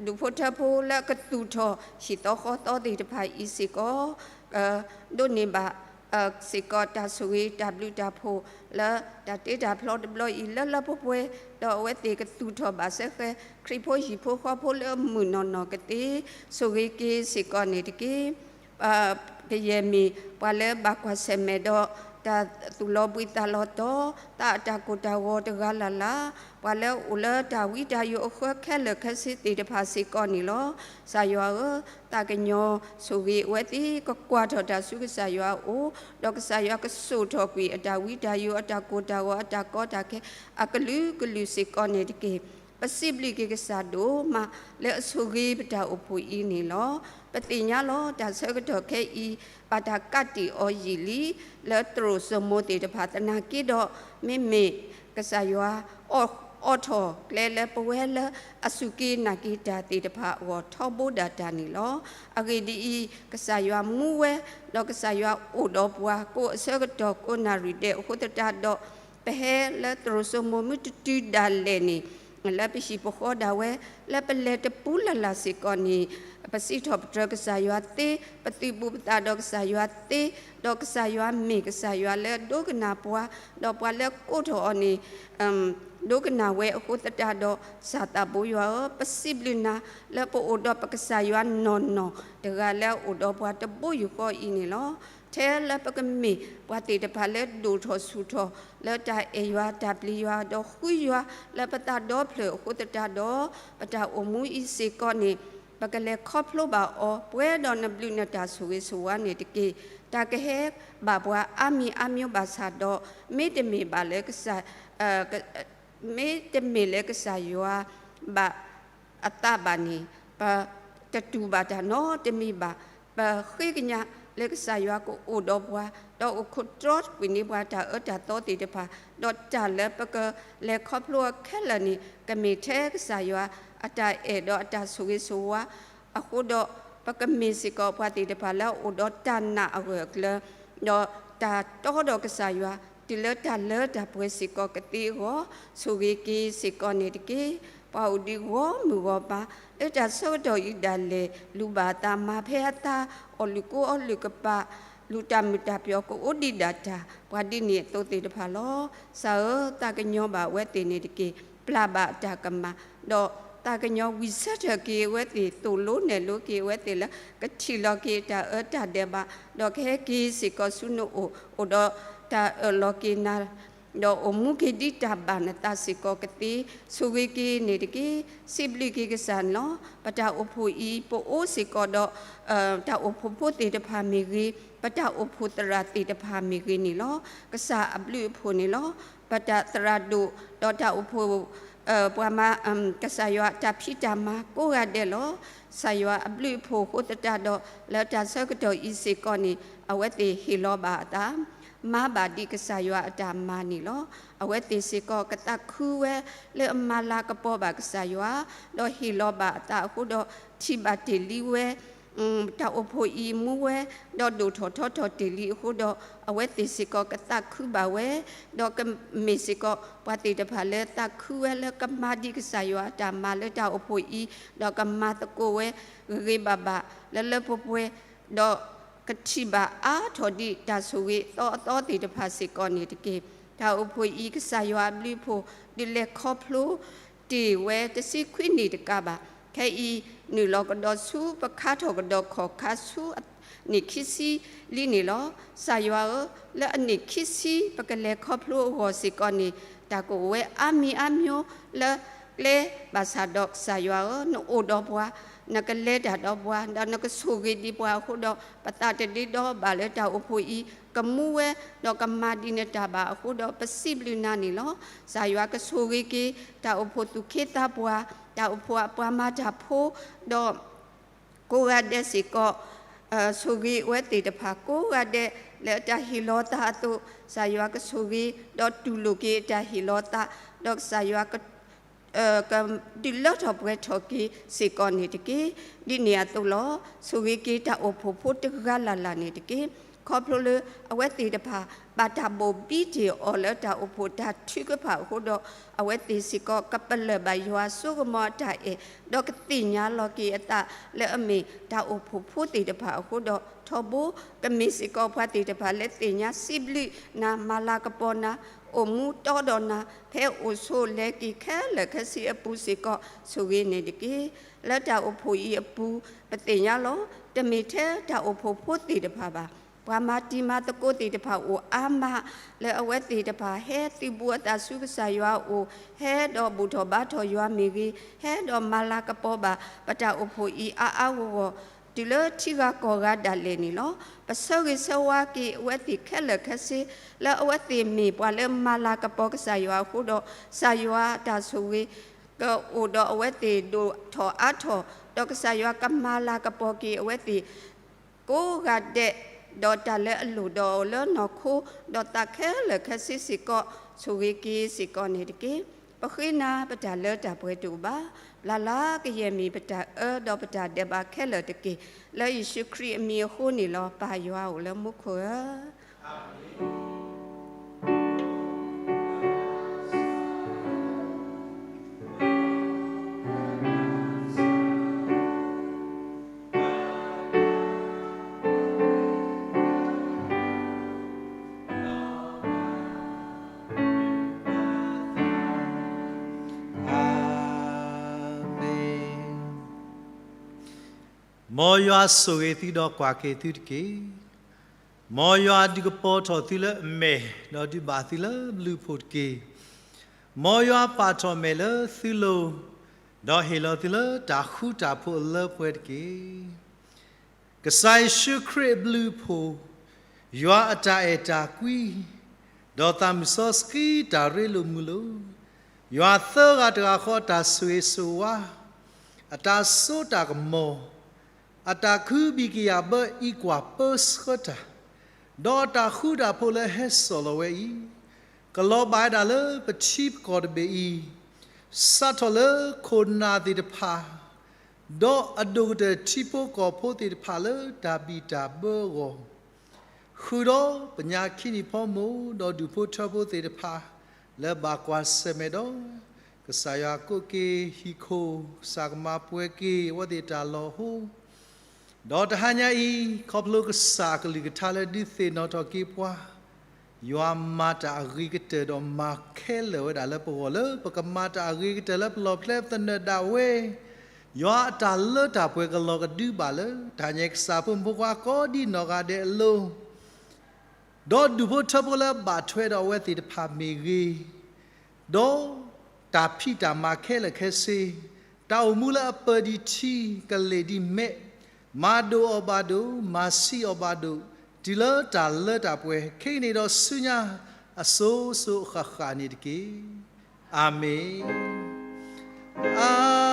ဒူၣ်ဖိထၢဖိလၢအကသူၣ်ထီၣ်ဟံၣ်သီဃီသီသ့ၣ်တဖၣ်အံၤစ့ၢ်ကီး ဒိးန့ၢ်ဘၣ်စ့ၢ်ကီးတၢ်ဆိၣ်ဂ့ၤတၢ်ဘျုးတၢ်ဖှိၣ်လၢတၢ်တ့တၢ်ဖျီတဘျီအံၤလၢလၢပှဲၤပှဲၤ, ဒီးအဝဲသ့ၣ်ကသူၣ်ထီၣ်ဘၣ်စ့ၢ်ကီး ခရံာ်ဖိဟံၣ်ဖိဃီဖိလၢအမုာ်နီၢ်နီၢ်ကသ့, ဆိၣ်ဂ့ၤက့ၤစ့ၢ်ကီးန့ၣ်တက့ၢ်. ကယဲၢ်မ့ၢ်ပှၤလၢဘၣ်ကွၢ်ဆၢၣ်မဲာ်ဒီး တၢ်သူၣ်လီၤဘှံးသးလီၤတီၤ, သးအတၢ်ကိၢ်တၢ်ဂီၤတဂၤလၢ်လၢ်, ပှၤလၢအအိၣ်လၢတၢ်ဝံတၢ်ယိးအဃၢခဲလၢာ်ခဲဆ့သ့ၣ်တဖၣ်စ့ၢ်ကီးန့ၣ်လီၤ. ကစၢ်ယွၤဧၢ, သးကညီၤဆိၣ်ဂ့ၤအဝဲသ့ၣ် ကကွၢ်ထီၣ်တၢ်ဆူကစၢ်ယွၤအအိၣ်, ဒီးကစၢ်ယွၤကစိာ်ထီၣ်ကွံာ်အတၢ်ဝံတၢ်ယိး အတၢ်ကိၢ်တၢ်ဂီၤ အတၢ်ကီတၢ်ခဲ အကလုာ်ကလုာ်စ့ၢ်ကီးန့ၣ်တက့ၢ်. ပစံးဘျုးက့ၤကစၢ်ဒိၣ်မး လၢအဆိၣ်ဂ့ၤပတၢ်အိၣ်ဖှိၣ်အံၤန့ၣ်လီၤ. ပသ့ၣ်ညါလီၤ တၢ်ဆၢကတီၢ်ခဲအံၤ ဘၣ်တၢ်ကးတံာ်အီၤယံာ်လံ, လၢသရိာ်စိမိၤသ့ၣ်တဖၣ်သနာ်က့ဒီး, မ့မ့ၢ်ကစၢ်ယွၤ အိးထီၣ်ကျဲလၢပဝဲလၢအစူၢ်က့ၤနာ်က့ၤတၢ်သ့ၣ်တဖၣ်အဂီၢ် ထီဘိဒၣ်တၢ်န့ၣ်လီၤ. အဂ့ၢ်ဒ်အံၤ, ကစၢ်ယွၤမူဝဲ, ဒီးကစၢ်ယွၤအိၣ်ဒီးပှၤ ကိးအဆၢကတီၢ်ကိးနၣ်ရံၣ်ဒဲးအဃိသတးဒီး, ပဟဲလၢသရိာ်စိမိၤမုၢ်တတုၤဒၣ်လဲာ်န့ၣ်, လၢပဟံၣ်ပဃီဒၣ်ဝဲ, လၢပလဲၤတပူၤလၢ်လၢ်စ့ၢ်ကီးန့ၣ်, ပစံးထီၣ်ပတြၢၤကစၢ်ယွၤသ့, ပသုးဘူးပသးဒီးကစၢ်ယွၤသ့, ဒီးကစၢ်ယွၤမ့ၢ်ကစၢ်ယွၤလၢအဒိကနၣ်ပှၤ, ဒီးပှၤလၢကိးထီၣ်အီၤန့ၣ် ဒိကနၣ်ဝဲအဃိသတးဒီး, ကစၢ်သးဘိယွၤဧၢ, ပစံးဘျုးနၤ လၢပအိၣ်ဒီးပကစၢ်ယွၤနီၢ်နီၢ်တဂၤလၢအအိၣ်ဒီးပှၤတဘိယူၢ်ဃီအံၤန့ၣ်လီၤ. ထဲလၢပကမ့ၢ်ပှၤသ့ၣ်တဖၣ်လၢဒိၣ်ထီၣ်ဆူၣ်ထီၣ် လၢတၢ်အဲၣ်ယွၤတၢ်ပျံၤယွၤ ဒီးဃုယွၤ လၢပသးဒီဖျၢၣ်အဃိသတးဒီး, ပတၢ်အိၣ်မူအံၤစ့ၢ်ကီးန့ၣ်, ပကလဲၤခီဖျိဘၣ်အီၤ ပှဲၤဒီးနဘျုးနတၢ်ဆိၣ်ဂ့ၤဆိၣ်ဝါန့ၣ်တက့ၢ်. တၢ်ကဟဲဘၣ်ပှၤအါမံၤအါမျိၤဘၣ်ဆၣ်ဒီး, မ့တမ့ၢ်ဘၣ်လၢကစၢ် မ့တမ့ၢ်လၢကစၢ်ယွၤဘၣ်အသးဘၣ်န့ၣ်, ပတတူၢ်ဘၣ်တၢ်နီတမံၤဘၣ်. ပဃ့ကညးလၢကစၢ်ယွၤကအိၣ်ဒီးပှၤ, ဒီးအိၣ်ခိးတြီကွံာ်န့ၢ်ပှၤတၢ်အၢတၢ်သီသ့ၣ်တဖၣ်, ဒီးတၢ်လၢပကလဲၤခီဖျိအီၤခဲလၢာ်န့ၣ်, ကမ့ၢ်ထဲကစၢ်ယွၤအတၢ်အဲၣ်ဒီးအတၢ်ဆိၣ်ဂ့ၤဆိၣ်ဝါ အဃိဒီး, ပကမ့ၢ်စ့ၢ်ကီးပှၤသ့ၣ်တဖၣ်လၢအအိၣ်ဒီးတၢ်နာ်အဂၢၢ်အကျၢၤ, ဒီးတၢ်တီဒီးကစၢ်ယွၤ တုၤလၢတၢ်လၢတၢ်ပှဲၤစ့ၢ်ကီးကသ့အဂီၢ်, ဆိၣ်ဂ့ၤက့ၤစ့ၢ်ကီးန့ၣ်တက့ၢ်. ပှၤအိၣ်ဒံးဂီၢ်မုၢ်ဂီၢ်ပၤ လၢတၢ်ဆၢကတီၢ်အံၤဒၣ်လဲာ် လူၤဘၣ်အသး မၤဖဲအသး, အီၣ်လုၣ်ကိအီလုၣ်ကပၤ, လူၤတၢ်မုာ်တၢ်ပျီၤ ကအိၣ်ဒံးဒၣ်တၢ် ပှၤဒ်န့ၣ်အသိးသ့ၣ်တဖၣ်လီၤ. ကစၢ်ဧၢ, သးကညီၤဘၣ်အဝဲသ့ၣ်န့ၣ်တက့ၢ်. ပျၢ်ဘၣ်အတၢ်ကမၣ်, ဒီးသးကညီၤဝံၤဆၢထၢၣ်က့ၤအဝဲသ့ၣ်, သိၣ်လိနဲၣ်လိက့ၤအဝဲသ့ၣ်လၢ ကထံၣ်လီၤက့ၤအတၢ်အၢတၢ်ဒၢးဘၣ်, ဒီးကဟဲက့ၤစ့ၢ်ကီးဆူနအိၣ်, အိၣ်ဒီးတၢ်အၢၣ်လီၤက့ၤနၤ, ဒီးအိၣ်မူက့ၤဒ်တၢ်ဘၣ်နသးစ့ၢ်ကီးကသ့, ဆိၣ်ဂ့ၤက့ၤန့ၣ်တက့ၢ်. စံးဘျုးက့ၤကစၢ်န့ၣ်လီၤ. ပတၢ်အိၣ်ဖှိၣ်အံၤ ပအိၣ်စ့ၢ်ကီးဒီး တၢ်အိၣ်ဖှိၣ်ဖိသ့ၣ်တဖၣ်မ့ၢ်ဂ့ၤ, ပတၢ်အိၣ်ဖှိၣ်သရၣ်သ့ၣ်တဖၣ်မ့ၢ်ဂ့ၤန့ၣ်လီၤ. ကစၢ်အဘျုးအဖှိၣ်န့ၣ်လီၤ. ပတၢ်သရၣ်ဒိၣ် ဒီးတၢ်အိၣ်ဖှိၣ် ပှၤမၤ ကစၢ်ယွၤတၢ်ဖံးတၢ်မၤကိးဂၤဒဲးလီၤ. ကစၢ်ယွၤအဘျုးအဖှိၣ်အဃိသတးဒီး လၢတၢ်ဆၢကတီၢ်အံၤစ့ၢ်ကီးန့ၣ် အဝဲသ့ၣ်ဟ့ၣ်လီၤဘၣ်အသး, မၤဘၣ်ဒ်ကစၢ်ယွၤအတၢ်မၤန့ၣ်လီၤ. အဝဲသ့ၣ်စ့ၢ်ကီးကသးခုဝဲ လၢအမၤလၤကပီၤဘၣ်ကစၢ်ယွၤ, ဒီးဟ့ၣ်လီၤဘၣ်အသးအဃိဒီး ထံၣ်ဘၣ်တ့ၢ်လံဝဲ တၢ်အိၣ်ဖှိၣ်အံၤမူဝဲ, ဒီးဒိၣ်ထီၣ်ထီထီၣ်တ့ၢ်လံအဃိဒီး အဝဲသ့ၣ်စ့ၢ်ကီးကသးခုဘၣ်ဝဲ, ဒီးကမ့ၢ်စ့ၢ်ကီး ပှၤသ့ၣ်တဖၣ်လၢသးခုဝဲလၢကမၤဒ်ကစၢ်ယွၤအတၢ်မၤလၢတၢ်အိၣ်ဖှိၣ်အံၤ, ဒီးကမၤသကိးဝဲ ဂ့ၤဂ့ၤဘၣ်ဘၣ် လၢလၢပှဲၤပှဲၤ, ဒီးကထံၣ်ဘၣ်အါထီၣ်ဒံးတၢ်ဆိၣ်ဂ့ၤအသီအသီသ့ၣ်တဖၣ်စ့ၢ်ကီးန့ၣ်တက့ၢ်. တၢ်အိၣ်ဖှိၣ်အံၤ ကစၢ်ယွၤအဘျုးအဖှိၣ် ဒုးလဲၤခီဖျိတ့ၢ်ဝဲတဆံခွံနံၣ်တကးဘၣ်. ခဲအံၤ နုာ်လီၤကဒီးဆူပခါထီၣ်ကဒီးခီၣ်ခါဆူ အနံၣ်ခံဆံလံန့ၣ်လီၤ. ကစၢ်ယွၤဧၢ, လၢအနံၣ်ခံဆံ ပကလဲၤခီဖျိအဂီၢ်စ့ၢ်ကီးန့ၣ် တၢ်ကအိၣ်ဝဲအါမံၤအါမျိၤလၢကျဲ, ဘၣ်ဆၣ်ဒီးကစၢ်ယွၤဧၢ, နအိၣ်ဒီးပှၤ, နကလဲၤတၢ်ဒီးပှၤ, ဒီးနကဆိၣ်ဂ့ၤဒံးပှၤအဃိဒီး ပသးတဒ့ဒီဘၣ်လၢတၢ်အိၣ်ဖှိၣ်အံၤ ကမူဝဲ, ဒီးကမၤဒံးနတၢ်ဘၣ်အဃိဒီး ပစံးဘျုးနၤန့ၣ်လီၤ. ကစၢ်ယွၤကဆိၣ်ဂ့ၤက့ၤ တၢ်အိၣ်ဖှိၣ်သူၣ်က့သးပှၢ်, တၢ်အိၣ်ဖှိၣ်အပှၤမၤတၢ်ဖိ, ဒီး ကိးဂၤဒဲးစ့ၢ်ကီး, ဆိၣ်ဂ့ၤအဝဲသ့ၣ်တဖၣ်ကိးဂၤဒဲး လၢအတၢ်ဟ့ၣ်လီၤသးအသိး, ကစၢ်ယွၤကဆိၣ်ဂ့ၤ, ဒီးတူၢ်လိာ်က့ၤအတၢ်ဟ့ၣ်လီၤသး, ဒီးကစၢ်ယွၤ ကဒုးလၢထီၣ်ပှဲၤထီၣ်က့ၤစ့ၢ်ကီးန့ၣ်တက့ၢ်. ဒ်န့ၣ်အသိးလီၤ. ဆိၣ်ဂ့ၤက့ၤတၢ်အိၣ်ဖှိၣ်ဖိတဂၤလၢ်လၢ်န့ၣ်တက့ၢ်. ခီဖျိလၢအဝဲသ့ၣ်တဖၣ် ဘၣ်တၢ်ဘိၣ်ဘံတ့ၢ်အီၤလၢတၢ်အိၣ်ဖှိၣ်တၢ်ထုကဖၣ်အဃိဒီး, အဝဲသ့ၣ်စ့ၢ်ကီးကပလၢၢ်ဘၣ်ယွၤစိကမီၤအတၢ်အဲၣ်, ဒီးကသ့ၣ်ညါလီၤက့ၤအသးလၢအမ့ၢ်တၢ်အိၣ်ဖှိၣ်ဖိသ့ၣ်တဖၣ်အဃိဒီးထီဘိ, ကမ့ၢ်စ့ၢ်ကီးပှၤသ့ၣ်တဖၣ်လၢသ့ၣ်ညါစံးဘျုးနၤ မၤလၤကပီၤနၤ, အိၣ်မူတီဒီးနၤ ဖဲအိၣ်ဆိးလဲၤက့ၤခဲလၢာ်ခဲဆ့အပူၤစ့ၢ်ကီး ဆိၣ်ဂ့ၤန့ၣ်တက့ၢ်. လၢတၢ်အိၣ်ဖှိၣ်အံၤအပူၤ ပသ့ၣ်ညါလီၤ. တမ့ၢ်ထဲတၢ်အိၣ်ဖှိၣ်ဖိသ့ၣ်တဖၣ်ဘၣ် ပှၤမၤတံၤမၤသကိးသ့ၣ်တဖၣ်အိၣ်အါမး, လၢအဝဲသ့ၣ်တဖၣ်ဟဲသုးဘူးအသးဆူကစၢ်ယွၤအအိၣ်, ဟဲဒီးဘူၣ်ထီၣ်ဘါထီၣ်ယွၤမ့ၢ်ဂ့ၤ, ဟဲဒီးမၤလၤကပီၤဘၣ်ပတၢ်အိၣ်ဖှိၣ်အံၤအါအါဂီၢ်ဂီၢ် တုၤလၢထံဂၤကီၢ်ဂၤဒၣ်လဲာ်န့ၣ်လီၤ. ပဆၢဂ့ၤဆၢဝါက့ၤအဝဲသ့ၣ်ခဲလၢာ်ခဲဆ့ လၢအဝဲသ့ၣ်မ့ၢ်ပှၤလၢမၤလၤကပီၤကစၢ်ယွၤအဃိဒီး ကစၢ်ယွၤအတၢ်ဆိၣ်ဂ့ၤ ကအိၣ်ဒီးအဝဲသ့ၣ်ဒိၣ်ထီၣ်အါထီၣ်, ဒီးကစၢ်ယွၤကမၤလၤကပီၤက့ၤအဝဲသ့ၣ် ကိးဂၤဒဲး, ဒီးတၢ်လၢအလိၣ်ဒီးအီၤလၢနီၢ်ခိ, ဒီးသးခဲလၢာ်ခဲဆ့စ့ၢ်ကီး ဆိၣ်ဂ့ၤက့ၤစ့ၢ်ကီးန့ၣ်တက့ၢ်. ပဃ့နၤပတၢ်လၢတၢ်ပှဲၤတအိၣ်ဘၣ်. လၢ်လၢ်ကယဲၢ်မ့ၢ်ပတၢ်အၢဒီးပတၢ်ဒဲးဘးခဲလၢာ်တက့ၢ်. လၢယ့ၣ်ၡူးခရံာ်အမံၤအဃိန့ၣ်လီၤ. ပၢ်ယွၤအိၣ်လၢမူခိၣ်ဧၢ မ်ယွၤဆိၣ်ဂ့ၤသုဒီးကွၢ်က့ၤသုတက့ၢ်. မ်ယွၤဒုးကပီၤထီၣ်သုလၢအမဲာ်, ဒီးဒုးဘၣ်သုလၢဘျုးအဖှိၣ်တက့ၢ်. မ်ယွၤပာ်ထီၣ်မဲာ်လၢသုလိၤ, ဒီးဟ့ၣ်လီၤသုလၢတၢ်ဃူတၢ်ဖိးအလၢပှဲၤတက့ၢ်. ကစၢ်ယ့ၣ်ၡူးခရံာ်အဘျုးအဖှိၣ်, ယွၤအတၢ်အဲၣ်တၢ်ကွံ, ဒီးသးမုၢ်စီဆှံတၢ်ရ့လိာ်မုာ်လိာ်, ယွၤသၢဂၤတဂၤဃီအတၢ်ဆိၣ်ဂ့ၤဆိၣ်ဝါ, အတၢ်စိတၢ်ကမီၤ, အတၢ်ခုဘံၣ်ကယာ်ဘၢအံးကွၢ်ပၢဆှၢတၢ်, ဒီးအတၢ်ဃူတၢ်ဖိးလၢဟဲစိာ်လီၤဝဲအံၤ, ကလီၤဘၣ်ဝဲဒၣ်လၢပထံပကီၢ်တဘ့ၣ်အံၤ, စးထီၣ်လၢခိၣ်နၢ်သ့ၣ်တဖၣ် ဒီးအဒိၣ်ကတၢၢ်ထံဖိကီၢ်ဖိသ့ၣ်တဖၣ်လၢတၢ်ဘံၣ်တၢ်ဘၢအဂီၢ်, ဃုာ်ဒီးပညါခံနံၣ်ဖီမိၢ် ဒီးဒူၣ်ဖိထၢဖိသ့ၣ်တဖၣ် လၢဘၣ်ကွၢ်ဆၢၣ်မဲာ်ဒီး ကစၢ်ယွၤကိးက့ၤဟံၣ်ခိၣ်, ကစၢ်ကမၤပှဲၤက့ၤအဝဲသ့ၣ်တၢ်လီၤဟိ ဒီးတဟါညါအံၤ, ခီဖျိကစၢ်အကလုၢ်ကထါလၢဒုးသ့ၣ်နီၣ်ထီၣ်က့ၤပှၤ, ယွၤမၤတၢ်အဂ့ၤကတၢၢ်ဒီးမၤခဲလၢာ်ဝဲဒၣ်လၢပဂီၢ်လၢပကမၤတၢ်အဂ့ၤကတၢၢ်လၢပလီၢ်ပျဲပသနၢၣ်ဒၣ်ဝဲ, ယွၤအတၢ်လၢတၢ်ပှဲၤကလီၤကဒုဘၣ်လၢ တၢ်ညါကစၢ်ဖိမုၣ်ဖိခွါကိးဒံနီၢ်ဂၤဒဲးအလိၤ ဒီးဒူၣ်ဖိထၢဖိလၢအဘၣ်ထွဲဒီးအဝဲသ့ၣ်တဖၣ်မ့ၢ်ဂ့ၤ, ဒီးတၢ်ဖံးတၢ်မၤခဲလၢာ်ခဲဆ့, တၢ်အိၣ်မူလၢအပၢၢ်ဒံးထံ ကလ့ၢ်ဒံးမဲး, မၤဒိၣ်အီၣ်ဘၣ်ဒိၣ်, မၤဆံးအီၣ်ဘၣ်ဒိၣ်, တုၤလၢတၢ်လၢတၢ်ပှဲၤ ခဲအံၤန့ၣ်ဒီးဆူညါ အစိၤစိၤအဃၣ်ဃၣ်န့ၣ်တက့ၢ်. အၤမ့ၣ်. အၤ